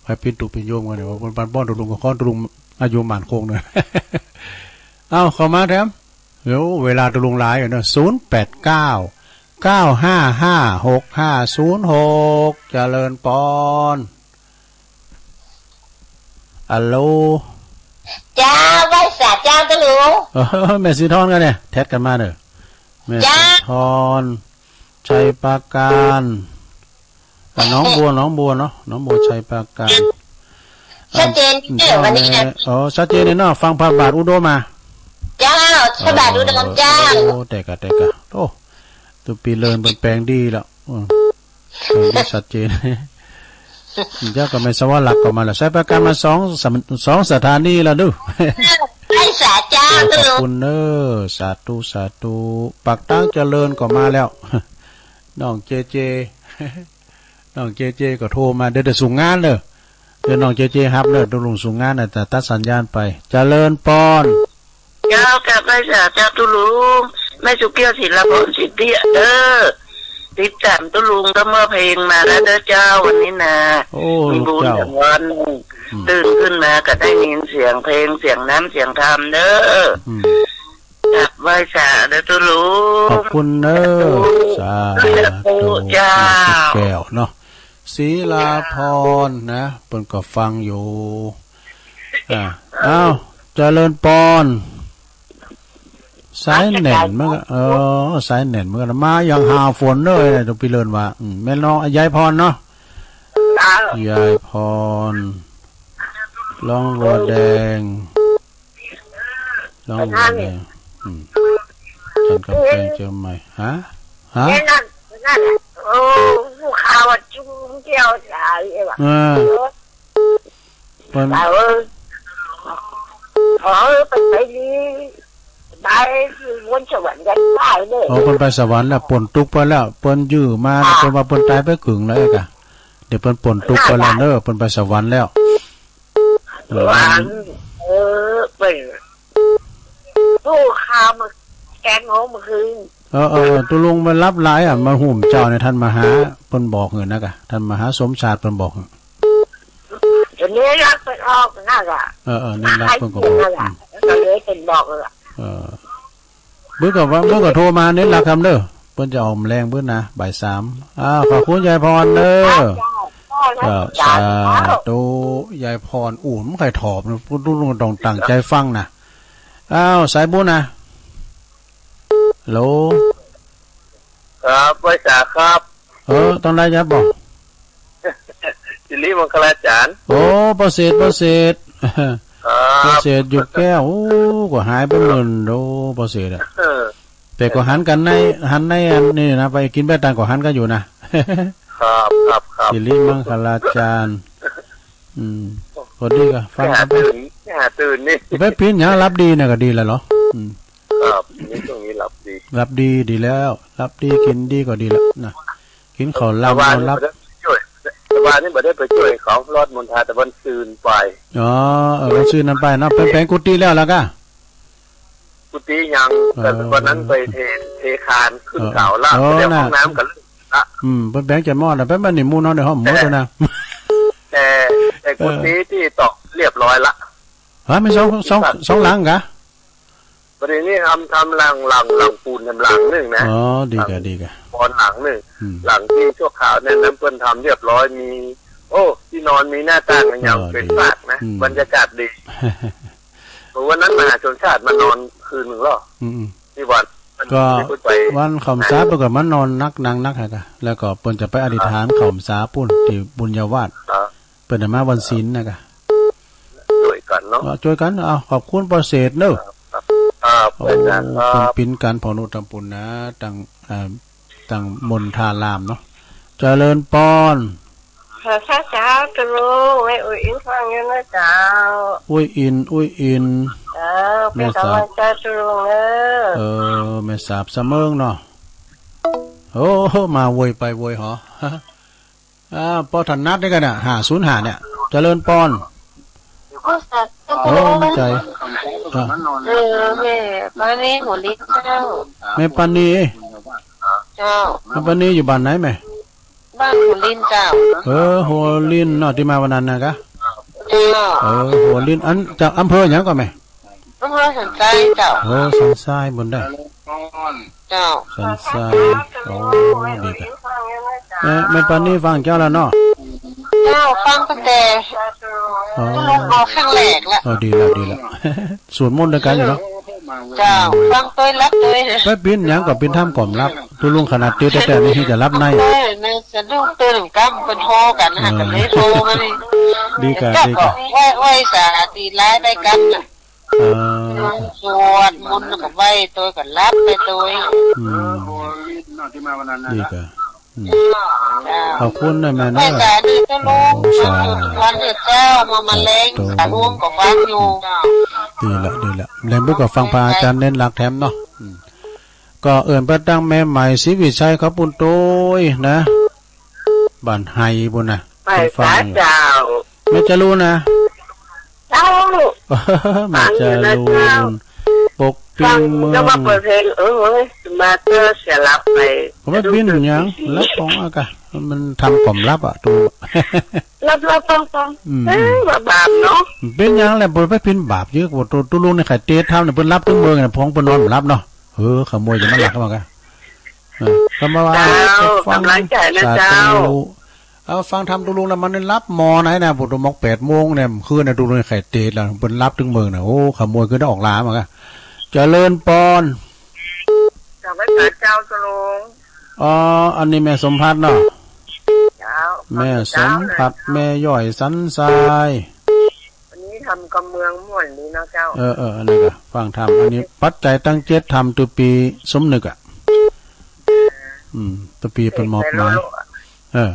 ให้เป็นตุ๊เป็นโยมกันเนี่ย ว่าคนบ้านบ้านตุ๊ลุงก็ค้อนตุ๊ลุงอายุหมานคงเนี่ย เอ้า เข้ามาแถม เดี๋ยวเวลาตุ๊ลุงหลายอยู่เนอะ ศูนย์แปดเก้า เก้าห้าห้า หกห้าศูนย์หก เจริญปอน อัลโหล เจ้า ไหว้สาเจ้าตุ๊ลุง เออ แม่สีทอนกันเนี่ย แท็กกันมาเนอะ แม่ เจ้า สีทอน ชัยปราการ อ่ะ หนองบัว หนองบัวเนาะ หนองบัว ชัยปราการ ชัดเจนเนอะ อ่ะ วันนี้นะ อ๋อ ชัดเจนเลยเนาะ ฟังพระบาทอุดมมา เจ้า พระบาทอุดมเจ้า โอ้ แต่กะ แต่กะ โอ้ ตุ๊ปีเลินเปิ้นแปลงดีแล้ว อืม แปลงดีชัดเจน เจ้าก็ไม่สวรรค์ก็มาแล้ว ชัยปราการมาสอง สองสถานีแล้วดู ไหว้สาเจ้า ขอบคุณเนอะ สาธุ สาธุ ปากตางเจริญก็มาแล้ว น้องเจเจ น้องเจเจก็โทรมา เดี๋ยวจะส่งงานเด้อ เดี๋ยวน้องเจเจฮับเด้อ ตุ๊ลุงส่งงานน่ะ แต่ตัดสัญญาณไป เจริญปอน เจ้า กับไหว้สาเจ้าตุ๊ลุง แม่สุเกี้ยวศิลปพรสิทธิเด้อ ติดตามตุ๊ลุงก็เมื่อเพลงมาแล้วเด้อเจ้า วันนี้นะ โอ้ มีบุญ ลูกเจ้า ทั้งวัน อืม ตื่นขึ้นมาก็ได้ยินเสียงเพลง เสียงน้ำ เสียงธรรมเด้อ อืม กับไหว้สาเด้อตุ๊ลุง ขอบคุณเนอะ สาธุ สาธุ เจ้า แม่สุแก้วเนาะ ศิลาพรนะ เปิ้นก็ฟังอยู่ อ่า อ้าว เจริญปอน สายแน่นเหมือนกัน เออ สายแน่นเหมือนกัน มาอย่างหาฝนเลยนะ ตุ๊ปีเลินว่า อืม แม่น้อง ยายพรเนาะ ยายพร หนองบัวแดง หนองบัวแดง อืม จันทร์กำแพง เชียงใหม่ ฮะ ฮะ นั่นน่ะ นั่นน่ะ โอ้ ภูเขาอะ จุ่มเดียว ใหญ่ว่ะ เออ เปิ้น เออ เออ ไป ไปดี ไปวนสวรรค์กันได้เลย อ๋อ เปิ้นไปสวรรค์แล้ว ป๊นตุ๊กข์ไปแล้ว เปิ้นยื้อมา อ่า เปิ้นว่าเปิ้นตายไปครึ่งแล้วกะ เดี๋ยวเปิ้นป๊นตุ๊กข์ไปแล้วเนอะ เปิ้นไปสวรรค์แล้ว เออ เออ เปิ้น ผู้ข่าวมาแกงโหมคืน เออ เออ ตุ๊ลุงมารับหลายอ่ะ มาห่มเจ้าเนี่ย ท่านมหา เปิ้นบอกหื้อนะกะ ท่านมหาสมชาติเปิ้นบอกหื้อ เดี๋ยวนี้รักเปิ้นออกนะกะ เออ เออ นี่รักเปิ้นก็บอก อืม ก็เลยเปิ้นบอกเลยอะ เออ เปิ้นก็ว่า เปิ้นก็โทรมา นี่รักคำเด้อ เปิ้นจะออกแรงเปิ้นนะ บ่ายสาม อ่า ขอบคุณยายพรเด้อ เจ้า เจ้า สาธุ ยายพร อู้ มันใครถอบนะ ตุ๊ลุงต้องตั้งใจฟังนะ อ้าว สายบุญนะ ฮัลโหล ครับ ไหว้สาครับ เออ ต้องได้ครับบอก สิริมังคลาจารย์ โอ้ ประเสริฐ ประเสริฐ ครับ ประเสริฐ อยู่แก้ว โอ้ ก็หายไปหมื่น โอ้ ประเสริฐอะ เออ แต่ก็หันกันใน หันในอันนี้นะ ไปกินแป้ตังก็หันกันอยู่นะ ครับ ครับ ครับ สิริมังคลาจารย์ อืม ก็ดีก็ฟัง ไปหาตื่น ไปหาตื่นนี่ ไปปิ้นหยัง หลับดีนะก็ดีแล้วเหรอ อืม ครับ นี่ช่วงนี้หลับดี หลับดี ดีแล้ว หลับดี กินดีก็ดีแล้วนะ กินข้าวหลาม แต่ว่านี่ นอนหลับ บ่ได้ไปช่วย แต่ว่านี่บ่ได้ไปช่วยเขา รอดมนทาแต่วันซืนไป อ๋อ เออ วันซืนนั้นไปเนาะ แปลง แปลงกุฏิแล้วล่ะกะ กุฏิยัง เออ แต่วันนั้นไปเท เทคานขึ้นเขาละ เออ เดี๋ยวห้องน้ำกันละ อืม เปิ้นแปลงจะมอดนะ เปิ้นบ่ได้หมู่นอนในห้องหมดแล้วนะ แต่ แต่กุฏิที่ตอกเรียบร้อยละ ฮะ มีสอง สอง สองหลังกะ ประเดี๋ยวนี้ทำ ทำหลัง หลัง หลังปูน ทำหลังหนึ่งนะ อ๋อ ดีกะ หลัง ดีกะ บอนหลังหนึ่ง อืม หลังที่ชั่วคราวเนี่ย นั้นเปิ้นทำเรียบร้อย มี โอ้ ที่นอน มีหน้าต่าง อย่าง อ๋อ เป็น ดี ปากนะ อืม บรรยากาศดี วันนั้นมหาชนชาติมานอนคืนหนึ่งรอบ อืม ที่วัด ก็ ที่พุทธไป วันข้าวพรรษาเปิ้นก็มานอนนัก นั่งนักฮะกะ แล้วก็เปิ้นจะไปอธิษฐานข้าวพรรษาปุ้นที่บุญญาวาส ครับ เปิ้นจะมาวันศีลนะกะ ช่วยกันเนาะ เออ ช่วยกัน เอา ขอบคุณประเสริฐเนอะ ครับ ครับ โอ้ อาจารย์ครับ เปิ้นปิ้นกัน พอนุทำปุญนะ ตัง เอ่อ ตังมนทารามเนาะ เจริญปอน พระเจ้าตะลุง แม่อุ้ยอินฟังอยู่นะเจ้า อุ้ยอิน อุ้ยอิน เจ้า เป็นกำลังใจตะลุงเนอะ เออ แม่สาบสะเมิงเนาะ โอ้ มาโวยไปโวยหอ อ่า ปอถนัดนี่กันน่ะ ห้าศูนย์ห้า เนี่ย เจริญปอน โอ้ มันใจ อ่ะ เออ แม่ปานีหัวลินเจ้า แม่ปานี เจ้า แม่ปานีอยู่บ้านไหนแม่ บ้านหัวลินเจ้า เออ หัวลินเนาะ ที่มาวันนั้นนะกะ เจ้า เออ หัวลิน อัน จากอำเภอหยังก่อนแม่ อำเภอสันทรายเจ้า โอ้ สันทรายบนได้ เจ้า สันทราย โอ้ ดีกะ แม่ แม่ปานีฟังเจ้าแล้วเนาะ เจ้า ฟังตั้งแต่ อ๋อ ลูกออกครั้งแรกละ อ๋อ ดีแล้ว ดีแล้ว สวดมนต์ด้วยกันอยู่เนาะ เจ้า ฟังตวยหลับตวย ไปปิ้นหยังก็ปิ้นทำกล่อมหลับ ตะลุงขนาดติดแต่นี่จะหลับใน เออ ในสะดุ้งตื่นกำเปิ้นโทรกันนะ เออ ก็เลยโทรมานี่ ดีกะ เจ้า ดีกะ ก็ไหว้ ไหว้สาดีหลายไปกันน่ะ เออ สวดมนต์ก็ไหว้ตวยก็หลับไปตวย อืม ดีกะ อืม เจ้า ขอบคุณนะแม่นะ ไหว้สาดีตะลุง โอ้ สาธุ วันเดียวเจ้า มา มาแลง สาธุ ตะลุงก็ฟังอยู่ ดีละ ดีละ แลงปุ๊บก็ฟังพระอาจารย์เน้นหลักแถมเนาะ อืม ก็เอิ้นไปตั้งแม่ใหม่ศรีวิชัยเขาปุ้นตวยนะ บ้านไฮปุ้นนะ ไป เพิ่นฟังอยู่ สาเจ้า แม่จรูนนะ เจ้า แม่จรูน ฟังอยู่นะเจ้า ปกปิ้งเมือง ฟังแล้วมาเปิดเพลง เออ เฮ้ย มาเจอเสียหลับไป ผมไม่ปิ้นหยัง แล้วของอากะ มันทำกล่อมหลับอะ ตัว หลับๆ ฟังๆ อืม เอ้ย ว่าบาปเนาะ มันเป็นหยังแหละ บ่ไปปิ้นบาปเยอะกว่า ตัว ตัวลุงในไข่เตะทำเนี่ย เปิ้นหลับตึงเมืองเนี่ย พองเปิ้นนอนบ่หลับเนาะ เออ ขโมยจะมาหลับเข้ามากะ เออ ก็มาว่า เจ้า ฟัง กำลังใจนะเจ้า สาธุ เอาฟังธรรมตะลุงแล้วมันหลับหมอไหนนะ ผมตะมอกแปดโมงเนี่ย คืนนะตะลุงไข่เตะแล้ว เปิ้นหลับตึงเมืองนะ โอ้ ขโมยก็ได้ออกลามากะ เจริญปอน กราบไหว้พระเจ้าตะลุง อ๋อ อันนี้แม่สมพัดเนาะ เจ้า แม่สมพัด แม่ย่อยสันทราย วันนี้ทำกำเมืองม่วนดีเนาะเจ้า เออ เออ อันนี้กะ ฟังธรรม อันนี้ปัจจัยตั้งเจ็ดธรรมตัวปีสมนึกอะ อืม ตัวปีเป็นมอบหมาย เออ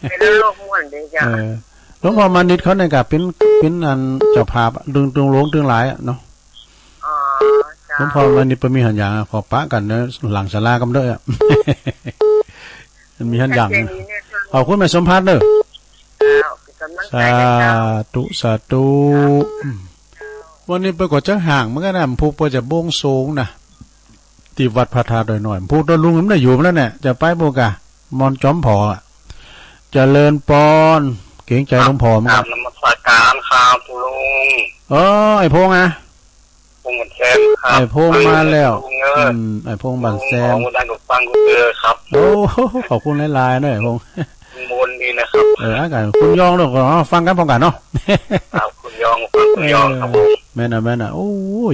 เป็นโลกม่วนดีเจ้า เออ หลวงพ่อมานิดเขาเนี่ยกะเป็น เป็นอันเจ้าภาพอะ ดึง ดึงหลวง ดึงหลายอะเนาะ อ๋อ เจ้า หลวงพ่อมานิดไปมีหันอย่างอะ ขอปะกันเนอะ หลังศาลากำเด้ออะ มันมีหันอย่าง ชัดเจนดีเนี่ย ขอบคุณแม่สมพัดเนอะ เจ้า เป็นกำลังใจ สา ให้เจ้า ธุ สาธุ อืม วันนี้เปิ้นก็จักห่างเหมือนกันนะ ผู้เปิ้นจะบวงสรวงนะ ที่วัดพระธาตุดอยน้อย ผู้ตะลุงมันได้อยู่แล้วเนี่ย จะไปบ่กะ มอนจอมผออะ เจริญปอน เกรงใจหลวงพ่อเหมือนกัน กราบนมัสการครับลุง เออ ไอ้พงษ์อะ พงษ์บันแซมครับ ไอ้พงษ์มาแล้ว ลุงเอ้ย อืม ไอ้พงษ์บันแซม ลุงของดังกับฟังกูเจอครับ โอ้ ขอบคุณหลายๆเนอะ ไอ้พงษ์ มนต์นี่นะครับ เออ อากาศคุณยองเนาะ ก็ฟังกันพร้อมกันเนาะ ครับ คุณยอง ฟังคุณยองครับผม แม่นน่ะ แม่นน่ะ โอ้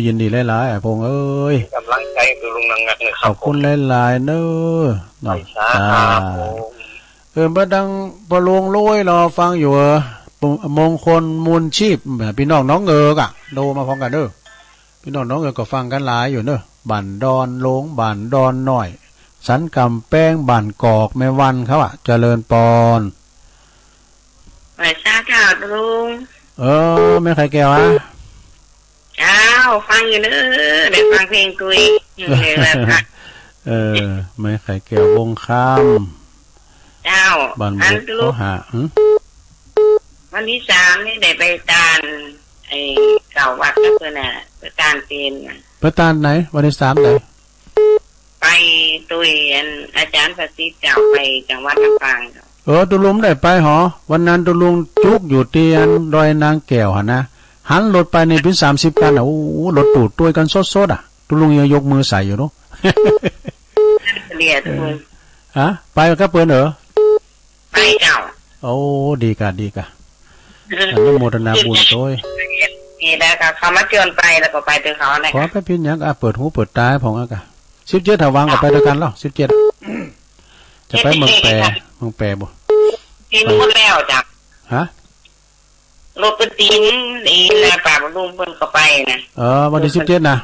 ยินดีหลายๆ ไอ้พงษ์เอ้ย กำลังใจ ตุลุงนังงักนะครับ ขอบคุณหลายๆ เน้อ เนาะ สาธุ จ้า เออ บ่ดัง ปะโลงโลยรอฟังอยู่ เออ มงคลมูลชีพ พี่น้องหนองเอิกอะ โทรมาพร้อมกันเด้อ พี่น้องหนองเอิกก็ฟังกันหลายอยู่เน้อ บ้านดอนโลง บ้านดอนน้อย สันกำแพง บ้านกอก แม่วันเขาอะ เจริญปอน ไหว้สาเจ้าลุง เออ แม่ไข่แก้วอะ เจ้า ฟังอยู่เน้อ ได้ฟังเพลงตุ้ย เออ แม่ไข่แก้ว วงคำ เจ้า บ้านบุก อันลุง เขาหา หึ วันที่สามนี่ได้ไปตาน ไอ้เก้าวัดกับเพิ่นน่ะ ไปตานเตียนน่ะ ไปตานไหน วันที่สามไหน ไปตุ้ย อันอาจารย์ประสิทธิ์เจ้า ไปจังหวัดลำปางเจ้า เออ ตุลุงได้ไปหอ วันนั้นตุลุงจุกอยู่ที่อันดอยนางแก้วหั่นนะ หันรถไปนี่เป็นสามสิบคันอะ โอ้โห รถตู้ตุ้ยกันสดๆ อะ ตุลุงยังยกมือใส่อยู่เนาะ เดียวตุลุง ฮะ ไปกับเปิ้นเหรอ ไปเจ้า โอ้ ดีกะ ดีกะ อนุโมทนาบุญโตย นี่แล้วก็เขามาชวนไป แล้วก็ไปด้วยเขานะ ขอไปพินหยังอะ เปิดหูเปิดตาให้ผมอะกะ สิบเจ็ด ถ้าว่างก็ไปด้วยกันแล้ว สิบเจ็ด จะไปเมืองแปร เมืองแปรบ่ กินหมดแล้วจ้ะ ฮะ รถไปตีน อีนาป่าบำรุงเพิ่นก็ไปนะ เออ วันที่สิบเจ็ดนะ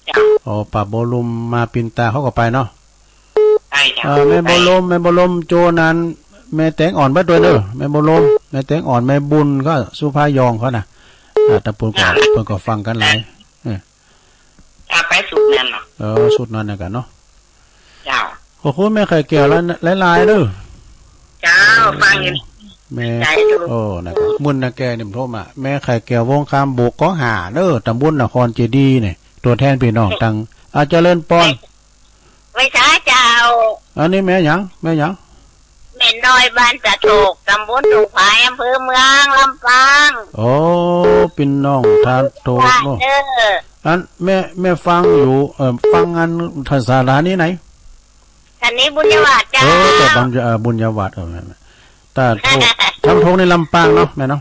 จ้ะ อ๋อ ป่าบำรุงมาปินตาเขาก็ไปเนาะ ใช่จ้ะ เออ แม่บำรุง แม่บำรุงโจนั้น แม่แตงอ่อนไปด้วยเนอะ แม่บำรุง แม่แตงอ่อน แม่บุญก็สุภายองเขานะ อ่า ตะปูนก็ จ้ะ เพิ่นก็ฟังกันหลาย เออ ถ้าไปสุดนั่นเนาะ เออ สุดนั่นนะกันเนาะ เจ้า ขอบคุณแม่ไข่แก้วหลายๆ เด้อ เจ้า ฟังอยู่ แม่ ใจดู โอ้ นะครับ มื้อนั้นแกนี่โทรมา แม่ไข่แก้ว วงคำ บุกกองห้าเด้อ ตำบลนครเจดีย์นี่ ตัวแทนพี่น้องตัง อ่า เจริญปอน ไหว้สาเจ้า อันนี้แม่หยัง แม่หยัง แม่น้อยบ้านตาดโทก ตำบลดงผาย อำเภอเมือง ลำปาง โอ้ พี่น้องตาดโทกเนาะ เออ อันแม่ แม่ฟังอยู่ เอ่อ ฟังอันสถานีไหน สถานีบุญญาวาสเจ้า เออ แต่บุญญา เอ่อ บุญญาวาส เออ แม่ แม่ ตาดโทก ตาดโทกนี่ลำปางเนาะ แม่เนาะ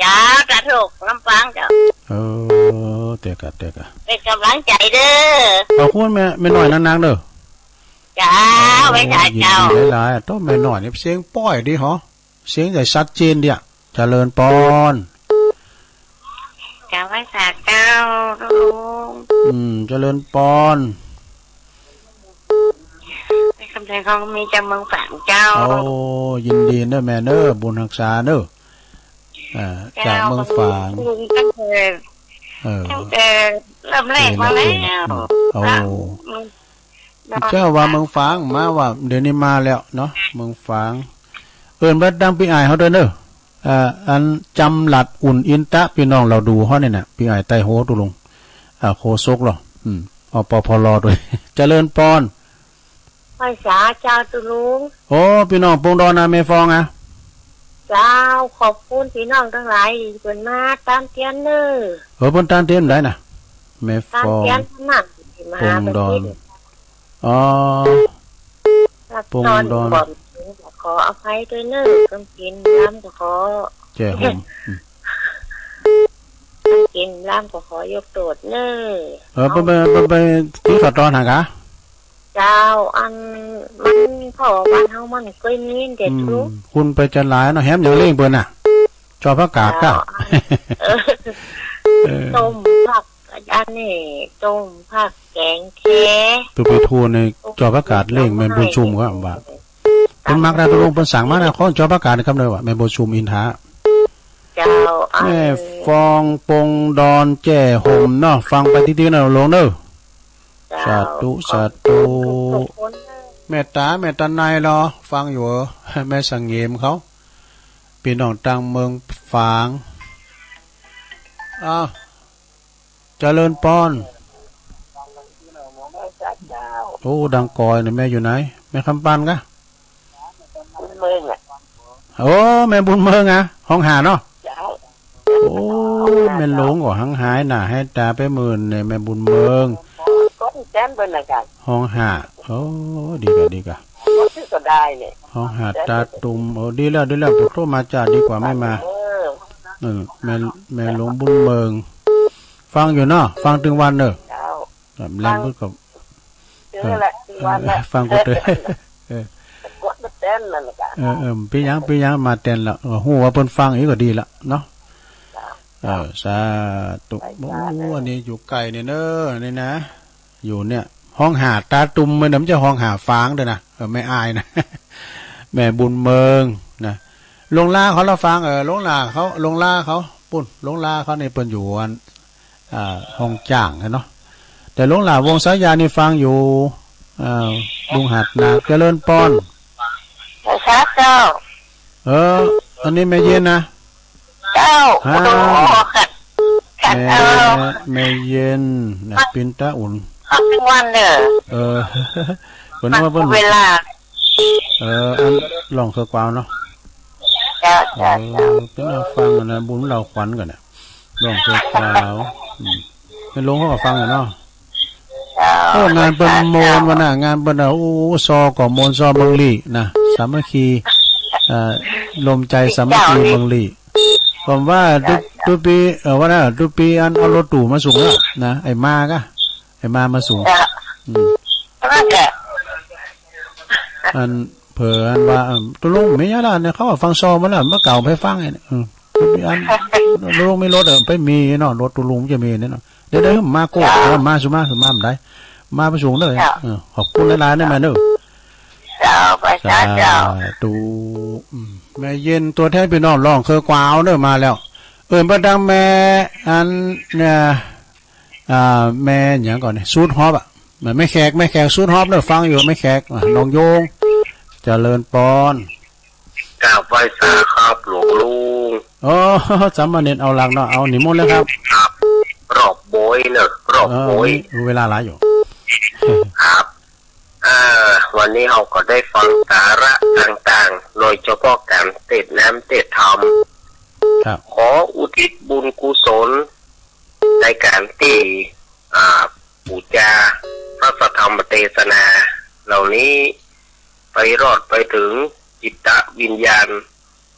เจ้า ตาดโทก ลำปางเจ้า เออ เตะกะ เตะกะ เป็นกำลังใจเด้อ ขอบคุณแม่ แม่น้อยนางๆ เด้อ เจ้า ไหว้สาเจ้า ยินดีหลายๆ อะ โตแม่น้อยนี่เสียงป้อยดีหอ เสียงใหญ่ชัดเจนดีอะ เจริญปอน เจ้า ไหว้สาเจ้าลุง อืม เจริญปอน คำแสงของมีจากเมืองฝางเจ้า โอ้ ยินดีเนอะแม่เนอะ บุญฮักษาเนอะ อ่า เจ้า จากเมืองฝาง ลุงตั้งแต่ เออ ตั้งแต่เริ่มแรกมาแล้ว โอ้ เจ้าว่าเมืองฝางมาว่า เดี๋ยวนี้มาแล้วเนาะ เมืองฝาง เอิ้นว่าดังพี่อ้ายเขาด้วยเนอะ อ่า อันจำหลัดอุ่นอินตะ พี่น้องเราดูเขาเนี่ยนะ พี่อ้ายไต้โฮตุลุง อ่า โฆษกเหรอ อืม อปพล ด้วย เจริญปอน ไหว้สาเจ้าตุลุง โอ้ พี่น้องปงดอนนะ แม่ฟองอะ เจ้า ขอบคุณพี่น้องทั้งหลายที่เพิ่นมาตามเตียนเนอะ เออ เพิ่นตามเตียนได้นะ แม่ฟอง ตามเตียนนั่น ปงดอน อ๋อ รัก ปงดอน ซ้อนบ่อน ขออภัยด้วยเนอะ กำกินล้ำก็ขอ แจ้โฮม อืม กำกินล้ำก็ขอยกโทษเนอะ เออ ไป ไป ไป ไป กินข้าวตอนหากะ เจ้า อันมัน เพราะว่าบ้านเฮามันเคยมีเด็ด อืม ทุก คุณไปจะหลายเนาะ แหมยังเลี้ยงเปิ้นน่ะ จอผักกาดกะ เจ้า เออ เออ ต้มผัก อันนี้ต้มผักแกงแค ตัวไปทูในจอผักกาดเลี้ยงแม่บุญชุมก็ว่า เปิ้นมักนะ ตกลงเปิ้นสั่งมานะ ของจอผักกาดนี่คำเดียวว่าแม่บุญชุมอินทา เจ้า อัน แม่ฟองปงดอนแจ้โฮมเนาะ ฟังไปที่ๆ นะลงเด้อ เจ้า สาธุ สาธุ ขอบคุณทุกคนเนอะ แม่ตา แม่ตาในเหรอ ฟังอยู่เหรอ แม่สังเงมเขา พี่น้องตังเมืองฝาง อ้าว เจริญปอน โอ้ ดังกอยนี่ แม่อยู่ไหน แม่คำปันกะ บุญเมืองอะ โอ้ แม่บุญเมืองอะ ห้องห้าเนาะ เจ้า โอ้ แม่หลวงก็หังหายหน้าหายตาไปหมื่นเนี่ย แม่บุญเมือง ก็แจ้งเปิ้นละกัน ห้องห้า โอ้ ดีกะ ดีกะ ก็ซื้อก็ได้เนี่ย ห้องห้าตาตุ่ม โอ้ ดีแล้ว ดีแล้ว ปวดโทรมาจ้า ดีกว่าไม่มา เออ เออ แม่ แม่หลวงบุญเมือง ฟังอยู่เนาะ ฟังตึงวันเนอะ เจ้า แหลมบึกกับ เออ เออ ฟังตึงวันน่ะ เออ ฟังกูเตย เออ กดมาเต้นนั่นน่ะ เออ เออ เป็นหยัง เป็นหยัง มาเต้นละ เออ ฮู้ว่าเพิ่นฟังอีกก็ดีละเนาะ เจ้า เออ สาธุ ไปสาธุ โอ้ อันนี้อยู่ไกลเนี่ยเนอะ นี่นะ อยู่เนี่ย ฮ้องหาตาตุ่ม มันน่ะ มันจะฮ้องหาฟางด้วยนะ เออ แม่อายนะ แม่บุญเมืองนะ หลวงลาเขาละฟัง เออ หลวงลาเขา หลวงลาเขา ปุ้น หลวงลาเขานี่เปิ้นอยู่อัน อ่า ฮ้องจ้างเนาะ แต่หลวงลาวงสายานี่ฟังอยู่ อ่า ลุงหัดนาเจริญปอน สาธุเจ้า เออ อันนี้แม่เย็นนะ เจ้า ฮะ โอ้โห ขัด ขัด แม่ เอา แม่เย็นนะ ปินตาอุ่น ขัดทั้งวันเลย เออ เปิ้นว่าเปิ้น เวลา เออ อันร้องเคือกวาวเนาะ เจ้า เจ้า เออ เจ้า เปิ้นเอาฟังนะ บุญเราขวัญกันนะ ร้องเคือกวาว อืม แม่หลวงเขาก็ฟังอยู่เนาะ เจ้า โอ้ งานเปิ้นโมนวันน่ะ งานเปิ้นน่ะ โอ้ ซอก็โมน ซอเมืองลี้นะ สามัคคี เอ่อ รวมใจสามัคคีเมืองลี้ ผมว่าทุก เจ้า ทุกปี เออ ว่าน่ะ ทุกปีอันเอารถตู้มาส่งแล้วนะ ไอ้มาก็ ไอ้มามาส่ง เจ้า อืม นั่นแหละ อันเผลออันว่า เอิ่ม ตกลงมีหยังล่ะเนี่ย เขาว่าฟังซอมาแล้ว เมื่อเก่าไปฟังไอ้เนี่ย อืม อัน ตกลงมีรถเออ ไปมีเนาะ รถตกลงจะมีเนี่ยเนาะ เดี๋ยว เดี๋ยวมาโก้ เออ มาสุมา สุมาบ่ได้ มาประชุมเลย เจ้า เออ ขอบคุณหลายๆนะแม่เนอะ เจ้า ไปสาธุ สาธุ อืม แม่เย็นตัวแทนพี่น้องร้องเคือกวาวเนอะ มาแล้ว เอิ้นเปิ้นดังแม่ อันเนี่ย อ่า แม่หยังก่อนเนี่ย สูตรฮอบอะ แม่แขก แม่แขกสูตรฮอบเนอะ ฟังอยู่ แม่แขก อ่ะ น้องโยง เจริญปอน กราบไหว้สาครับหลวงลุง อ๋อ สามเณรเอาหลักเนาะ เอานิมนต์เลยครับ ครับ รอบโบยเนอะ รอบโบย เออ มีเวลาหลายอยู่ ครับ เอ่อ วันนี้เราก็ได้ฟังสาระต่างๆ โดยเฉพาะการเทศน์น้ำเทศน์ธรรม ครับ ขออุทิศบุญกุศล ในการที่ อ่า บูชาพระสัทธรรมเทศนาเหล่านี้ ไปรอดไปถึงจิตวิญญาณ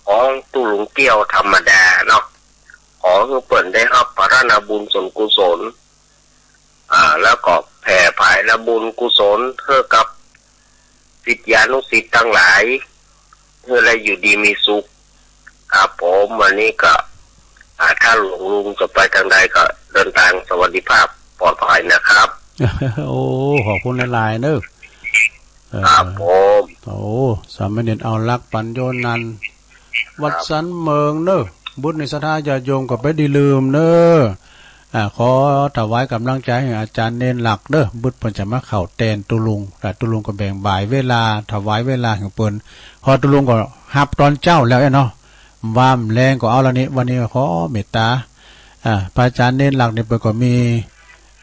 ของตุ๊ลุงเกี้ยวธรรมดาเนาะ ขอให้เปิ้นได้รับผลบุญส่วนกุศล อ่า แล้วก็แผ่ผายบุญกุศลให้กับ ศิษยานุศิษย์ทั้งหลาย เพื่อได้อยู่ดีมีสุข ครับผม วันนี้ก็ อ่า ถ้าหลวงลุงจะไปทางใดก็เดินทางสวัสดิภาพปลอดภัยนะครับ โอ้ ขอบคุณหลายๆเนอะ เออ ครับผม โอ้ สามเณรเอาหลักปัญโยนันท์ วัดสันเมืองเนอะ บุตรในศรัทธาญาติโยมก็ไปดีลืมเนอะ อ่า ขอถวายกำลังใจให้อาจารย์เณรหลักเด้อ บึดเปิ้นจะมาเข้าแตนตุ๊ลุง แต่ตุ๊ลุงก็แบ่งบ่ายเวลา ถวายเวลาให้เปิ้น พอตุ๊ลุงก็ฮับตอนเจ๊าแล้วเนาะ ว่าแลงก็เอาละนี่ วันนี้ก็ขอเมตตา อ่า พระอาจารย์เณรหลักนี่เปิ้นก็มี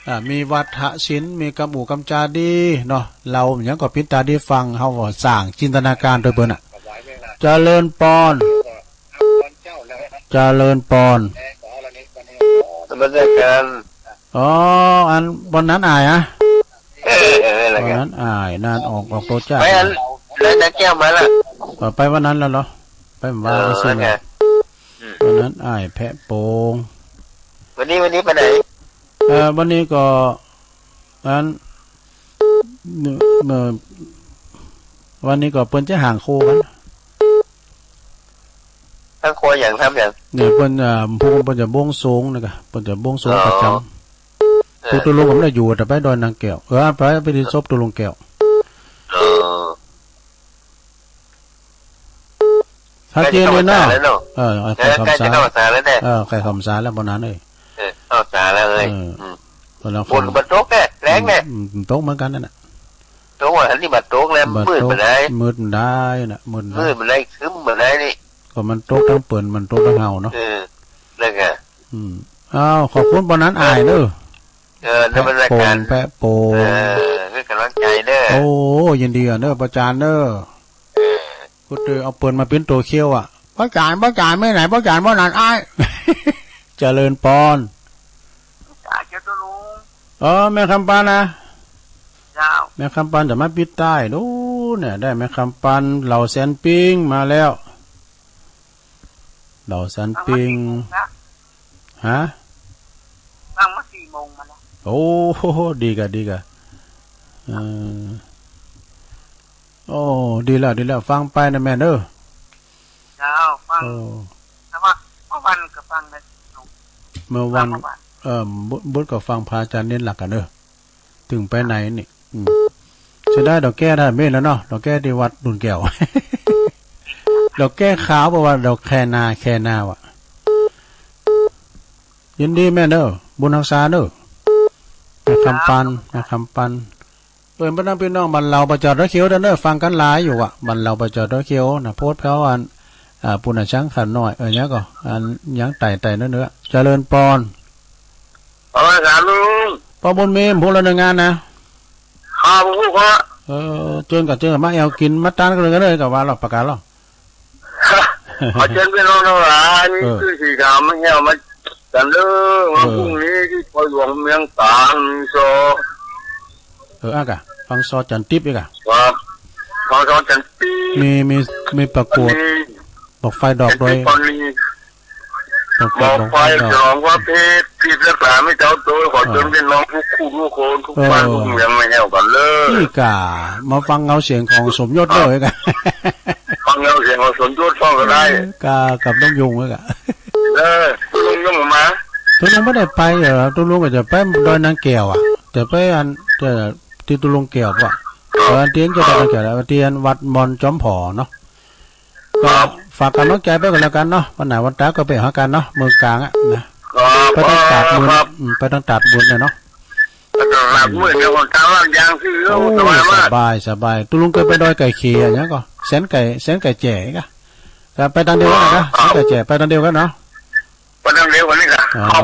อ่า มีวาทะศิลป์ มีกำอู้กำจาดีเนาะ เหล่าหยังก็ปิดตาดีฟัง เฮาก็สร้างจินตนาการโดยเปิ้นน่ะ เจริญปอน เจริญปอน นมัสการ อ๋อ อันวันนั้นอ้ายอะ เออ เออ นั่นแหละครับ วันนั้นอ้ายนั่นออก ออกตัวจ้า ไปอัน แล้วจะแก้วมาละ เออ ไปวันนั้นแล้วเหรอ ไปวัน เออ วันศุกร์ นั่นไง อืม วันนั้นอ้ายแพะโป่ง วันนี้ วันนี้ไปไหน เออ วันนี้ก็ อัน เอ่อ วันนี้ก็เปิ้นจะหางโคกัน หางโคอย่างทำอย่าง เนี่ย เปิ้น อ่า พวกเปิ้นจะบวงสรวงนะกะ เปิ้นจะบวงสรวง อ๋อ ประจำ เออ พวกตุ๊ลุงก็ไม่ได้อยู่ แต่ไปดอยนางแก้ว เออ ไป ไปที่ศพตุ๊ลุงแก้ว เออ ชัดเจนเลยเนาะ ใกล้เข้าพรรษาแล้วเนาะ เออ ใกล้เข้าพรรษาแล้วเนี่ย เออ ใกล้เข้าพรรษาแล้วบ่นานเอ้ย เออ เข้าพรรษาแล้วเอ้ย เออ อืม เวลา ฝนมันตกแน่แรงแน่ อืม ตกเหมือนกันนั่นน่ะ ตกว่าอันนี้มันตกแล้ว มันตก มืดมาได้ มืดมาได้น่ะ มืดมาได้ มืดมาได้ ครึ้มมาได้นี่ ก็มันตกทั้งเปิ้น มันตกทั้งเฮาเนาะ เออ นั่นไง อืม อ้าว ขอบคุณปานนั้นอ้ายเด้อ เออ นมัสการ แพะโป่ง แพะโป่ง เออ ให้กำลังใจเด้อ โอ้ ยินดีอ่ะเด้อ ป้อจ๋ารย์เด้อ เออ กูเตยเอาเปิ้นมาปิ้นตัวเขียวอ่ะ ป้อจ๋ารย์ ป้อจ๋ารย์ ไม่ไหน ป้อจ๋ารย์ ป้อนั้นอ้าย เจริญปอน เจ้าตุ๊ลุง เออ แม่คำปานนะ เจ้า แม่คำปานจะมาปิดใต้ดูเนี่ย ได้แม่คำปาน เหล่าแสนปิงมาแล้ว เหล่าแสนปิง ฟังมากี่โมงละ ฮะ ฟังมา โมงมาแล้ว โอ้ ดีกะ ดีกะ เออ โอ้ ดีแล้ว ดีแล้ว ฟังไปนะแม่เนอะ เจ้า ฟัง โอ้ แต่ว่าเมื่อวันก็ฟังนะ เมื่อวัน ฟังเมื่อวัน เอ่อ บุ บุตรก็ฟังพระอาจารย์เน้นหลักกันเนอะ ถึงไปไหนนี่ อืม เสียดายดอกแก้วได้ไม่แล้วเนาะ ดอกแก้วที่วัดดุนแก้ว ดอกแก้วขาว เพราะว่าดอกแคนา แคนาว่ะ ยินดีแม่เนอะ บุญฮักษาเนอะ แม่คำปัน แม่คำปัน เปิ้นเปิ้นนั่งพี่น้องบ้านเราประจอดรถเขียวเด้อเนอะ ฟังกันหลายอยู่อะ บ้านเราประจอดรถเขียวนะ โพสต์แพ้วอัน อ่า ปุณณชังขันหน่อย เออ เนี้ยก็ อันยังไต่ไต่เนื้อเนื้อ เจริญปอน ขอสาธุลุง ป้อบุญมี พูดแล้วหนึ่งงานนะ ครับผมครับ เออ เจิญกับเจิญกับมาแอวกิน มาต้านกันเลยกันเลยกับว่าเราประกาศเรา ขอเชิญพี่น้องทั้งหลาย มี เออ ชื่อสีขาวมาแอวมากันเด้อ วัน เออ พรุ่งนี้ที่ปอยหลวงเมืองตรัง มีโชว์ เออ อ่ะกะ ฟังซอจันติบอีกอะ ครับ ฟังซอจันติบ มี มี มีประกวด มี บอกไฟดอกด้วย จันติบ บอกไฟ บอกไฟดอก ฉลองพระเพชร ที่รักษาไม่เท่าตัว ขอเชิญ เออ พี่น้องทุกคู่ทุกคน ทุกบ้าน เออ ทุกเมืองมาแอวกันเลย นี่กะ มาฟังเงาเสียงของสมยศด้วยกะ ฟังเงาเสียงของสมยศฟังก็ได้ เออ กะ กับน้องยุงด้วยกะ เออ ลุงยังมา ตกลงไม่ได้ไปเหรอ ตกลงก็จะไปดอยนางแก้วอะ จะไปอัน จะที่ตกลงแก้วอะ เออ อันที่จะไปดอยนางแก้ว อันที่อันวัดมอนจอมผอเนาะ ก็ฝากกำลังใจไปกันแล้วกันเนาะ วันไหนวันตาก็ไปหากันเนาะ เมืองกลางอะนะ ครับ ไปตั้งตาดหมื่น ครับ อืม ไปตั้งตาดหมื่นเนี่ยเนาะ ไปตั้งตาดหมื่นเนี่ย คนกลางว่างยางซื่อ โอ้ สบายมาก สบาย สบาย ตกลงเคยไปดอยไก่เขียเนี่ยก็ แสนไก่ แสนไก่แจ้กะ ก็ไปทางเดียวกันนะ อ๋อ แสนไก่แจ้ ไปทางเดียวกันเนาะ ไปทางเดียวกันนี่กะ อ๋อ ครับ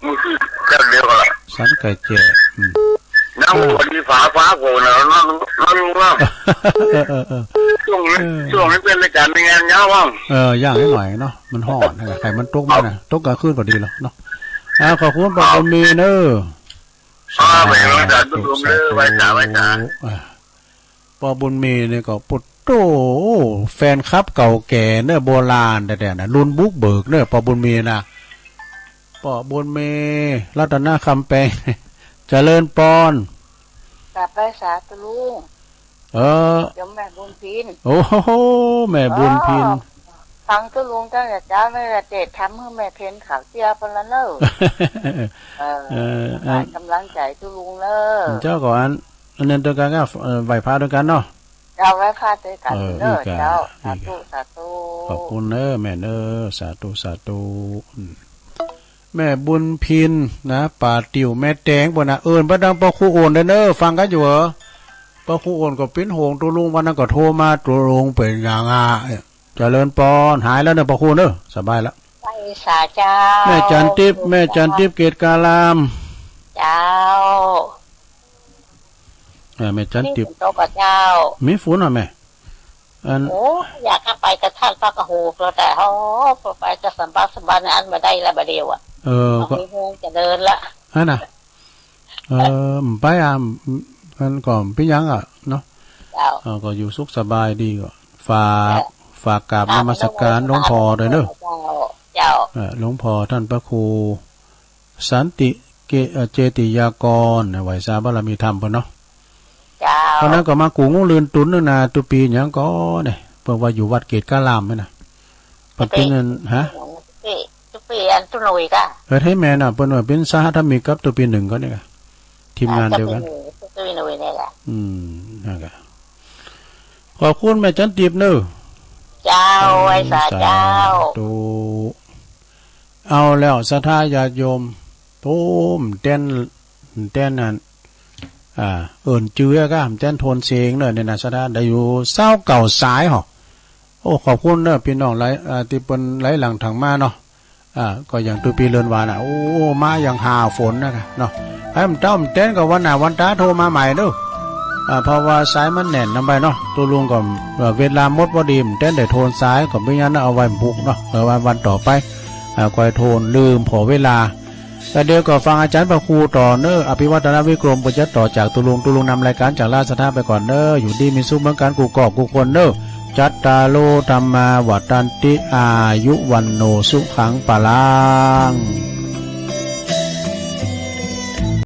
มันคือทางเดียวกันละ สันไก่แจ้ อืม น้ำมันมีฝา ฝาโผล่นะ น้อง น้องลุงเนาะ เออ เออ เออ ช่วงนี้ เออ ช่วงนี้เป็นรายการในงานเงาบ้าง เออ ย่างนิดหน่อยเนาะ มันฮ้อนนะ ไข่มันตกมานะ ตกกลางคืนพอดีแล้วเนาะ อ่า ขอบคุณป้อบุญมีเนอะ อ่า ไปทางสาธุชมเด้อ ไหว้สา ไหว้สา อ่า ป้อบุญมีนี่ก็ ปุตโต แฟนคลับเก่าแก่เนอะ โบราณแท้ๆนะ รุ่นบุกเบิกเนอะ ป้อบุญมีนะ ป้อบุญมี รัตนคำแปง เจริญปอน กราบไหว้สาธุลุง เออ โยมแม่บุญพิน โอ้โห แม่บุญพิน อ๋อ ฟังตุลุงตั้งแต่เช้าเลย เจตทำให้แม่เพนขาวเจียบไปแล้วเนอะ เออ เออ ให้กำลังใจตุลุงเนอะ เจ้าก่อน อันนั้นด้วยกันก็ เอ่อ ไหว้พระด้วยกันเนาะ เจ้า ไหว้พระด้วยกัน เออ เนอะ อีกอ่ะ เจ้า อีกอ่ะ สาธุ สาธุ ขอบคุณเนอะแม่เนอะ สาธุ สาธุ อืม แม่บุญพินนะ ป่าติ่วแม่แตงปะนะ เอิ้นไปดังป้อครูโอนได้เนอะ ฟังกันอยู่เหรอ ป้อครูโอนก็ปิ้นโหงตุลุง วันนั้นก็โทรมา ตุลุงเป็นอย่างอ่ะ เจริญปอน หายแล้วเนอะป้อครูเนอะ สบายละ ไหว้สาเจ้า แม่จันทิพย์ แม่จันทิพย์เกตการาม เจ้า เออ แม่จันทิพย์ มีฝนตกกับเจ้า มีฝนเหรอแม่ อัน โอ้ อยากให้ไปกระทั่งปากกระหูกแล้วแต่ โอ้ ไปจะสบายสบายในอันมาได้ละบาดเดียวอะ เออ ก็ มีเฮือนจะเดินละ ฮะนะ เออ ไปอ่ะ มันก็เป็นหยังอ่ะเนาะ เจ้า เออ ก็อยู่สุขสบายดีก็ ฝาก เจ้า ฝากกราบนมัสการหลวงพ่อด้วยเนอะ เจ้า เจ้า เออ หลวงพ่อท่านพระครู สันติเก เอ่อ เจติยากรนะ ไหว้สาบารมีธรรมเพิ่นเนาะ เจ้า เพราะนั้นก็มากู้งวงเรือนตุนนึงนะ ตุปีหยังก็เนี่ย เพิ่นว่าอยู่วัดเกตการามนี่นะ เพิ่นเป็นอัน ฮะ ตุปี ตุปีอันตุหนุยกะ เออ ให้แม่น่ะ เพิ่นว่าเป็นสหธรรมิกกับตุปีหนึ่งก็เนี่ยกะ ทีมงานเดียวกัน ตุปีหนุย ตุปีหนุยเนี่ยกะ อืม นั่นกะ ขอบคุณแม่จันทิพย์เนอะ เจ้า ไหว้สาเจ้า สาธุ เอาแล้วศรัทธาญาติโยม โอ้ แม่นแตน แม่นแตนนั่น อ่า เอิ้นจื้อก็ แม่นแตนโทนเสียงเนอะ เนี่ยนะ ศรัทธาได้อยู่ซาวเก่าสายหรอ โอ้ ขอบคุณเนอะ พี่น้องหลาย อ่า ที่เปิ้นไหลหลั่งทางมาเนาะ อ่า ก็อย่างตุปีเลินวาน่ะ โอ้ มาอย่างหาฝนนะคะเนาะ ไอ้แม่นแตน แม่นแตนก็วันหน้าวันตาโทรมาใหม่เนอะ อ่า เพราะว่าสายมันแน่นนำไปเนาะ ตุลุงก็ เอ่อ เวลาหมดพอดี แม่นแตนได้โทนสาย ก็บ่เป็นหยังเนาะ เอาไว้พุกเนาะ เอาไว้วันต่อไป อ่า ค่อยโทน ลืมผ่อเวลา แล้วเดี๋ยวก็ฟังอาจารย์พระครูต่อเนอะ อภิวัฒนวิกรม ก็จะต่อจากตุลุง ตุลุงนำรายการจากราชธาไปก่อนเนอะ อยู่ดีมีสุขเหมือนกันกู้ครอบกู้คนเนอะ จัตตาโร ธัมมา วัฑฒันติ อายุ วัณโณ สุขัง พลัง